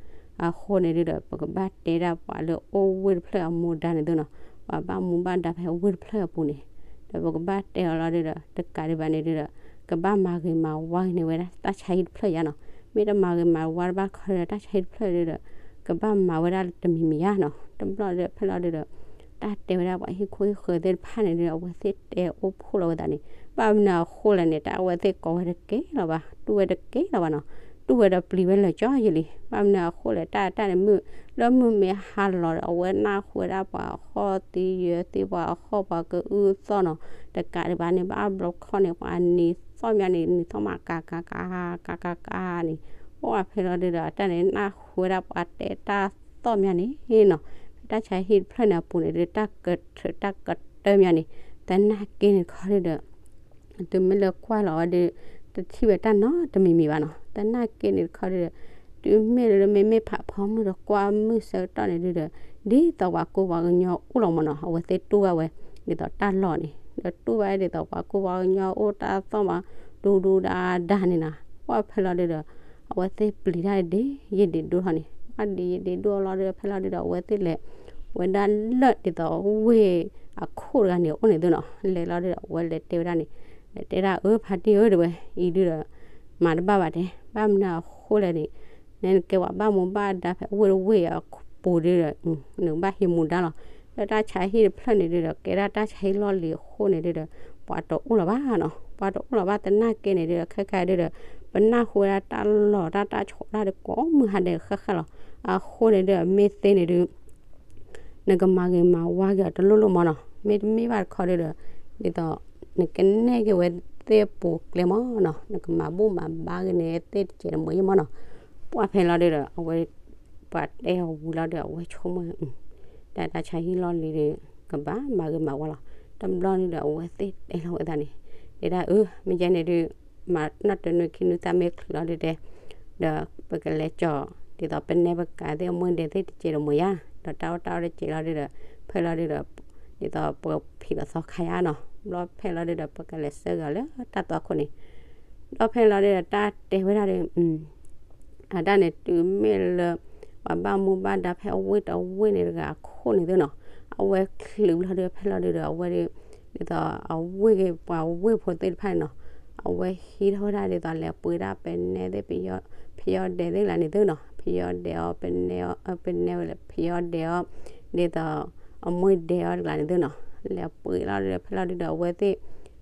အဃိန့ၣ်ဒုးဒီး ပကဘၣ်တဲဒၣ်ပှၤလၢအိၣ်ဝ့ၢ်တဖျၢၣ်အမူဒါန့ၣ်သုနီၤ, ပှၤဘၣ်မူဘၣ်ဒါဖဲဝ့ၢ်တဖျၢၣ်အပူၤန့ၣ်, ဒီးပကဘၣ်တဲအီၤလီၤဒုးဒီး တကးဒံးဘၣ်န့ၣ်ဒုးဒီး ကဘၣ်မၤဂ့ၤမၤဝါဂ့ၤန့ၢ်ဝဲဒၣ်တၢ်ဆါဟံၣ်တဖျၢၣ်ယါနီၤ, မ့ၢ်တမၤဂ့ၤမၤဝါတဘၣ်ခီဒီး တၢ်ဆါဟံၣ်တဖျၢၣ်ဒုးဒီး ကဘၣ်မၤဝဲဒၣ်တမံၤမံၤယါနီၤ, တဘျီဒီးဖဲလီၤဒုးဒီး တၢ်တဲဝဲဒၣ်ပှၤဟံၣ်ခိၣ်ဟံၣ်ဃၢၤသ့ၣ်တဖၣ်န့ၣ်ဒုး အဝဲသ့ၣ်တဲအိၣ်ဖှိၣ်လီၤဝဲသးန့ၣ်, ဘၣ်မနုၤအဃိလဲၣ်န့ၣ် တၢ်အဝဲသ့ၣ်ကိးဝဲတကဲလီၤဘၣ်, တူၢ်ဝဲတကဲလီၤဘၣ်နီၤ, တူၢ်ဝဲဒီးပျံၤဝဲလၢာ်ကၠီယံာ်လံ, ဘၣ်မနုၤအဃိလဲၣ် တၢ်တၢ်န့ၣ်မုၢ် လၢမုၢ်မ့ၢ်ဟါလီၤဒီး အဝဲနၢ်ဟူဝဲဒၣ်ပှၤဟီၣ်သံယၢၤသံ ပှၤဟီၣ်ပှၤကအုသီၣ်နီၤ, တကးဒံးဘၣ်န့ၣ် ဘၣ်ဘျီခီန့ၣ် ပှၤနံၤသီၣ်မးန့ၣ် နံၤသီၣ်မးကးကးကး ကးကးကးန့ၣ်, အိၣ်ဖဲလီၤဒုးဒီး တၢ်န့ၣ်နၢ်ဟူဝဲဒၣ်ပှၤတဲတၢ်သီၣ်မးန့ၣ်နီၤ, ဖဲတၢ်ဆါဟံၣ်တဖျၢၣ်န့ၣ်အပူၤန့ၣ်ဒုး တၢ်ကထၢၣ်တၢ်ကတၢၢ်မးန့ၣ်, သနာ်က့န့ၣ်ခီဒုးဒီး တုၤမ့ၢ်လၢကွၢ်လီၤဝဲဒုး တထံၣ်ဝဲတၢ်နီတမံၤမံၤဘၣ်နီၤ, သနာ်က့န့ၣ်တခီဒုးဒီး တုၤမ့ၢ်လၢမ့မ့ၢ်ဖးဖီမုၢ်ဒီးကွၢ်မုၢ်ဆၢကတီၢ်န့ၣ်ဒုးဒီး ဒ်သိးပှၤကူပှၤကညီအိၣ်လီၤမးနီၤ, အဝဲသ့ၣ်တူၢ်ဘၣ်ဝဲ ဒ်သိးတၢ်လီၢ်န့ၣ် ဒီးတူၢ်ဘၣ်ဒ်သိးပှၤကူပှၤကညီအိၣ်တၢ်သီၣ်မး ဒူဒူဒါဒါန့ၣ်နီၤ, ပှၢ်ဖဲလီၤဒုးဒီး အဝဲသ့ၣ်ပျံၤတၢ်ဒ်ယံာ်ဒံးဒိၣ်ထီၣ်န့ၣ် ပှၢ်ဒ်ယံာ်ဒံးဒိၣ်လီၤဒုး ဖဲလီၤဒုးဒီး အဝဲသ့ၣ်လဲၤဝဲဒၣ်လၢဒ်သိးဝ့ၢ်အခိၣ်တဂၤန့ၣ်အိၣ်န့ၣ်သုနီၤ, လဲၤလီၤဒုးဒီး အဝဲလဲၤတဲဝဲဒၣ်န့ၣ် လဲၤတဲဒၣ်အၢဖါတံၢ်ဧၢ တဲဝဲ အံၤဒုးဒီး မၤတဘၣ်ဘၣ်တဲ, ဘၣ်မနုၤအဃိလဲၣ်န့ၣ် နကဲပှၤဘၣ်မူဘၣ်ဒါဖဲဝ့ၢ်တဝ့ၢ်အပူၤဒုးဒီး နကဘၣ်ဟံးမူဒါလီၤ, လၢတၢ်ဆါဟံၣ်တဖျၢၣ်န့ၣ်ဒုးဒီး ကဲဒၣ်တၢ်ဆါဟံၣ်လီၢ်လံၤအဃိန့ၣ်ဒုးဒီး ပှၤတအိၣ်လီၤဘၣ်နီၤ, ပှၤတအိၣ်လီၤဘၣ်သနာ်က့န့ၣ်ဒုးဒီး ခဲခါဒုးဒီး ပနၢ်ဟူဝဲဒၣ်တၢ်လီၢ်တၢ်တၢ်ဆီတၢ်တကိးမုၢ်ဟါဒဲးဃၣ်ဃၣ်လီၤ, အဃိန့ၣ်ဒုး မ့ၢ်သ့န့ၣ်ဒုး နကမၤဂ့ၤမၤဝါက့ၤအီၤတလိၣ်လိၣ်မးနီၤ, မ့တမ့ၢ်ဘၣ်တခီဒုးဒီး ဒ်သိး နကနဲၣ်က့ၤဝဲသ့ၣ်အပူၤကျဲမးနီၤ, နကမၤဘူၣ်မၤဘါက့ၤန့ၢ်သ့ၣ်တစဲးတမှဲၤယ့ၢ်မးနီၤ, ပှၢ်ဖဲလီၤဒုးဒီး အဝဲ ပှၤတဲအီၤဝံၤလီၤဒီး အဝဲဆိကမိၣ် တၢ်တၢ်ဆါဟံၣ်လီၢ်လံၤဒီး ကဘၣ်မၤဂ့ၤမၤဝါလီၤ, တဘျီန့ၣ်ဒီး အဝဲသ့ၣ်တဲလီၤဝဲသးန့ၣ် တဲဒၣ်အၢ မ့ၢ်ကဲန့ၣ်ဒုး မၤနီၢ်တနွံခံနွံသၣ်မ့ၢ်ချုးလီၤဒုးတဲ ဒီးပကလဲၤကၠီၤ ဒ်သိးပနဲပကးသ့ၣ်အမူဒါသ့ၣ်တစဲးတမှဲၤယါ, ဒီးတၢ်အီၣ်တၢ်အီတစဲးလီၤဒုးဒီး ဖဲလီၤဒုးဒီး ဒ်သိးပဖံးလီၤသီခါယါနီၤ, ဘျီဖဲလီၤဒုးဒီး ပကလဲၤဆှၢက့ၤအီၤလၢတၢ်သွၣ်ခိၣ်န့ၣ်, ဒီးဖဲလီၤဒုးဒီး တၢ်တဲဝဲဒၣ်ဒီး အတၢ်န့ၣ်တုၤမ့ၢ်လၢ ပှၤဘၣ်မူဘၣ်ဒါဖဲအဝ့ၢ်တဝ့ၢ်န့ၣ်တဂၤအခိၣ်န့ၣ်သုနီၤ, အဝဲချုးဘျီဒုး ဖဲလီၤဒုးဒီး အဝဲဒုး ဒ်သိးအဝ့ၢ်က့ၤပှၤဝ့ၢ်ဖိသ့ၣ်တဖၣ်န့ၣ်နီၤ, အဝဲဟံးထီၣ်ဝဲဒၣ်ဒ်သိးလဲၤပှ့ၤဒၣ်ပနဲသ့ၣ် ဖယီဒဲးသ့ၣ်လၢန့ၣ်သုနီၤ, ဖယီဒဲးအီၤ ပနဲအီၤ ပနဲဝဲလၢဖယီဒဲးအီၤ ဒ်သိး အမူဒါအီၤတဂၤန့ၣ်သုနီၤ, လဲၤပှ့ၤလီၤဒုးဒီး ဖဲလီၤဒုးဒီး အဝဲသ့ၣ်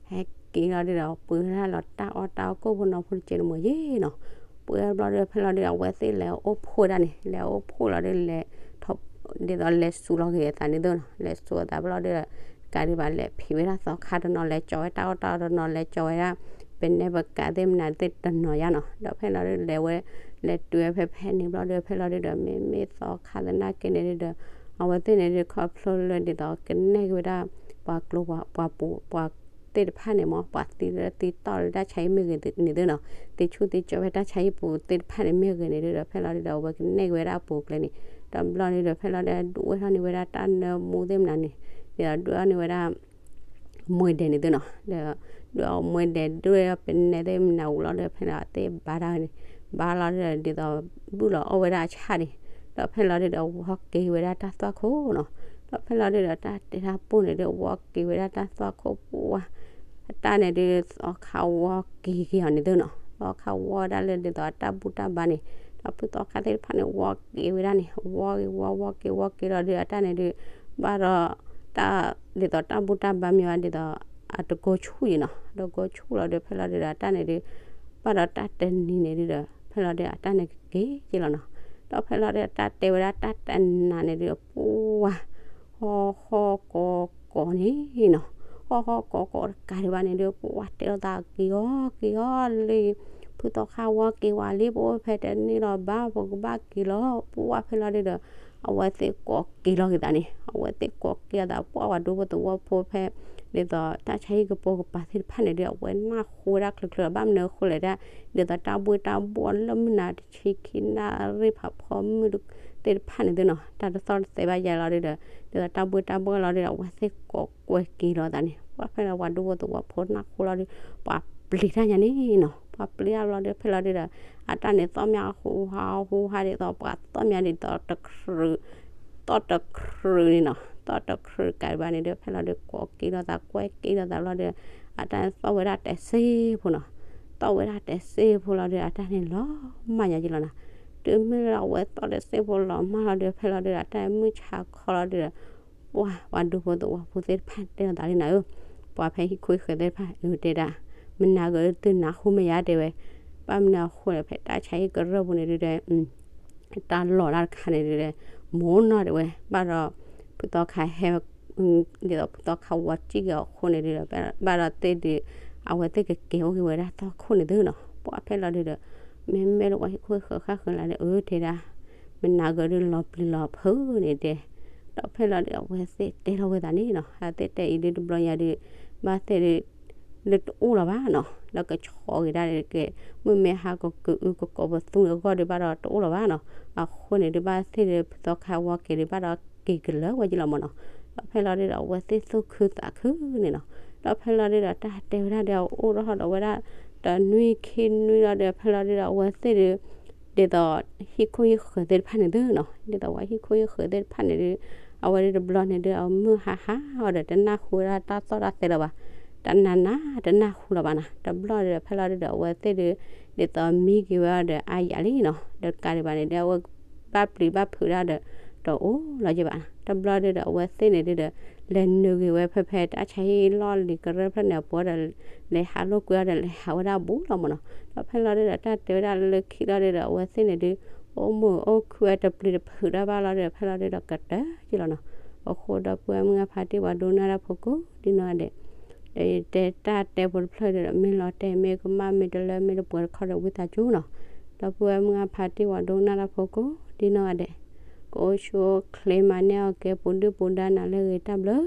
ဟဲက့ၤလီၤဒုးဒီး ပှ့ၤဝဲဒၣ်လီၤတၢ်အီၣ်တၢ်အီကိၣ်ဖိနီၢ်ဖိတစဲးတမှဲၤယ့ၢ်နီၤ, ပှ့ၤဘျီဒုး ဖဲလီၤဒုးဒီး အဝဲသ့ၣ်လဲၤအိၣ်ဖှိၣ်ဒၣ်န့ၣ် လဲၤအိၣ်ဖှိၣ်လီၤဒုး လဲၤ ဒ်သိးလဲၤစူးလီၤက့ၤအသးန့ၣ်သုနီၤ, လဲၤစူးအသးဘျီဒုးဒီး တကးဒံးဘၣ်လဲၤဖံးဝဲဒၣ်သီခါတနီၤ လဲၤကၠီၤဝဲတၢ်အီၣ်တၢ်အီတနီၤ လဲၤကၠီၤဝဲဒၣ် ပနဲပကးသ့ၣ်မနုၤသ့ၣ်တနီၤယါနီၤ, ဒီးဖဲလီၤဒုးလဲၤဝဲ လဲၤတုၤဝဲဖဲဖဲန့ၣ်ဘျီဒုး ဖဲလီၤဒုးဒီး မ့မ့ၢ်သီခါသနာ်က့န့ၣ်ဒုးဒီး အဝဲသ့ၣ်န့ၣ်ဒုး ခီဖျိလၢဒ်သိးကနဲၣ်က့ၤဝဲဒၣ် ပှၤကျိၤပှၤပူၤ ပှၤသ့ၣ်တဖၣ်န့ၣ်မ့ၢ် ပှၤသံလၢသံတီၢ်လၢတၢ်ဆါဟံၣ်မ့ၢ်ဂ့ၤန့ၣ်သုနီၤ, သံဆူၣ်သံကၠီဝဲတၢ်ဆါဟံၣ်ပူၤသ့ၣ်တဖၣ်န့ၣ်မ့ၢ်ဂ့ၤန့ၣ်ဒုးဒီး ဖဲလီၤဒုးဒီး အဝဲကနဲၣ်က့ၤဝဲဒၣ်အပူၤကျဲန့ၣ်, ဒီးဘျီဒုးဒီး ဖဲလီၤဒုးဒုးဝဲထီၣ်န့ၢ်ဝဲဒၣ်တၢ်နၢမူသ့ၣ်မနုၤန့ၣ် ဒ်သိးဒုးအီၣ်န့ၢ်ဝဲဒၣ် အမူဒါန့ၣ်သုနီၤ, ဒီးဒုးအီၣ်မူဒါ ဒုးအီၣ်ပနဲသ့ၣ်မနုၤဝံၤလီၤဒီး ဖဲန့ၣ်သ့ၣ်ဘါတၢ်န့ၣ် ဘါလီၤဒုးဒီး ဒ်သိးဘုၣ်လီၤအီၣ်ဝဲဒၣ်အဆၣ်န့ၣ်, ဒီးဖဲလီၤဒုးဒီး ဝီက့ၤဝဲဒၣ်တၢ်သွၣ်ခိၣ်နီၤ, ဒီးဖဲလီၤဒုးဒီး တၢ်တဲတၢ်ပိၢ်န့ၣ်ဒုး ဝီက့ၤဝဲဒၣ်တၢ်သွၣ်ခိၣ်ပူၤဝါ အတၢ်န့ၣ်ဒုး သီခါဝီက့ၤက့ၤအီၤန့ၣ်သုနီၤ, သီခါဝီဝဲဒၣ်လၢဒ်သိးအတၢ်ဘူၣ်တၢ်ဘါန့ၣ်, ဒီးဖုသီခါသ့ၣ်တဖၣ်န့ၣ် ဝီက့ၤဝဲဒၣ်န့ၣ် ဝီက့ၤဝီ ဝီက့ၤဝီက့ၤလီၤဒုး အတၢ်န့ၣ်ဒုး ဘၣ်ဒီး တၢ် ဒ်သိးတၢ်ဘူၣ်တၢ်ဘါမ့ၢ်ဝဲဒ်သိး အတကိဆူၣ်ယံၤနီၤ, တကိဆူၣ်လီၤဒုး ဖဲလီၤဒုးဒီး အတၢ်န့ၣ်ဒုး ဘၣ်ဒီးတၢ်တနံၤန့ၣ်ဒုးဒီး ဖဲလီၤဒုး အတၢ်န့ၣ်ကက့ၤက့ၤလီၤနီၤ, ဒီးဖဲလီၤဒုး အတၢ်တဲဝဲဒၣ်တၢ်တနၤန့ၣ်ဒုး အပူၤ ပှၢ် ဟီၣ်ဟီၣ်ကီၤကီၤန့ၣ်နီၤ, ဟီၣ်ဟီၣ်ကီၤကီၤတကးဒံးဘၣ်န့ၣ်ဒီး ပှၢ်တဲလိာ်သးက့ၤအီၤက့ၤအီၤလံ, ဖုသီခါဝီက့ၤဝဲလံ ပအိၣ်ဖဲတန့ၢ်လီၤဘၣ် ပကဘၣ်က့ၤလီၤ ပှၢ်ဖဲလီၤဒုဒီး အဝဲသ့ၣ်ကိးက့ၤလီၤက့ၤသးန့ၣ် အဝဲသ့ၣ်ကိးက့ၤအသး ပှၢ်ပှၤဒူဖိသဝီဖိဖဲ ဒ်သိးတၢ်ဆါဟံၣ်ကပိာ်ကပၤသ့ၣ်တဖၣ်န့ၣ်ဒီး အဝဲနၢ်ဟူဝဲဒၣ်ချၢချၢလီၤ ဘၣ်မနုၤအဃိလဲၣ်ဒၣ် ဒ်သိးတၢ်ဘှ့ၣ်တၢ်ဘှီၣ်လၢမုၢ်နၤတဆံခံနၣ်ရံၣ်ဖးဖီမုၢ်သ့ၣ်တဖၣ်န့ၣ်သုနီၤ တၢ်တသီၣ်တသဲဘၣ်ယဲလီၤဒုဒီး ဒ်သိးတၢ်ဘှ့ၣ်တၢ်ဘှီၣ်လီၤဒုဒီး အဝဲသ့ၣ်ကိးကွဲက့ၤလီၤသးန့ၣ် ပှၢ်ဖဲလီၤပှၤဒူဖိသဝီဖိနၢ်ဟူလီၤဒု ပှၤပျံၤတၢ်ညါန့ၣ်နီၤ ပှၤပျံၤတၢ်လီၤဒု ဖဲလီၤဒုဒီး အတၢ်န့ၣ်သီၣ်မးဟူဟးဟူဟးဒ်သိးပှၤသီၣ်မးဒ်သိးတခရုး သီၣ်တခရုးန့ၣ်နီၤ သီၣ်တခရုးကးဒံးဘၣ်န့ၣ်ဒီး ဖဲလီၤဒု ကိးက့ၤလိာ်သး ကွဲက့ၤလိာ်သးလီၤဒု အတၢ်န့ၣ်သီၣ်ဝဲဒၣ်တဲစ့ဖိနီၤ သီၣ်ဝဲဒၣ်တဲစ့ဖိလီၤဒု အတၢ်န့ၣ်လီၤမၢ်ညါက့ၤလီၤနီၤ တုၤမ့ၢ်လၢအဝဲသီၣ်တဲစ့ဖိလီၤမၢ်လီၤဒု ဖဲလီၤဒုဒီးအတၢ်မုၢ်ဆါခီလီၤဒုဒီး ပှၢ်ပှၤဒူဖိသဝီဖိသ့ၣ်တဖၣ်တဲလိာ်သးလံနၤဧၢ ပှၤဖဲဟံၣ်ခိၣ်ဟံၣ်ဃၢၤသ့ၣ်တဖၣ် အတဲဒၣ် မနၤဂ့ၤသုနၢ်ဟူမ့ၢ်ယါတဲဝဲ ဘၣ်မနုၤအဃိလဲၣ်ဖဲတၢ်ဆါဟံၣ်ကရၢၢ်ပူၤန့ၣ်ဒုဒီး တၢ်လီၢ်တၢ်တခါန့ၣ်ဒုဒီး မိၢ်နီၢ်တဲဝဲ ဘၣ်ဒီး ဖုသီခါဟဲ ဒ်သိးဖုသီခါဝီစံၣ်က့ၤအီၤအဃိန့ၣ်ဒုဒီး ဘၣ်ဒီးသ့ၣ်ဒု အဝဲသ့ၣ်ကကဲအိၣ်က့ၤဝဲဒၣ်သီခိၣ်န့ၣ်သုနီၤ ပှၢ်ဖဲလီၤဒုဒီး မ့မ့ၢ်လၢပှၤဟံၣ်ခိၣ်ဟံၣ်ဃၢၤဃၣ်ဃၢၤလၢဒု အၢတဲဒၣ် မနၤဂ့ၤဒုလီၤပျံၤလီၤဖုးန့ၣ်တဲ ဒီးဖဲလီၤဒုအဝဲသ့ၣ်တဲထီၣ်ဝဲသးန့ၣ်နီၤ အဝဲသ့ၣ်တဲအံၤဒုတဘျီညါဒု ဘၣ်သ့ၣ်ဒု လၢတအိၣ်လီၤဘၣ်နီၤ လၢကဆီဂ့ၤဒၣ်ကဲ မုၢ်မ့ၢ်ဟါကကအုကကိးပသူအဂီၢ်ဒုဘၣ်ဒီးတအိၣ်လီၤဘၣ်နီၤ အဃိန့ၣ်ဒုဘၣ်သ့ၣ်ဒု ဖုသီခါဝီက့ၤဒုဘၣ်ဒီးက့ၤကလၢာ်ဝဲက့ၤလီၤမၢ်နီၤ ဒီးဖဲလီၤဒုဒီးအဝဲသ့ၣ်သူၣ်ခုသးခုန့ၣ်နီၤ ဒီးဖဲလီၤဒုဒီးတၢ်တဲဝဲဒၣ်ဒီးအိၣ်ထီၣ်ဒီးဝဲဒၣ် တနွံခံနွံလီၤဒုး ဖဲလီၤဒုဒီးအဝဲသ့ၣ်ဒုး ဒ်သိးဟံၣ်ခိၣ်ဟံၣ်ဃၢၤသ့ၣ်တဖၣ်န့ၣ်သုနီၤ ဒ်သိးဝဲဟံၣ်ခိၣ်ဟံၣ်ဃၢၤသ့ၣ်တဖၣ်န့ၣ်ဒုး အဝဲဒုးတဘျီန့ၣ်ဒုး အမုၢ်ဟါဟါအီၤဒီးတနၢ်ဟူဝဲဒၣ်တၢ်သီၣ်တၢ်သဲလၢၤဘၣ်, တနၤနၤတနၢ်ဟူလၢၤဘၣ်နီၤ တဘျီဒုးဖဲလီၤဒုဒီးအဝဲသ့ၣ်ဒုး ဒ်သိးမံက့ၤဝဲအီၤဒီးအါယၤလံနီၤ ဒီးတကးဒံးဘၣ်န့ၣ်ဒုး အဝဲဘၣ်ပျံၤဘၣ်ဖုးဒၣ်ဒီး တအိၣ်လီၤယဲဘၣ်နီၤ တဘျီဒုဒီးအဝဲသ့ၣ်န့ၣ်ဒုဒီး လဲၤနုာ်ဂ့ၤဝဲဖဲဖဲတၢ်ဆါဟံၣ်လီၢ်လံၤကရၢၢ်ဖျၢၣ်န့ၣ်အပူၤဒီး လဲၤဟးလိာ်ကွံာ်အီၤဒီးလဲၤဟးဝဲဒၣ်ဘူးလီၤမၢ်နီၤ ဒီးဖဲလီၤဒုဒီးတၢ်တဲဝဲဒၣ်လၢခံလီၤဒုဒီးအဝဲသ့ၣ်န့ၣ်ဒုး အိၣ်မုာ်အိၣ်ခုဝဲတပျံၤတဖုးဒၣ်ဘၣ်လီၤဒုး ဖဲလီၤဒုဒီးကတၢၢ်က့ၤလီၤနီၤ အဃိဒီပုၢ်ဝဲၢ်မုၢ်ဂၢ်ဖါတံၢ်ပှၤဒိကနၣ်တၢ်ဖိကိးဒ်နီၢ်ဂၤဒဲး ဒီးယတဲတၢ်တဲဖိတဖျၢၣ်ဒုဒီး မ့ၢ်လီၤတဲာ်မ့ၢ်ကမၣ်မ့ၢ်တလၢမ့ၢ်တပှဲၤတခီဒီးဝံသးစူၤနီၤ ဒီပုၢ်ဝဲၢ်မုၢ်ဂၢ်ဖါတံၢ်ပှၤဒိကနၣ်တၢ်ဖိကိးဒ်နီၢ်ဂၤဒဲး ကအိၣ်ဆူၣ်အိၣ်ချ့မၤန့ၢ်အီၣ်ကဲပူၤဒုၣ်ပူၤဒါနၤလၢအဂ့ၤတၢ်ဘျုး